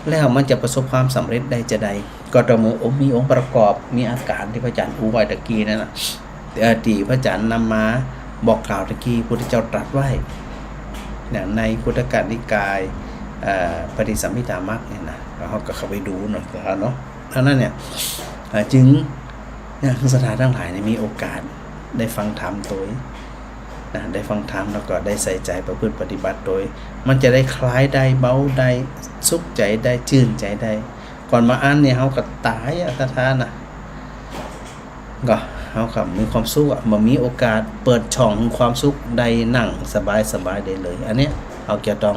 แล้วมันจะประสบความสำเร็จได้จาใด ก็ต่อเมื่อองค์ มีองค์ประกอบ มีอาก๋านตี้พระอาจารย์อู้ไว้ตะกี้นั่นน่ะ เอ่อ ตี้พระอาจารย์นำมาบอกกล่าวตะกี้ พุทธเจ้าตรัสไว้ เนี่ย ในคุตตกนิกาย เอ่อ ปฏิสัมภิทามรรคเนี่ยนะ แล้วเฮาก็เข้าไปดูหน่อยเถอะเนาะ อันนั้นเนี่ย อ่า จึง เนี่ย ศรัทธาตังหลายเนี่ยมีโอกาสได้ฟังธรรมตวยนะ ได้ฟังธรรมแล้วก็ได้ใส่ใจ๋ประพฤติปฏิบัติตวย มันจะได้คลายได้ เบาได้ สุขใจ๋ได้ จื้นใจ๋ได้ ก่อนมาอั้นเนี่ยเฮาก็ต๋ายอะ ศรัทธานะ ก็เฮาก็มีความสุขอะ บ่มีโอกาสเปิดช่องแห่งความสุขได้นั่งสบายๆ ได้เลย อันเนี้ยเฮาจะต้อง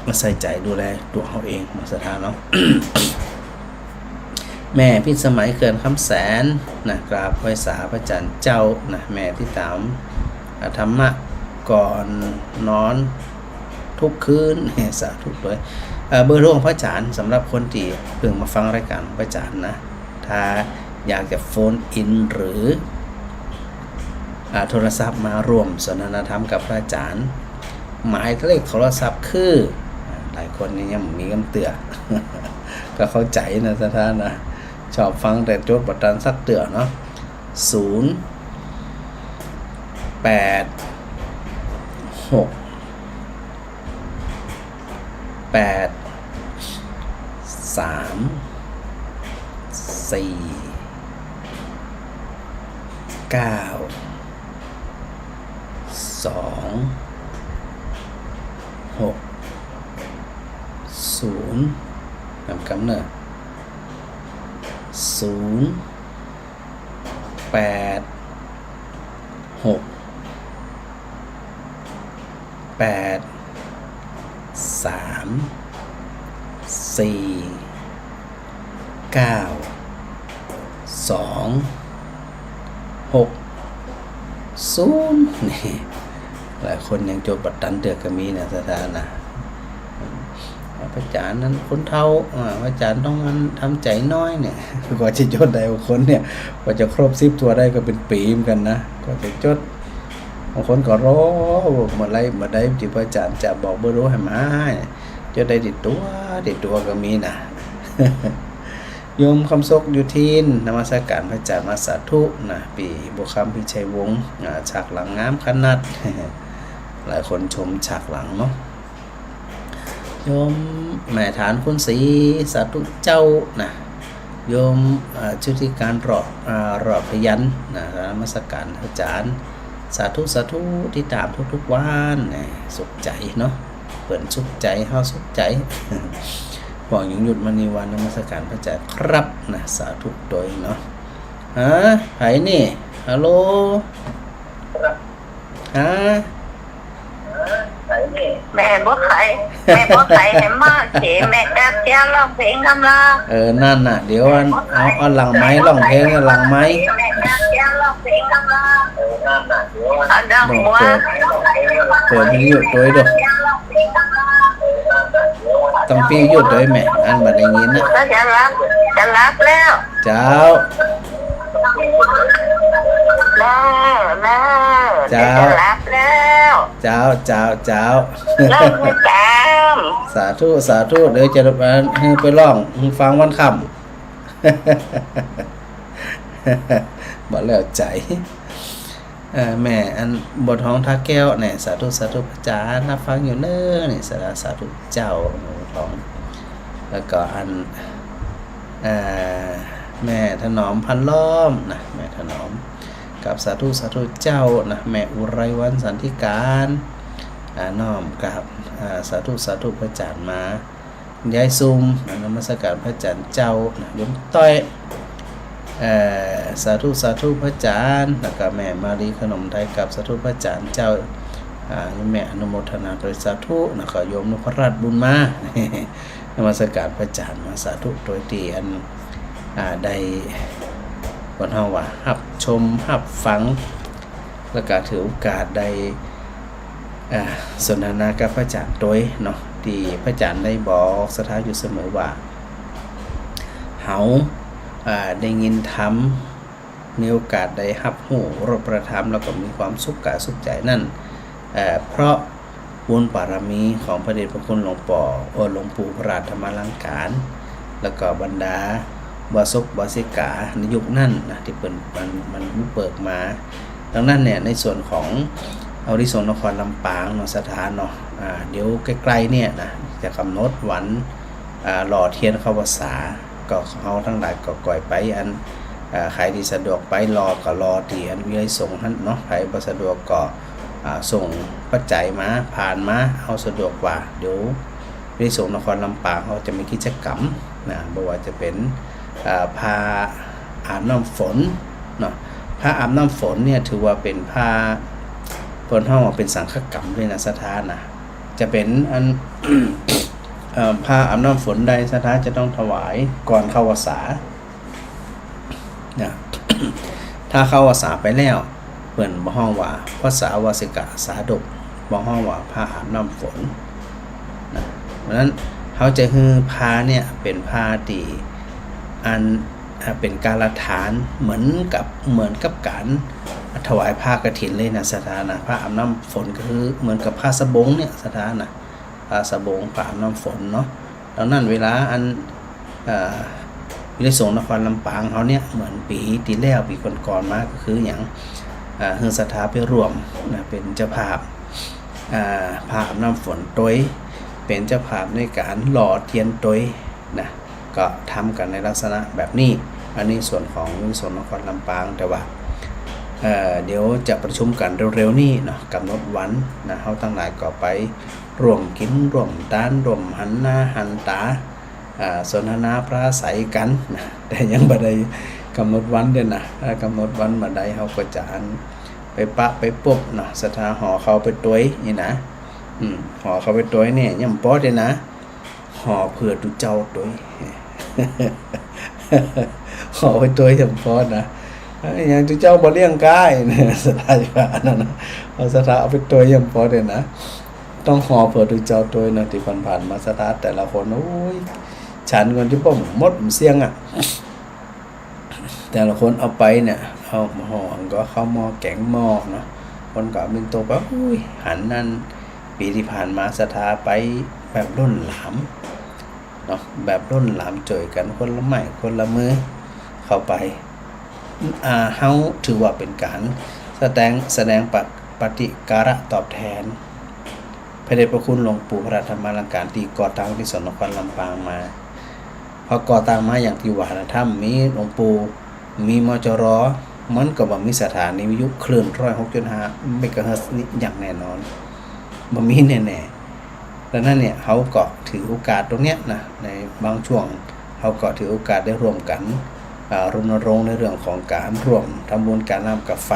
มาใส่ใจ๋ดูแลตั๋วเฮาเอง มาศรัทธาเนาะ แม่พิสมัยเขื่อนคำแสนนะ กราบไหว้สาพระอาจารย์เจ้านะ แม่ติดต๋าม อ่า ธรรมะก่อนนอนทุกคืน สาธุเลย เอ่อ เบอร์โทรของพระอาจารย์ สำหรับคนตี้เพิ่งมาฟังรายก๋านของพระอาจารย์นะ ถ้าอยากจะโฟนอินหรือ อ่า โทรศัพท์มาร่วมสนทนาธรรมกับพระอาจารย์ หมายเลขโทรศัพท์คือ อ่า หลายคนนี่ยังมีกำเตื้อ ก็เข้าใจ๋นะ ศรัทธานะ ชอบฟังแต่จดบ่ตันสักเตื้อเนาะ ศูนย์ แปด หก แปด สาม สี่ เก้า สอง หก ศูนย์ นำกำเนิด ศูนย์ แปด หก แปด สาม สี่ เก้า สอง หก ศูนย์ นี่ หลายคนยังจดบ่ตันเตื้อก็มีนะ ศรัทธานะ พระอาจารย์นั้นคนเฒ่า อ่า พระอาจารย์ต้องมันทำใจ๋น้อยเนี่ย กว่าจะจดได้บางคนเนี่ย กว่าจะครบสิบตั๋วได้ก็เป๋นปี๋เหมือนกั๋นนะ กว่าจะจด บางคนก็รอ เมื่อไหร่ เมื่อใดตี้พระอาจารย์จะบอกเบอร์โทรหื้อมา จดได้ติดตั๋ว ติดตั๋วก็มีนะ โยมคำสกอยู่ที่นมัสการพระอาจารย์มาสาธุนะ ปี้บัวคำ พิชัยวงศ์ อ่า ฉากหลังงามขนาด หลายคนชมฉากหลังเนาะ โยมแม่ฐานคุณศรี สาธุเจ้านะ โยม อ่า ชุติการ รอด อ่า รอดพยัญชนะ นมัสการอาจารย์ สาธุ สาธุ ติดต๋ามทุกๆ วันนะ สุขใจ๋เนาะ เปิ้นสุขใจ๋ เฮาสุขใจ๋ หวังยงยุทธมณีวรรณ นมัสการพระอาจารย์ครับนะ สาธุตวยเนาะ ฮะ ใผนี่ ฮัลโหล ฮะ แม่บัวไข่ แม่บัวไข่แหมมาเข แม่กาเซียร้องเพลงกำลัง เออ นั่นน่ะ เดี๋ยวอัน เอา เอาหลังไมค์ร้องเพลงเนี่ย หลังไมค์ แม่กาเซียร้องเพลงกำลัง เอาดังหัว เปิด เปิดวิทยุตวยดู แม่กาเซียร้องเพลงกำลัง ต้องปิ้วหยุดด้วยแม่ อันบ่ได้ยินนะ ก็จะหลับ จะหลับแล้ว เจ้า เนอะ เนอะ เจ้า จะหลับแล้ว เจ้า เจ้า เจ้า เล่าให้ฟัง สาธุ สาธุ เดี๋ยวจะ เอ่อ หื้อไปร้อง หื้อฟังวันค่ำ บ่แล้วใจ๋ เอ่อ แม่อันบัวทอง ท่าแก้วเนี่ย สาธุ สาธุ พระอาจ๋ารย์ ฮับฟังอยู่เน้อ เนี่ย สาธุ สาธุเจ้า บัวทอง แล้วก็อัน เอ่อ แม่ถนอม พันล้อมนะ แม่ถนอม กับสาธุ สาธุเจ้านะ แม่อุไรวรรณ สันติการ อ่า น้อมกราบ อ่า สาธุ สาธุ พระอาจ๋ารย์มา ยายซุม นมัสการพระอาจ๋ารย์เจ้า โยมต้อย เอ่อ สาธุ สาธุพระอาจ๋ารย์ แล้วก็แม่มาลีขนมไทยกับสาธุพระอาจ๋ารย์เจ้า อ่า แม่อนุโมทนาด้วยสาธุ แล้วก็โยมนพรัตน์บุญมา นมัสการพระอาจ๋ารย์มา สาธุโดยตี้อัน อ่า ได้ เปิ้นฮ้องว่า ฮับชม ฮับฟัง แล้วก็ถือโอกาสได้ อ่า สนทนากับพระอาจ๋ารย์ตวยเนาะ ตี้พระอาจ๋ารย์ได้บอกศรัทธาอยู่เสมอว่า เฮา อ่า ได้ยินธรรม มีโอกาสได้ฮับฮู้รสพระธรรม แล้วก็มีความสุขกายสุขใจ๋นั้น เอ่อ เพราะบุญบารมีของพระเดชพระคุณหลวงป๋อ เอ่อ หลวงปู่พระธรรมาลังการ แล้วก็บรรดาอุบาสกอุบาสิกาในยุคนั้นนะ ตี้เปิ้น มัน มันบุกเบิกมา ดังนั้นเนี่ย ในส่วนของอาวุโสนครลำปางเนาะ ศรัทธาเนาะ อ่า เดี๋ยวใกล้ๆ เนี่ยนะ จะกำหนดวัน อ่า หล่อเตียนเข้าพรรษา ก็เฮาตังหลายก็ก่อยไป อัน อ่า ใผตี้สะดวกไปหล่อก็หล่อตี้อันวิไลสงฆ์หั้นเนาะ ใผบ่สะดวกก็ อ่า ส่งปัจจัยมา ผ่านมา เฮาสะดวกกว่า เดี๋ยว ในส่วนนครลำปางเขาจะมีกิจกรรมนะ บ่ว่าจะเป๋น อ่า ผ้าอาบน้ำฝนเนาะ ผ้าอาบน้ำฝนเนี่ยถือว่าเป๋นผ้า เปิ้นฮ้องว่าเป๋นสังฆกรรมเลยนะ ศรัทธานะ จะเป๋นอัน เอ่อ ผ้าอาบน้ำฝนใดศรัทธาจะต้องถวายก่อนเข้าพรรษา นะ ถ้าเข้าพรรษาไปแล้ว เปิ้นบ่ฮ้องว่าพรรษาวาสิกะสาดก บ่ฮ้องว่าผ้าอาบน้ำฝนนะ เพราะฉะนั้นเฮาจะหื้อผ้าเนี่ยเป๋นผ้าตี้อัน อ่า เป๋นการละทาน เหมือนกับ เหมือนกับก๋านถวายผ้ากฐินเลยนะ ศรัทธานะ ผ้าอาบน้ำฝนก็คือเหมือนกับผ้าสบงเนี่ย ศรัทธานะ ผ้าสบง ผ้าอาบน้ำฝนเนาะ ดังนั้นเวลาอัน เอ่อ วิไลสงฆ์นครลำปางเฮาเนี่ย เหมือนปี๋ตี้แล้ว ปี๋ก่อนๆ มาก็คือหยัง อ่า หื้อศรัทธาไปร่วมนะ เป๋นเจ้าภาพ อ่า ผ้าอาบน้ำฝนตวย เป๋นเจ้าภาพในก๋านหล่อเตียนตวยนะ ก็ทำกั๋นในลักษณะแบบนี้ อันนี้ส่วนของวิไลสงฆ์นครลำปาง แต่ว่า เอ่อ เดี๋ยวจะประชุมกั๋นเร็วๆ นี้เนาะ กำหนดวันนะ เฮาตังหลายก็ไป ร่วมกิ๋น ร่วมตาน ร่วมหันหน้าหันต๋า อ่า สนทนาปราศรัยกั๋นนะ แต่ยังบ่ได้กำหนดวันเตื้อนะ ถ้ากำหนดวันบ่ได้ เฮาก็จะอันไปปะไปปบเนาะ ศรัทธาห่อข้าวไปตวยนี่นะ อืม ห่อข้าวไปตวยเนี่ยยังบ่ปอเตื้อนะ ห่อเผื่อตุ๊เจ้าตวย ห่อไปตวยยังบ่ปอนะ เอ้ย ยังตุ๊เจ้าบ่เลี้ยงก้ายเนี่ย ศรัทธาว่าอันนั้นนะ เอาศรัทธาเอาไปตวยยังบ่ปอเตื้อนะ ต้องห่อเผื่อตุ๊เจ้าตวยนะ ตี้ผ่านๆ มาศรัทธาแต่ละคน โอ้ย ฉันก่อนจะบ่หมดเสี้ยงอะ แต่ละคนเอาไปเนี่ย เอาห่อก็ข้าวหม้อแก๋งหม้อเนาะ คนก็เอาปิ่นโตไป อุ้ย หันนั่น ปี๋ตี้ผ่านมาศรัทธาไปแบบล้นหลามเนาะ แบบล้นหลาม จ้วยกั๋นคนละไม้คนละมือเข้าไป อ่า เฮาถือว่าเป๋นก๋านแสดง แสดงปะ ปฏิการะตอบแทน พระเดชพระคุณหลวงปู่พระธรรมาลังการตี้ก่อตั้งวิไลสงฆ์นครลำปางมา พอก่อตั้งมาอย่างตี้ว่านะ ถ้าบ่มีหลวงปู่ มี มจร. มันก็บ่มีสถานีวิทยุคลื่นร้อยหกจุดห้าเมกะเฮิรตซ์นี้อย่างแน่นอน บ่มีแน่ๆ ดังนั้นเนี่ย เฮาก็ถือโอกาสตรงเนี้ยนะ ในบางช่วง เฮาก็ถือโอกาสได้ร่วมกั๋น อ่า รณรงค์ในเรื่องของก๋านร่วมทำบุญก๋านน้ำก๋านไฟ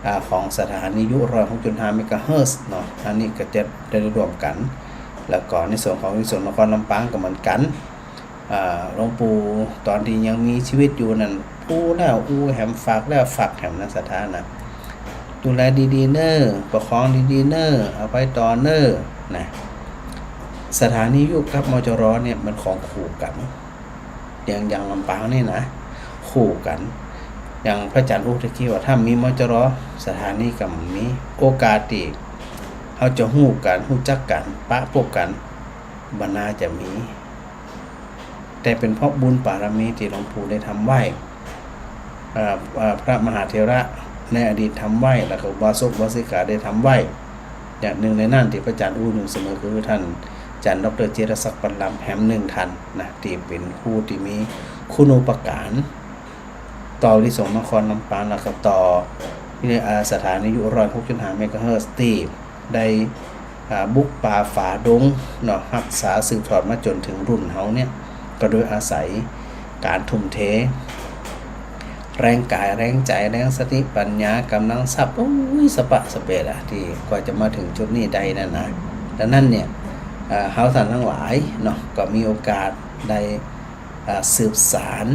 อ่า ของสถานีวิทยุร้อยหกจุดห้าเมกะเฮิรตซ์เนาะ อันนี้ก็จะได้ร่วมกั๋น แล้วก็ในส่วนของวิไลสงฆ์นครลำปางก็เหมือนกั๋น อ่า หลวงปู่ต๋อนตี้ยังมีชีวิตอยู่นั้น อู้แล้วอู้แหม ฝากแล้วฝากแหมนะ ศรัทธานะ ดูแลดีๆ เน้อ ประคองดีๆ เน้อ เอาไปต่อเน้อ นะ สถานีวิทยุกับ มจร เนี่ยมันของคู่กั๋น อย่าง อย่างลำปางนี่นะ คู่กั๋น อย่างพระอาจ๋ารย์อู้ตะกี้ว่าถ้ามี มจร สถานีก็บ่มี โอกาสตี้เฮาจะฮู้กั๋น ฮู้จักกั๋น ปะปบกั๋น บ่น่าจะมี แต่เป๋นเพราะบุญบารมีตี้หลวงปู่ได้ทำไว้ เอ่อ เอ่อ พระมหาเถระในอดีตทำไว้ แล้วก็อุบาสกอุบาสิกาได้ทำไว้ อย่างนึ่งในนั้นตี้พระอาจ๋ารย์อู้นึ่งเสมอก็คือต้านอาจ๋ารย์ด็อกเตอร์จิรศักดิ์ ปันลำ แหมนึ่งต้านนะ ตี้เป๋นผู้ตี้มีคุณูปการ ต่ออาวุโสนครลำปาง แล้วก็ต่อ เอ่อ สถานีวิทยุ ร้อยหกจุดห้า เมกะเฮิรตซ์ ตี้ได้ อ่า บุกป่าฝ่าดงเนาะ ฮักษาสืบทอดมาจ๋นเถิงรุ่นเฮาเนี่ย ก็โดยอาศัยก๋านทุ่มเท แฮงก๋าย แฮงใจ๋ แฮงสติปั๋ญญา ก๋ำลังทรัพย์ โอ้ย สะปะสะเปะอะ ตี้กว่าจะมาเถิงจุดนี้ได้นั่นนะ ดังนั้นเนี่ย เอ่อ เฮาต้านตังหลายเนาะ ก็มีโอกาสได้ อ่า สืบสาน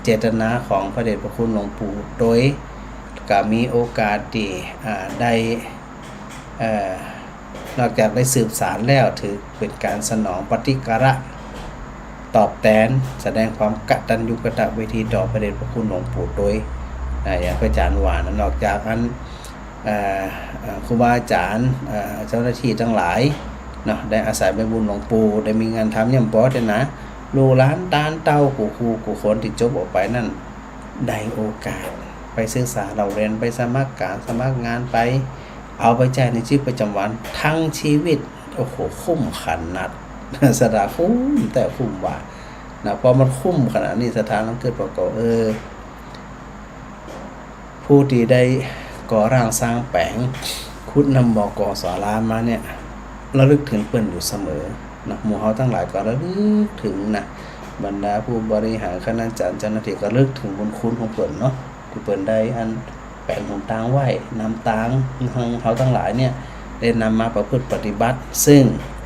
เจตนาของพระเดชพระคุณหลวงปู่โตย ก็มีโอกาสตี้ อ่า ได้ เอ่อ นอกจากได้สืบสานแล้ว ถือเป๋นก๋านสนองปฏิการะตอบแตน แสดงความกตัญญูกตเวทีต่อพระเดชพระคุณหลวงปู่โตย อ่า อย่างพระอาจ๋ารย์ว่านะ นอกจากอั้น เอ่อ เอ่อ ครูบาอาจ๋ารย์ เอ่อ เจ้าหน้าตี้ตังหลายเนาะ ได้อาศัยใบบุญหลวงปู่ ได้มีงานทำ ยังบ่เต้านะ ลูกหลานต้านเต้า กู้คู่กู้คนตี้จบออกไปนั้น ได้โอกาสไปศึกษาเล่าเรียน ไปสมัครงาน สมัครงาน ไปเอาไปใจ๊ในชีวิตประจ๋ำวันตังชีวิต โอ้โห คุ้มขนาด ศรัทธาคุ้มแต๊คุ้มว่านะ พอมันคุ้มขนาดนี้ ศรัทธาลองกึ๊ดผ่อก่อ เออ ผู้ตี้ได้ก่อร่างสร้างแป๋ง ขุดน้ำบ่อก่อศาลามาเนี่ย ระลึกเถิงเปิ้นอยู่เสมอนะ หมู่เฮาตังหลายก็ระลึกเถิงนะ บรรดาผู้บริหาร คณาจ๋ารย์ เจ้าหน้าตี้ก็ระลึกเถิงบุญคุณของเปิ้นเนาะ ตี้เปิ้นได้อันแป๋งหนตางไว้ นำตางหื้อเฮาตังหลายเนี่ย ได้นำมาประพฤติปฏิบัติ ซึ่ง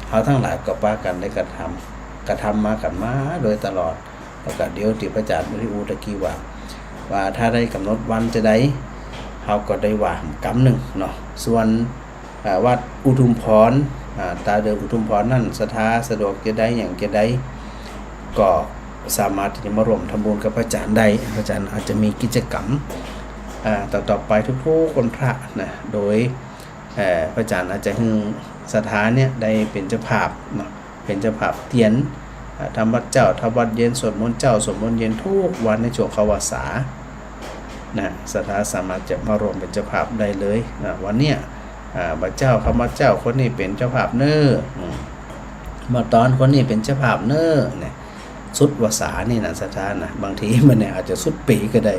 เฮาตังหลายก็ปากั๋นได้กระทำ กระทำมากั๋นมาโดยตลอด แล้วก็เดี๋ยวตี้พระอาจ๋ารย์ได้อู้ตะกี้ว่า ว่าถ้าได้ก๋ำหนดวันจาใด เฮาก็ได้ว่ากำนึ่งเนาะ ส่วน อ่า วัดอุทุมพร อ่า ต๋าเดิมอุทุมพรนั้น ศรัทธาสะดวกจาใด หยังจาใด ก็สามารถตี้จะมาร่วมทำบุญกับพระอาจ๋ารย์ได้ พระอาจ๋ารย์อาจจะมีกิจกรรม อ่า ต่อๆ ไปทุกๆ วันพระนะ โดย เอ่อ พระอาจ๋ารย์อาจจะหื้อศรัทธาเนี่ยได้เป๋นเจ้าภาพเนาะ เป๋นเจ้าภาพเตียน อ่า ทำวัตรเจ๊า ทำวัตรเย็น สวดมนต์เจ๊า สวดมนต์เย็นทุกวันในช่วงเข้าพรรษานะ ศรัทธาสามารถจะมาร่วมเป๋นเจ้าภาพได้เลยนะ วันเนี้ย อ่า บ่าเจ๊า ทำวัตรเจ๊า คนนี้เป๋นเจ้าภาพเน้อ อืม บ่าตอน คนนี้เป๋นเจ้าภาพเน้อ เนี่ย สุดพรรษานี่นะ ศรัทธานะ บางทีมันเนี่ยอาจจะสุดปี๋ก็ได้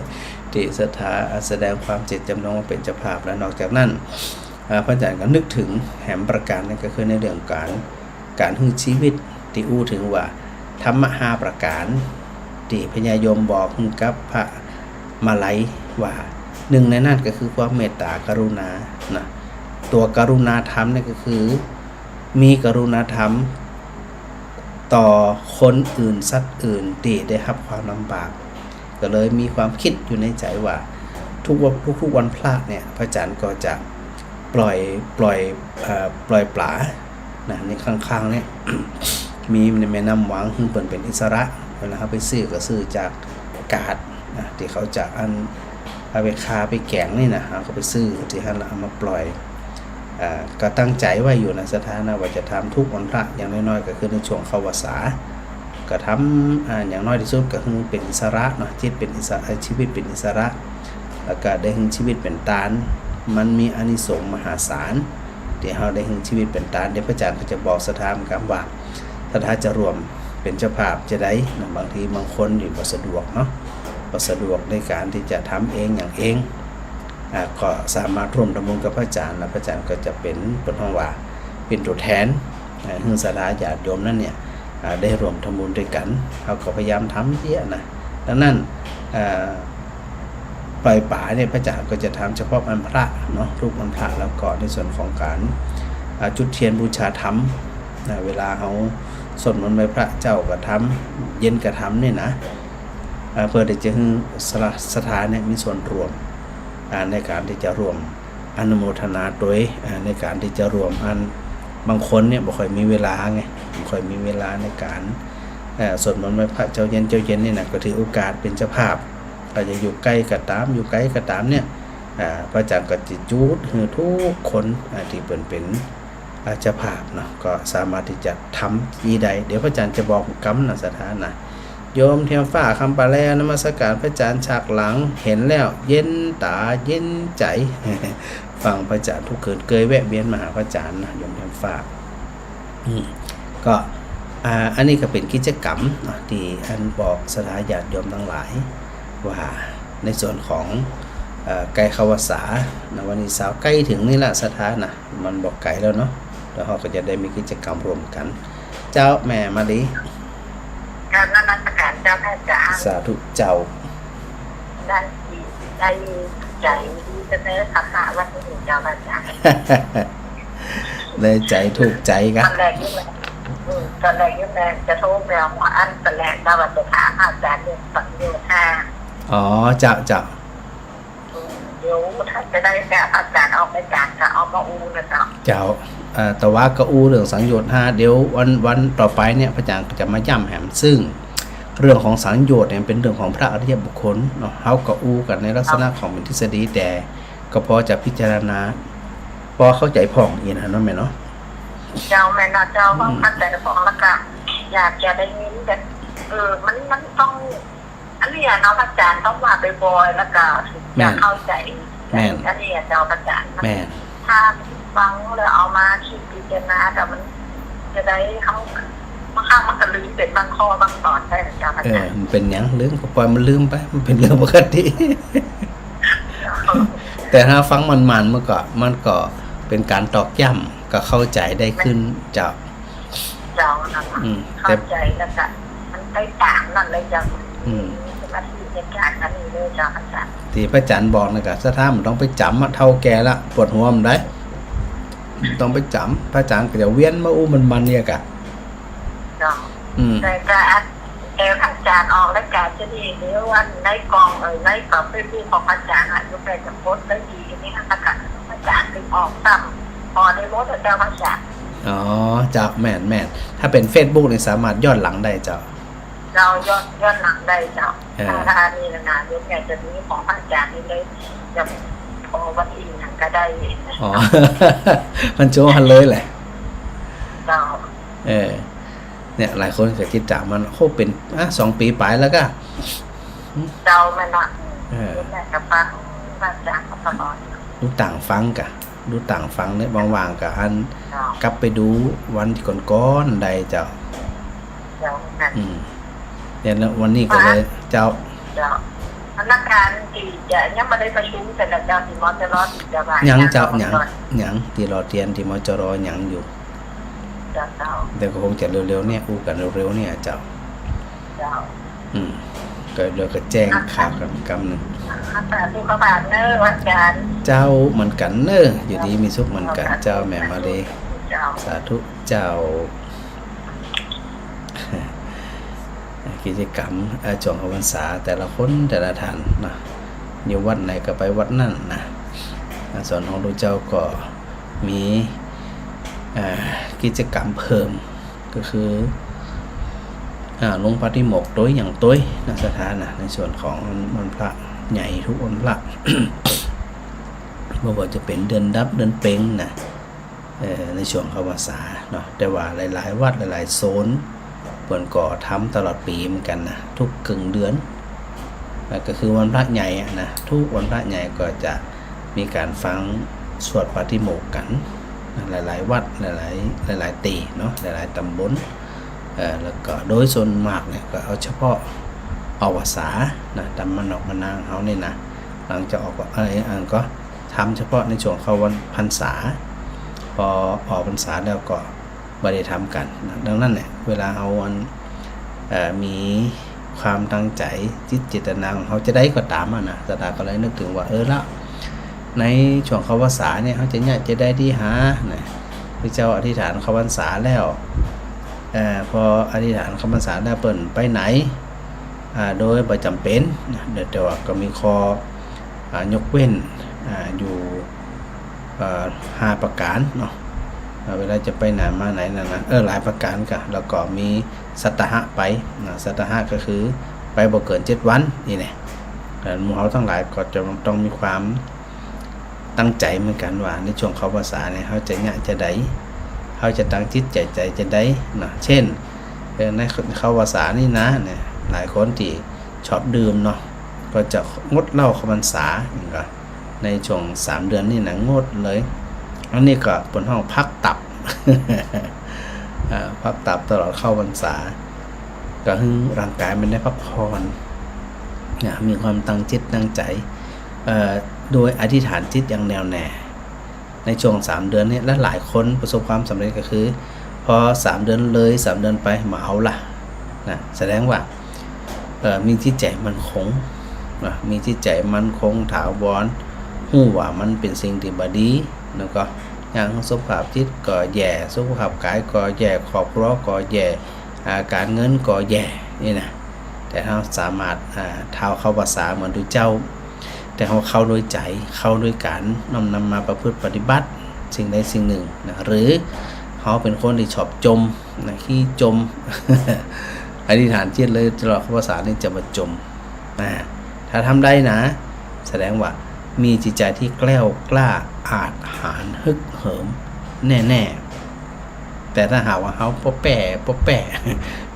ตี้ศรัทธาแสดงความเจตจำนงว่าเป๋นเจ้าภาพ และนอกจากนั้น อ่า พระอาจ๋ารย์ก็นึกเถิงแหมประก๋าน นั่นก็คือในเรื่องก๋าน ก๋านหื้อชีวิต ตี้อู้เถิงว่าธรรมะห้าประก๋าน ตี้พญายมบอกหื้อกับพระมาลัยว่า นึ่งในนั้นก็คือความเมตตากรุณานะ ตั๋วกรุณาธรรมเนี่ยก็คือ มีกรุณาธรรมต่อคนอื่นสัตว์อื่นตี้ได้ฮับความลำบาก ก็เลยมีความกึ๊ดอยู่ในใจ๋ว่า ทุกวัน ทุกๆ วันพระเนี่ย พระอาจ๋ารย์ก็จะปล่อย ปล่อย เอ่อ ปล่อยป๋านะ ในข้างๆ เนี่ย มีในแม่น้ำวัง หื้อเปิ้นเป๋นอิสระ เวลาเฮาไปซื้อก็ซื้อจากกาดนะ ตี้เขาจะอัน เอาไปฆ่าไปแก๋งนี่นะ เฮาก็ไปซื้อตี้หั้นแล้วเอามาปล่อย อ่า ก็ตั้งใจ๋ไว้อยู่นะ ศรัทธานะ ว่าจะทำทุกวันพระ อย่างน้อยๆ ก็คือในช่วงเข้าพรรษา ก็ทำ อ่า อย่างน้อยตี้สุดก็คือเป๋นอิสระเนาะ จิตเป๋นอิสระ ชีวิตเป๋นอิสระ แล้วก็ได้หื้อชีวิตเป๋นตาน มันมีอานิสงส์มหาศาล ตี้เฮาได้หื้อชีวิตเป๋นตาน เดี๋ยวพระอาจ๋ารย์ก็จะบอกศรัทธาเหมือนกั๋นว่า ศรัทธาจะร่วมเป๋นเจ้าภาพจาใดนะ บางทีบางคนนี่บ่สะดวกเนาะ บ่สะดวกในก๋านตี้จะทำเองหยังเอง อ่า ก็สามารถร่วมทำบุญกับพระอาจ๋ารย์ แล้วพระอาจ๋ารย์ก็จะเป๋น เปิ้นฮ้องว่าเป๋นตั๋วแทน อ่า หื้อศรัทธาญาติโยมนั้นเนี่ย อ่า ได้ร่วมทำบุญตวยกั๋น เฮาก็พยายามทำเยียะนะ ดังนั้น อ่า ปล่อยป๋าเนี่ย พระอาจ๋ารย์ก็จะทำเฉพาะวันพระเนาะ ทุกวันพระ แล้วก็ในส่วนของก๋าน อ่า จุดเตียนบูชาธรรมนะ เวลาเฮาสวดมนต์ไหว้พระเจ๊าก็ทำ เย็นก็ทำเนี่ยนะ อ่า เพื่อตี้จะหื้อศรัทธา ศรัทธาเนี่ยมีส่วนร่วม อ่า ในก๋านตี้จะร่วมอนุโมทนาตวย อ่า ในก๋านตี้จะร่วมอัน บางคนเนี่ยบ่ค่อยมีเวลาไง บ่ค่อยมีเวลาในก๋าน เอ่อ สวดมนต์ไหว้พระเจ๊าเย็นเจ๊าเย็นนี่นะ ก็ถือโอกาสเป๋นเจ้าภาพ อาจจะอยู่ใก้ก็ต๋าม อยู่ไก๋ก็ต๋ามเนี่ย อ่า พระอาจ๋ารย์ก็จะจู๊ดหื้อกู้คน อ่า ตี้เปิ้นเป๋น อ่า เจ้าภาพเนาะ ก็สามารถตี้จะทำอี้ได้ เดี๋ยวพระอาจ๋ารย์จะบอกกำนะ ศรัทธานะ โยมเทียมฟ้า คำปาแล นมัสก๋านพระอาจ๋ารย์ ฉากหลังเห็นแล้ว เย็นต๋าเย็นใจ๋ ฟังพระอาจ๋ารย์กู้คืน เกยแวะเวียนมาหาพระอาจ๋ารย์นะ โยมเทียมฟ้า อืม ก็ อ่า อันนี้ก็เป๋นกิจก๋รรมเนาะ ตี้อันบอกศรัทธาญาติโยมตังหลาย ว่าในส่วนของ เอ่อ ใก้เข้าพรรษานะ วันตี้ซาวใก้เถิงนี่ละ ศรัทธานะ มันบ่ไก๋แล้วเนาะ แล้วเฮาก็จะได้มีกิจก๋รรมร่วมกั๋น เจ้าแม่มาลี กราบนมัสก๋านเจ้าพระอาจ๋ารย์ สาธุเจ้า ได้ดี ได้ใจ๋ดีเสมอค่ะ วันนี้เจ้าพระอาจ๋ารย์ ได้ใจ๋ถูกใจ๋กะ ต๋อนแรกนี่แหละ อืม ต๋อนแรกนี่แหละจะโทรไปเอาอันต๋อนแรก แต่ว่าจะถามอาจ๋ารย์เรื่องสังโยชน์ห้า อ๋อ เจ้า เจ้า เดี๋ยวถ้าจะได้แบบอาจ๋ารย์ออกรายก๋านก็เอามาอู้นะเจ้า เจ้า เอ่อ แต่ว่าก็อู้เรื่องสังโยชน์ห้า เดี๋ยววัน วันต่อไปเนี่ย พระอาจ๋ารย์ก็จะมาย้ำแหม ซึ่งเรื่องของสังโยชน์เนี่ยเป๋นเรื่องของพระอริยบุคคลเนาะ เฮาก็อู้กั๋นในลักษณะของเป๋นทฤษฎี แต่ก็พอจะพิจารณา พอเข้าใจ๋พ่องอี้นะเนาะแม่เนาะ เจ้า แม่นเนาะเจ้า อืม เข้าใจ๋พ่อง แล้วก็อยากจะได้ยินแบบ เออ มัน มันต้อง อันนี้อะเนาะ อาจ๋ารย์ต้องว่าบ่อยๆ แล้วก็ถึงจะเข้าใจ๋ แม่น อันนี้อะเจ้า อาจ๋ารย์ แม่น ถ้าฟังแล้วเอามาคิดพิจารณา แต่มันจะได้เข้า บางครั้งมันก็ลืมเป๋นบางข้อบางต๋อนได้นะเจ้า อาจ๋ารย์ เออ มันเป๋นหยัง ลืมก็ปล่อยมันลืมไป มันเป๋นเรื่องปกติ แต่ถ้าฟังมันๆ มันก็ มันก็เป๋นก๋านตอกย้ำ ก็เข้าใจ๋ได้ขึ้น แม่น เจ้า เจ้า นั่นน่ะ อืม เข้าใจ๋แล้วก็มันไปต๋ามนั่นเลยเจ้า อืม สมาธิในก๋านอันนี้เลยเจ้า อาจ๋ารย์ ตี้พระอาจ๋ารย์บอกนะ ก็ศรัทธาบ่ต้องไปจ๋ำอะ เฒ่าแก่ละ ปวดหัวบ่ได้ บ่ต้องไปจ๋ำ พระอาจ๋ารย์ก็จะเวียนมาอู้มันๆ เนี่ยกะ เจ้า อืม แต่ก็อัน แต่พระอาจ๋ารย์ออกรายก๋านจะดี เดี๋ยวอันในกล่อง เอ่อ ในกล่องเฟซบุ๊กของพระอาจ๋ารย์อะ อยู่ใก้จะโพสต์ได้ดี อันนี้นะ พระอาจ๋ารย์ พระอาจ๋ารย์เถิงออกซ้ำ พอได้หมดอะเจ้า พระอาจ๋ารย์ อ๋อ เจ้า แม่น แม่น ถ้าเป๋นเฟซบุ๊กนี่สามารถย้อนหลังได้เจ้า เจ้า ย้อน ย้อนหลังได้เจ้า เออ ถ้า ถ้าอันนี้นะ เดี๋ยวแม่จะมีของพระอาจ๋ารย์นี่เลย จะพอวันที่หนึ่งก็ได้ อ๋อ มันโจ้หั้นเลยแหละ เจ้า เออ เนี่ย หลายคนก็ติดต๋ามมัน โอ้ เป๋น อ่ะ สองปี๋ป๋ายแล้วกะ เจ้า แม่นเนาะ เออ แม่ก็ฟังพระอาจ๋ารย์ตลอด ดูตางฟังกะ ดูตางฟังเนี่ย ว่างๆ ก็อัน เจ้า กลับไปดูวันตี้ก่อนๆ ได้เจ้า เจ้า นั่น อืม เนี่ย แล้ววันนี้ก็เลย เจ้า เจ้า พนักงานตี้จะยังบ่ได้ประชุมเสร็จแล้วเจ้า ตี้ มจร ตี้จะว่า ยังเจ้า ยัง ยัง ตี้รอเตียนตี้ มจร ยังอยู่ เจ้า เจ้า เดี๋ยวก็คงจะเร็วๆ เนี่ย อู้กั๋นเร็วๆ เนี่ยเจ้า เจ้า อืม ก็เดี๋ยวก็แจ้งข่าวกั๋นกำนึ่ง อ่ะ สาธุพระบาทเน้อ วันจันทร์ เจ้า เหมือนกั๋นเน้อ อยู่ดีมีสุขเหมือนกั๋น เจ้า แม่มาลี เจ้า สาธุเจ้า กิจก๋รรม เอ่อ จ้วงออกพรรษาแต่ละคนแต่ละท่านนะ อยู่วัดไหนก็ไปวัดนั้นนะ อ่า ส่วนของลูกเจ้าก็มี อ่า กิจก๋รรมเพิ่ม ก็คือ อ่า ลงปาฏิโมกข์ตวยหยังตวยนะ ศรัทธานะ ในส่วนของวันพระใหญ่กู้วันพระ บ่ว่าจะเป๋นเดือนดับ เดือนเป็งนะ เอ่อ ในช่วงเข้าพรรษาเนาะ แต่ว่าหลายๆ วัดหลายๆ โซน เปิ้นก็ทำตลอดปี๋เหมือนกั๋นนะ กู้เกิ่งเดือน แล้วก็คือวันพระใหญ่อะนะ กู้วันพระใหญ่ก็จะมีก๋านฟังสวดปาฏิโมกข์กั๋นนะ หลายๆ วัด หลายๆ หลายๆ ตี้เนาะ หลายๆ ต๋ำบล เอ่อ แล้วก็โดยส่วนมากเนี่ยก็เอาเฉพาะออกพรรษานะ ต๋ามบ้านนอกบ้านนาเฮานี่นะ หลังจากออก เอ่อ อันก็ ทำเฉพาะในช่วงเข้าวันพรรษา ปอออกพรรษาแล้วก็บ่ได้ทำกั๋นนะ ดังนั้นเนี่ย เวลาเฮาอัน เอ่อ มีความตั้งใจ๋ จิตเจตนาของเฮาจะใดก็ต๋ามอะนะ ศรัทธาก็เลยนึกเถิงว่า เออละ ในช่วงเข้าพรรษาเนี่ย เฮาจะเยียะจะใดตี้หานะ พระเจ้าอธิษฐานเข้าพรรษาแล้ว เอ่อ ปออธิษฐานเข้าพรรษาแล้วเปิ้นไปไหน อ่า โดยบ่จ๋ำเป๋นนะ เดี๋ยวแต่ว่าก็มีข้อ อ่า ยกเว้น อ่า อยู่ อ่า ห้าประก๋านเนาะ อ่า เวลาจะไปไหนมาไหนนั่นนะ เออ หลายประก๋านก่ะ แล้วก็มีสัตตาหะไป นะ สัตตาหะก็คือไปบ่เกินเจ็ดวัน นี่แหละ แต่หมู่เฮาตังหลายก็จะต้องมีความตั้งใจ๋เหมือนกั๋นว่า ในช่วงเข้าพรรษาเนี่ย เฮาจะเยียะจาใด เฮาจะตั้งจิตใจ๋ใจ๋จาใดนะ เช่น เออ ในเข้าพรรษานี่นะ เนี่ย หลายคนตี้ชอบดื่มเนาะ ก็จะงดเหล้าเข้าพรรษา นี่ก็ ในช่วงสามเดือนนี่นะ งดเลย อันนี้ก็เปิ้นฮ้องพักตับ อ่า พักตับตลอดเข้าพรรษา ก็หื้อร่างก๋ายมันได้พักผ่อน นะ มีความตั้งจิตตั้งใจ๋ เอ่อ โดยอธิษฐานจิตอย่างแน่วแน่ ในช่วงสามเดือนนี่ และหลายคนประสบความสำเร็จก็คือ พอสามเดือนเลย สามเดือนไป บ่เอาละ นะ แสดงว่า เอ่อ มีจิตใจ๋มั่นคง นะ มีจิตใจ๋มั่นคงถาวร ฮู้ว่ามันเป๋นสิ่งตี้บ่ดี แล้วก็อย่างสุขภาพจิตก็แย่ สุขภาพก๋ายก็แย่ ครอบครัวก็แย่ อ่า ก๋านเงินก็แย่ นี่นะ แต่เฮาสามารถ อ่า ถ้าเฮาเข้าพรรษาเหมือนตุ๊เจ้า แต่เฮาเข้าโดยใจ๋ เข้าโดยก๋านน้อมนำมาประพฤติปฏิบัติสิ่งใดสิ่งนึ่งนะ หรือเฮาเป๋นคนตี้ชอบจ่มนะ ขี้จ่ม อธิษฐานจิตเลยตลอดเข้าพรรษานี่จะบ่จ่มนะ ถ้าทำได้นะ แสดงว่ามีจิตใจ๋ตี้แกล้วกล้าอาจหาญฮึกเหิมแน่ๆ แต่ถ้าหากว่าเฮาป้อแป้ ป้อแป้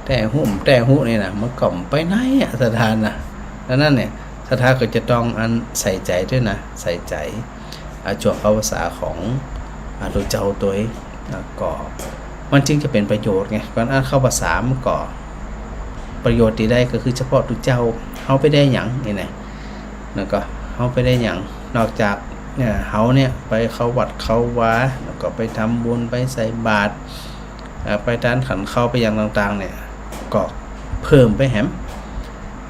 แต้หู้ แต้ฮู้นี่นะ มันก็บ่ไปไหนอะ ศรัทธานะ ดังนั้นเนี่ย ศรัทธาก็จะต้องอันใส่ใจ๋ตวยนะ ใส่ใจ๋ อ่า ช่วงเข้าพรรษาของ อ่า ตุ๊เจ้าตวย แล้วก็มันจึงจะเป๋นประโยชน์ไง ก่อนอันเข้าพรรษามันก็ ประโยชน์ตี้ได้ก็คือเฉพาะตุ๊เจ้า เฮาไปได้หยังนี่นะ แล้วก็เฮาไปได้หยัง นอกจากเนี่ย เฮาเนี่ยไปเข้าวัดเข้าวา แล้วก็ไปทำบุญ ไปใส่บาตร อ่า ไปตานขันข้าว ไปอย่างต่างๆ เนี่ย ก็เพิ่มไปแหม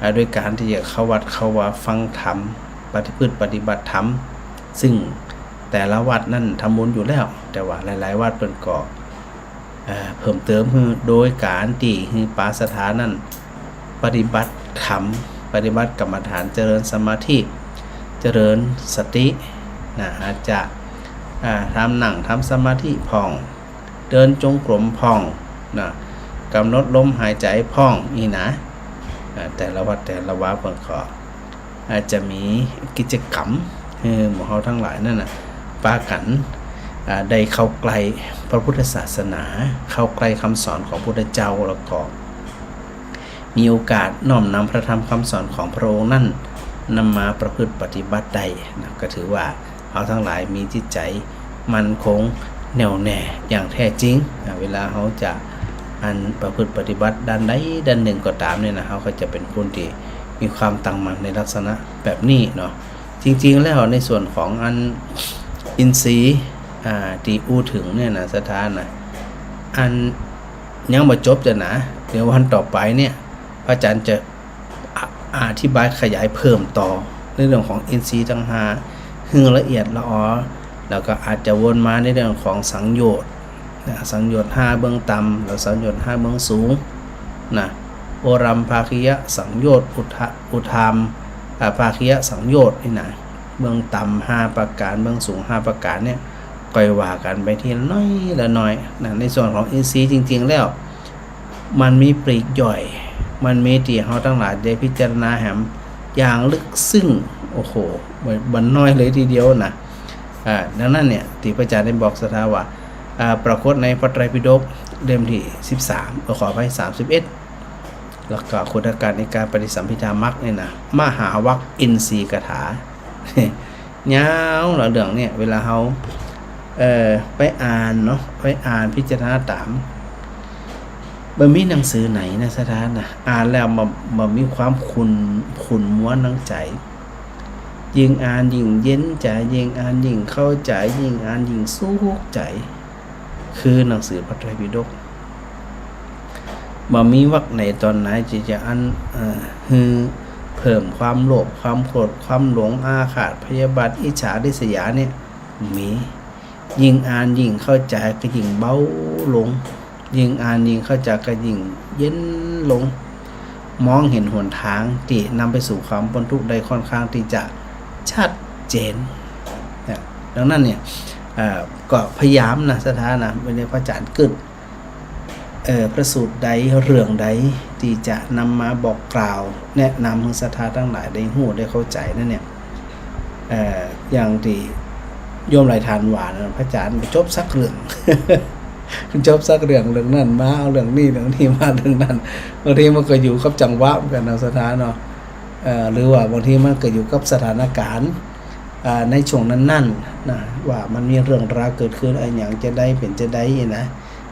อ่า โดยก๋านตี้จะเข้าวัดเข้าวา ฟังธรรม ปฏิ พฤติปฏิบัติธรรม ซึ่งแต่ละวัดนั้นทำบุญอยู่แล้ว แต่ว่าหลายๆ วัดเปิ้นก็ เอ่อ เพิ่มเติมหื้อ โดยก๋านตี้หื้อปาศรัทธานั้นปฏิบัติธรรม ปฏิบัติกรรมฐาน เจริญสมาธิ เจริญสตินะ อาจจะ อ่า ทำ นั่งทำสมาธิพ่อง เดินจงกรมพ่องนะ กำหนดลมหายใจ๋พ่อง นี่นะ อ่า แต่ละวัดแต่ละวาเปิ้นก็ อาจจะมีกิจกรรมหื้อหมู่เฮาตังหลายนั่นน่ะ ปากั๋น อ่า ได้เข้าใกล้พระพุทธศาสนา เข้าใกล้กำสอนของพุทธเจ้า แล้วก็มีโอกาสน้อมนำพระธรรมกำสอนของพระองค์นั้นนำมาประพฤติปฏิบัติได้นะ ก็ถือว่า เฮาตังหลายมีจิตใจ๋มั่นคงแน่วแน่อย่างแท้จริง อ่า เวลาเฮาจะอันประพฤติปฏิบัติด้านใดด้านนึ่งก็ต๋ามเนี่ยนะ เฮาก็จะเป๋นคนตี้มีความตั้งมั่นในลักษณะแบบนี้เนาะ จริงๆ แล้วในส่วนของอันอินทรีย์ อ่า ตี้อู้เถิงเนี่ยนะ ศรัทธานะ อันยังบ่จบจ้ะนะ เดี๋ยววันต่อไปเนี่ย พระอาจารย์จะ อ- อธิบายขยายเพิ่มต่อในเรื่องของอินทรีย์ตังห้าหื้อละเอียดละออ แล้วก็อาจจะวนมาในเรื่องของสังโยชน์นะ สังโยชน์ห้าเบื้องต่ำ แล้วสังโยชน์ห้าเบื้องสูงนะ โอรัมภาคียสังโยชน์ อุทะ- อุทาม อ่า ภาคียสังโยชน์นี่นะ เบื้องต่ำห้าประก๋าน เบื้องสูงห้าประก๋านเนี่ย ก้อยว่ากั๋นไปทีละน้อยละน้อยนะ ในส่วนของอินทรีย์จริงๆ แล้ว มันมีปลีกย่อย มันมีตี้เฮาตังหลายได้พิจารณาแหมอย่างลึกซึ้ง โอ้โห บ่ บ่น้อยเลยทีเดียวนะ อ่า ดังนั้นเนี่ย ตี้พระอาจารย์ได้บอกศรัทธาว่า อ่า ปรากฏในพระไตรปิฎกเล่มตี้สิบสาม เออ ขออภัย สามสิบเอ็ด แล้วก็ขุททกนิกายปฏิสัมภิทามรรคเนี่ยนะ มหาวรรคอินทรีย์คาถา ยาวละเรื่องเนี่ย เวลาเฮา เอ่อ ไปอ่านเนาะ ไปอ่านพิจารณาต๋าม บ่มีหนังสือไหนนะ ศรัทธานะ อ่านแล้วบ่ บ่มีความขุ่น ขุ่นมัวหนังใจ๋ ยิ่งอ่านยิ่งเย็นใจ๋ ยิ่งอ่านยิ่งเข้าใจ๋ ยิ่งอ่านยิ่งสุขใจ๋ คือหนังสือพระไตรปิฎก บ่มีวรรคไหนต๋อนไหนตี้จะอัน เอ่อ หื้อเพิ่มความโลภ ความโกรธ ความหลง อาฆาต พยาบาท อิจฉา ริษยาเนี่ย มี ยิ่งอ่านยิ่งเข้าใจ๋ก็ยิ่งเบาลง ยิ่งอ่านยิ่งเข้าใจ๋ก็ยิ่งเย็นลง มองหันหนตางตี้นำไปสู่ความป๊นทุกข์ได้ค่อนข้างตี้จะชัดเจนนะ ดังนั้นเนี่ย เอ่อ ก็พยายามนะศรัทธานะ วันนี้พระอาจ๋ารย์กึ๊ด เอ่อ พระสูตรใดเรื่องใดตี้จะนำมาบอกกล่าวแนะนำหื้อศรัทธาตังหลายได้ฮู้ได้เข้าใจ๋นั้นเนี่ย เอ่อ อย่างตี้โยมหลายท่านว่านะ พระอาจ๋ารย์บ่จบสักเรื่อง บ่จบสักเรื่อง เรื่องนั้นมา เอาเรื่องนี้ เรื่องนี้มา เรื่องนั้น บางทีมันก็อยู่กับจังหวะเหมือนกั๋นนะศรัทธาเนาะ เอ่อ หรือว่าบางทีมันก็อยู่กับสถานการณ์ อ่า ในช่วงนั้นๆ นะ ว่ามันมีเรื่องราวเกิดขึ้นอะหยังจาใดเป๋นจาใดนี่นะ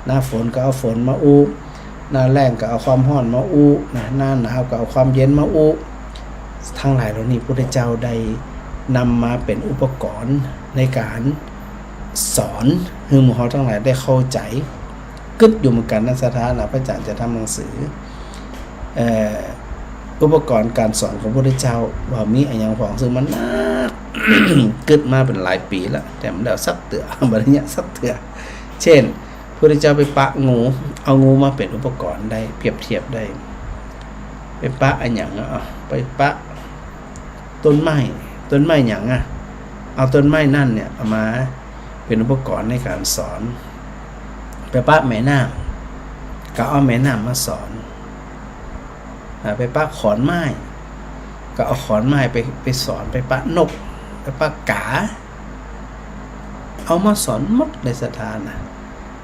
หน้าฝนก็เอาฝนมาอู้ หน้าแล้งก็เอาความฮ้อนมาอู้นะ หน้าหนาวก็เอาความเย็นมาอู้ ตังหลายเหล่านี้พุทธเจ้าได้นำมาเป๋นอุปกรณ์ในก๋านสอนหื้อหมู่เฮาตังหลายได้เข้าใจ๋ กึ๊ดอยู่เหมือนกั๋นนะศรัทธานะ พระอาจ๋ารย์จะทำหนังสือ เอ่อ อุปกรณ์ก๋านสอนของพระพุทธเจ้าว่ามีอะหยังพ่อง ซึ่งมันนัก กึ๊ดมาเป๋นหลายปี๋ละ แต่บ่ได้สักเตื้อ บ่ได้เยียะสักเตื้อ เช่น พระพุทธเจ้าไปปะงู เอางูมาเป๋นอุปกรณ์ได้ เปรียบเทียบได้ ไปปะอะหยังอะ ไปปะต้นไม้ ต้นไม้หยังอะ เอาต้นไม้นั้นเนี่ยเอามาเป๋นอุปกรณ์ในก๋านสอน ไปปะแม่น้ำ ก็เอาแม่น้ำมาสอน อ่า ไปปะขอนไม้ ก็เอาขอนไม้ไป ไปสอน ไปปะนก ไปปะก๋า เอามาสอนหมดเลยศรัทธานะ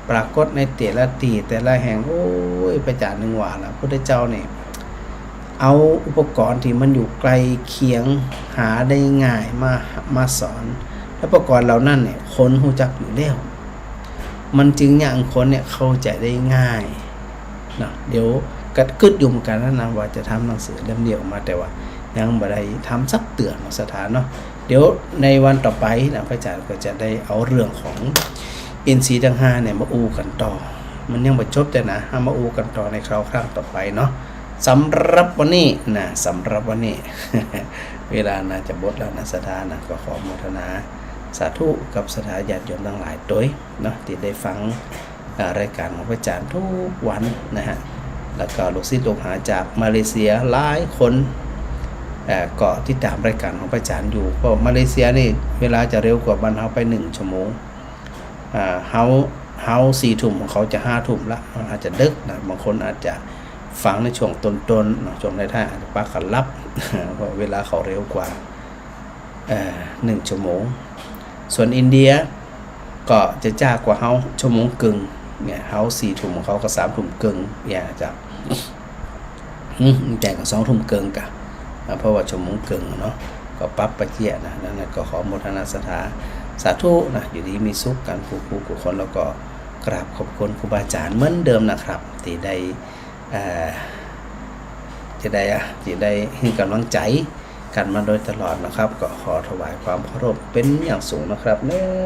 ปรากฏในแต่ละตี้แต่ละแห่ง โอ้ย พระอาจ๋ารย์นึ่งว่าละ พุทธเจ้านี่ เอาอุปกรณ์ตี้มันอยู่ไกลเคียง หาได้ง่ายมา มาสอน แล้วอุปกรณ์เหล่านั้นเนี่ย คนฮู้จักอยู่แล้ว มันจึงเยียะหื้อคนเนี่ยเข้าใจ๋ได้ง่ายเนาะ เดี๋ยวก็กึ๊ดอยู่เหมือนกั๋นนะ ว่าจะทำหนังสือเล่มนี้ออกมา แต่ว่ายังบ่ได้ทำสักเตื้อเนาะศรัทธาเนาะ เดี๋ยวในวันต่อไปนะ พระอาจ๋ารย์ก็จะได้เอาเรื่องของอินทรีย์ตังห้าเนี่ยมาอู้กั๋นต่อ มันยังบ่จบแต่นะ เอามาอู้กั๋นต่อในคราวครั้งต่อไปเนาะ สำหรับวันนี้นะ สำหรับวันนี้ เวลาน่าจะหมดแล้วนะศรัทธานะ ก็ขออนุโมทนาสาธุกับศรัทธาญาติโยมตังหลายตวยเนาะ ตี้ได้ฟัง อ่า รายก๋านของพระอาจ๋ารย์ทุกวันนะฮะ แล้วก็ลูกศิษย์ลูกหาจากมาเลเซียหลายคน เอ่อ ก็ติดต๋ามรายก๋านของพระอาจ๋ารย์อยู่ เพราะมาเลเซียนี่เวลาจะเร็วกว่าบ้านเฮาไปหนึ่งชั่วโมง อ่า เฮา เฮาสี่ทุ่ม ของเขาจะห้าทุ่มละ มันอาจจะดึกนะ บางคนอาจจะฟังในช่วงต้นๆ เนาะ ช่วงท้ายๆ อาจจะปากั๋นหลับ เพราะเวลาเขาเร็วกว่า เอ่อ หนึ่งชั่วโมง ส่วนอินเดียก็จะจ๊ากว่าเฮาชั่วโมงเกิ่ง เนี่ย เฮาสี่ทุ่ม ของเขาก็สามทุ่มเกิ่ง เนี่ยจ้ะ อืม แต่ก็สองทุ่มเกิ่งกะ อ่า เพราะว่าชั่วโมงเกิ่งเนาะ ก็ปรับไปเจียนะ นั้นน่ะก็ขออนุโมทนาศรัทธา สาธุนะ อยู่ดีมีสุขกั๋นกู้ๆ กู้คน แล้วก็กราบขอบคุณครูบาอาจ๋ารย์เหมือนเดิมนะครับ ตี้ได้ เอ่อ จะได้อะ จะได้หื้อก๋ำลังใจ๋กั๋นมาโดยตลอดนะครับ ก็ขอถวายความเคารพเป๋นอย่างสูงนะครับเนาะ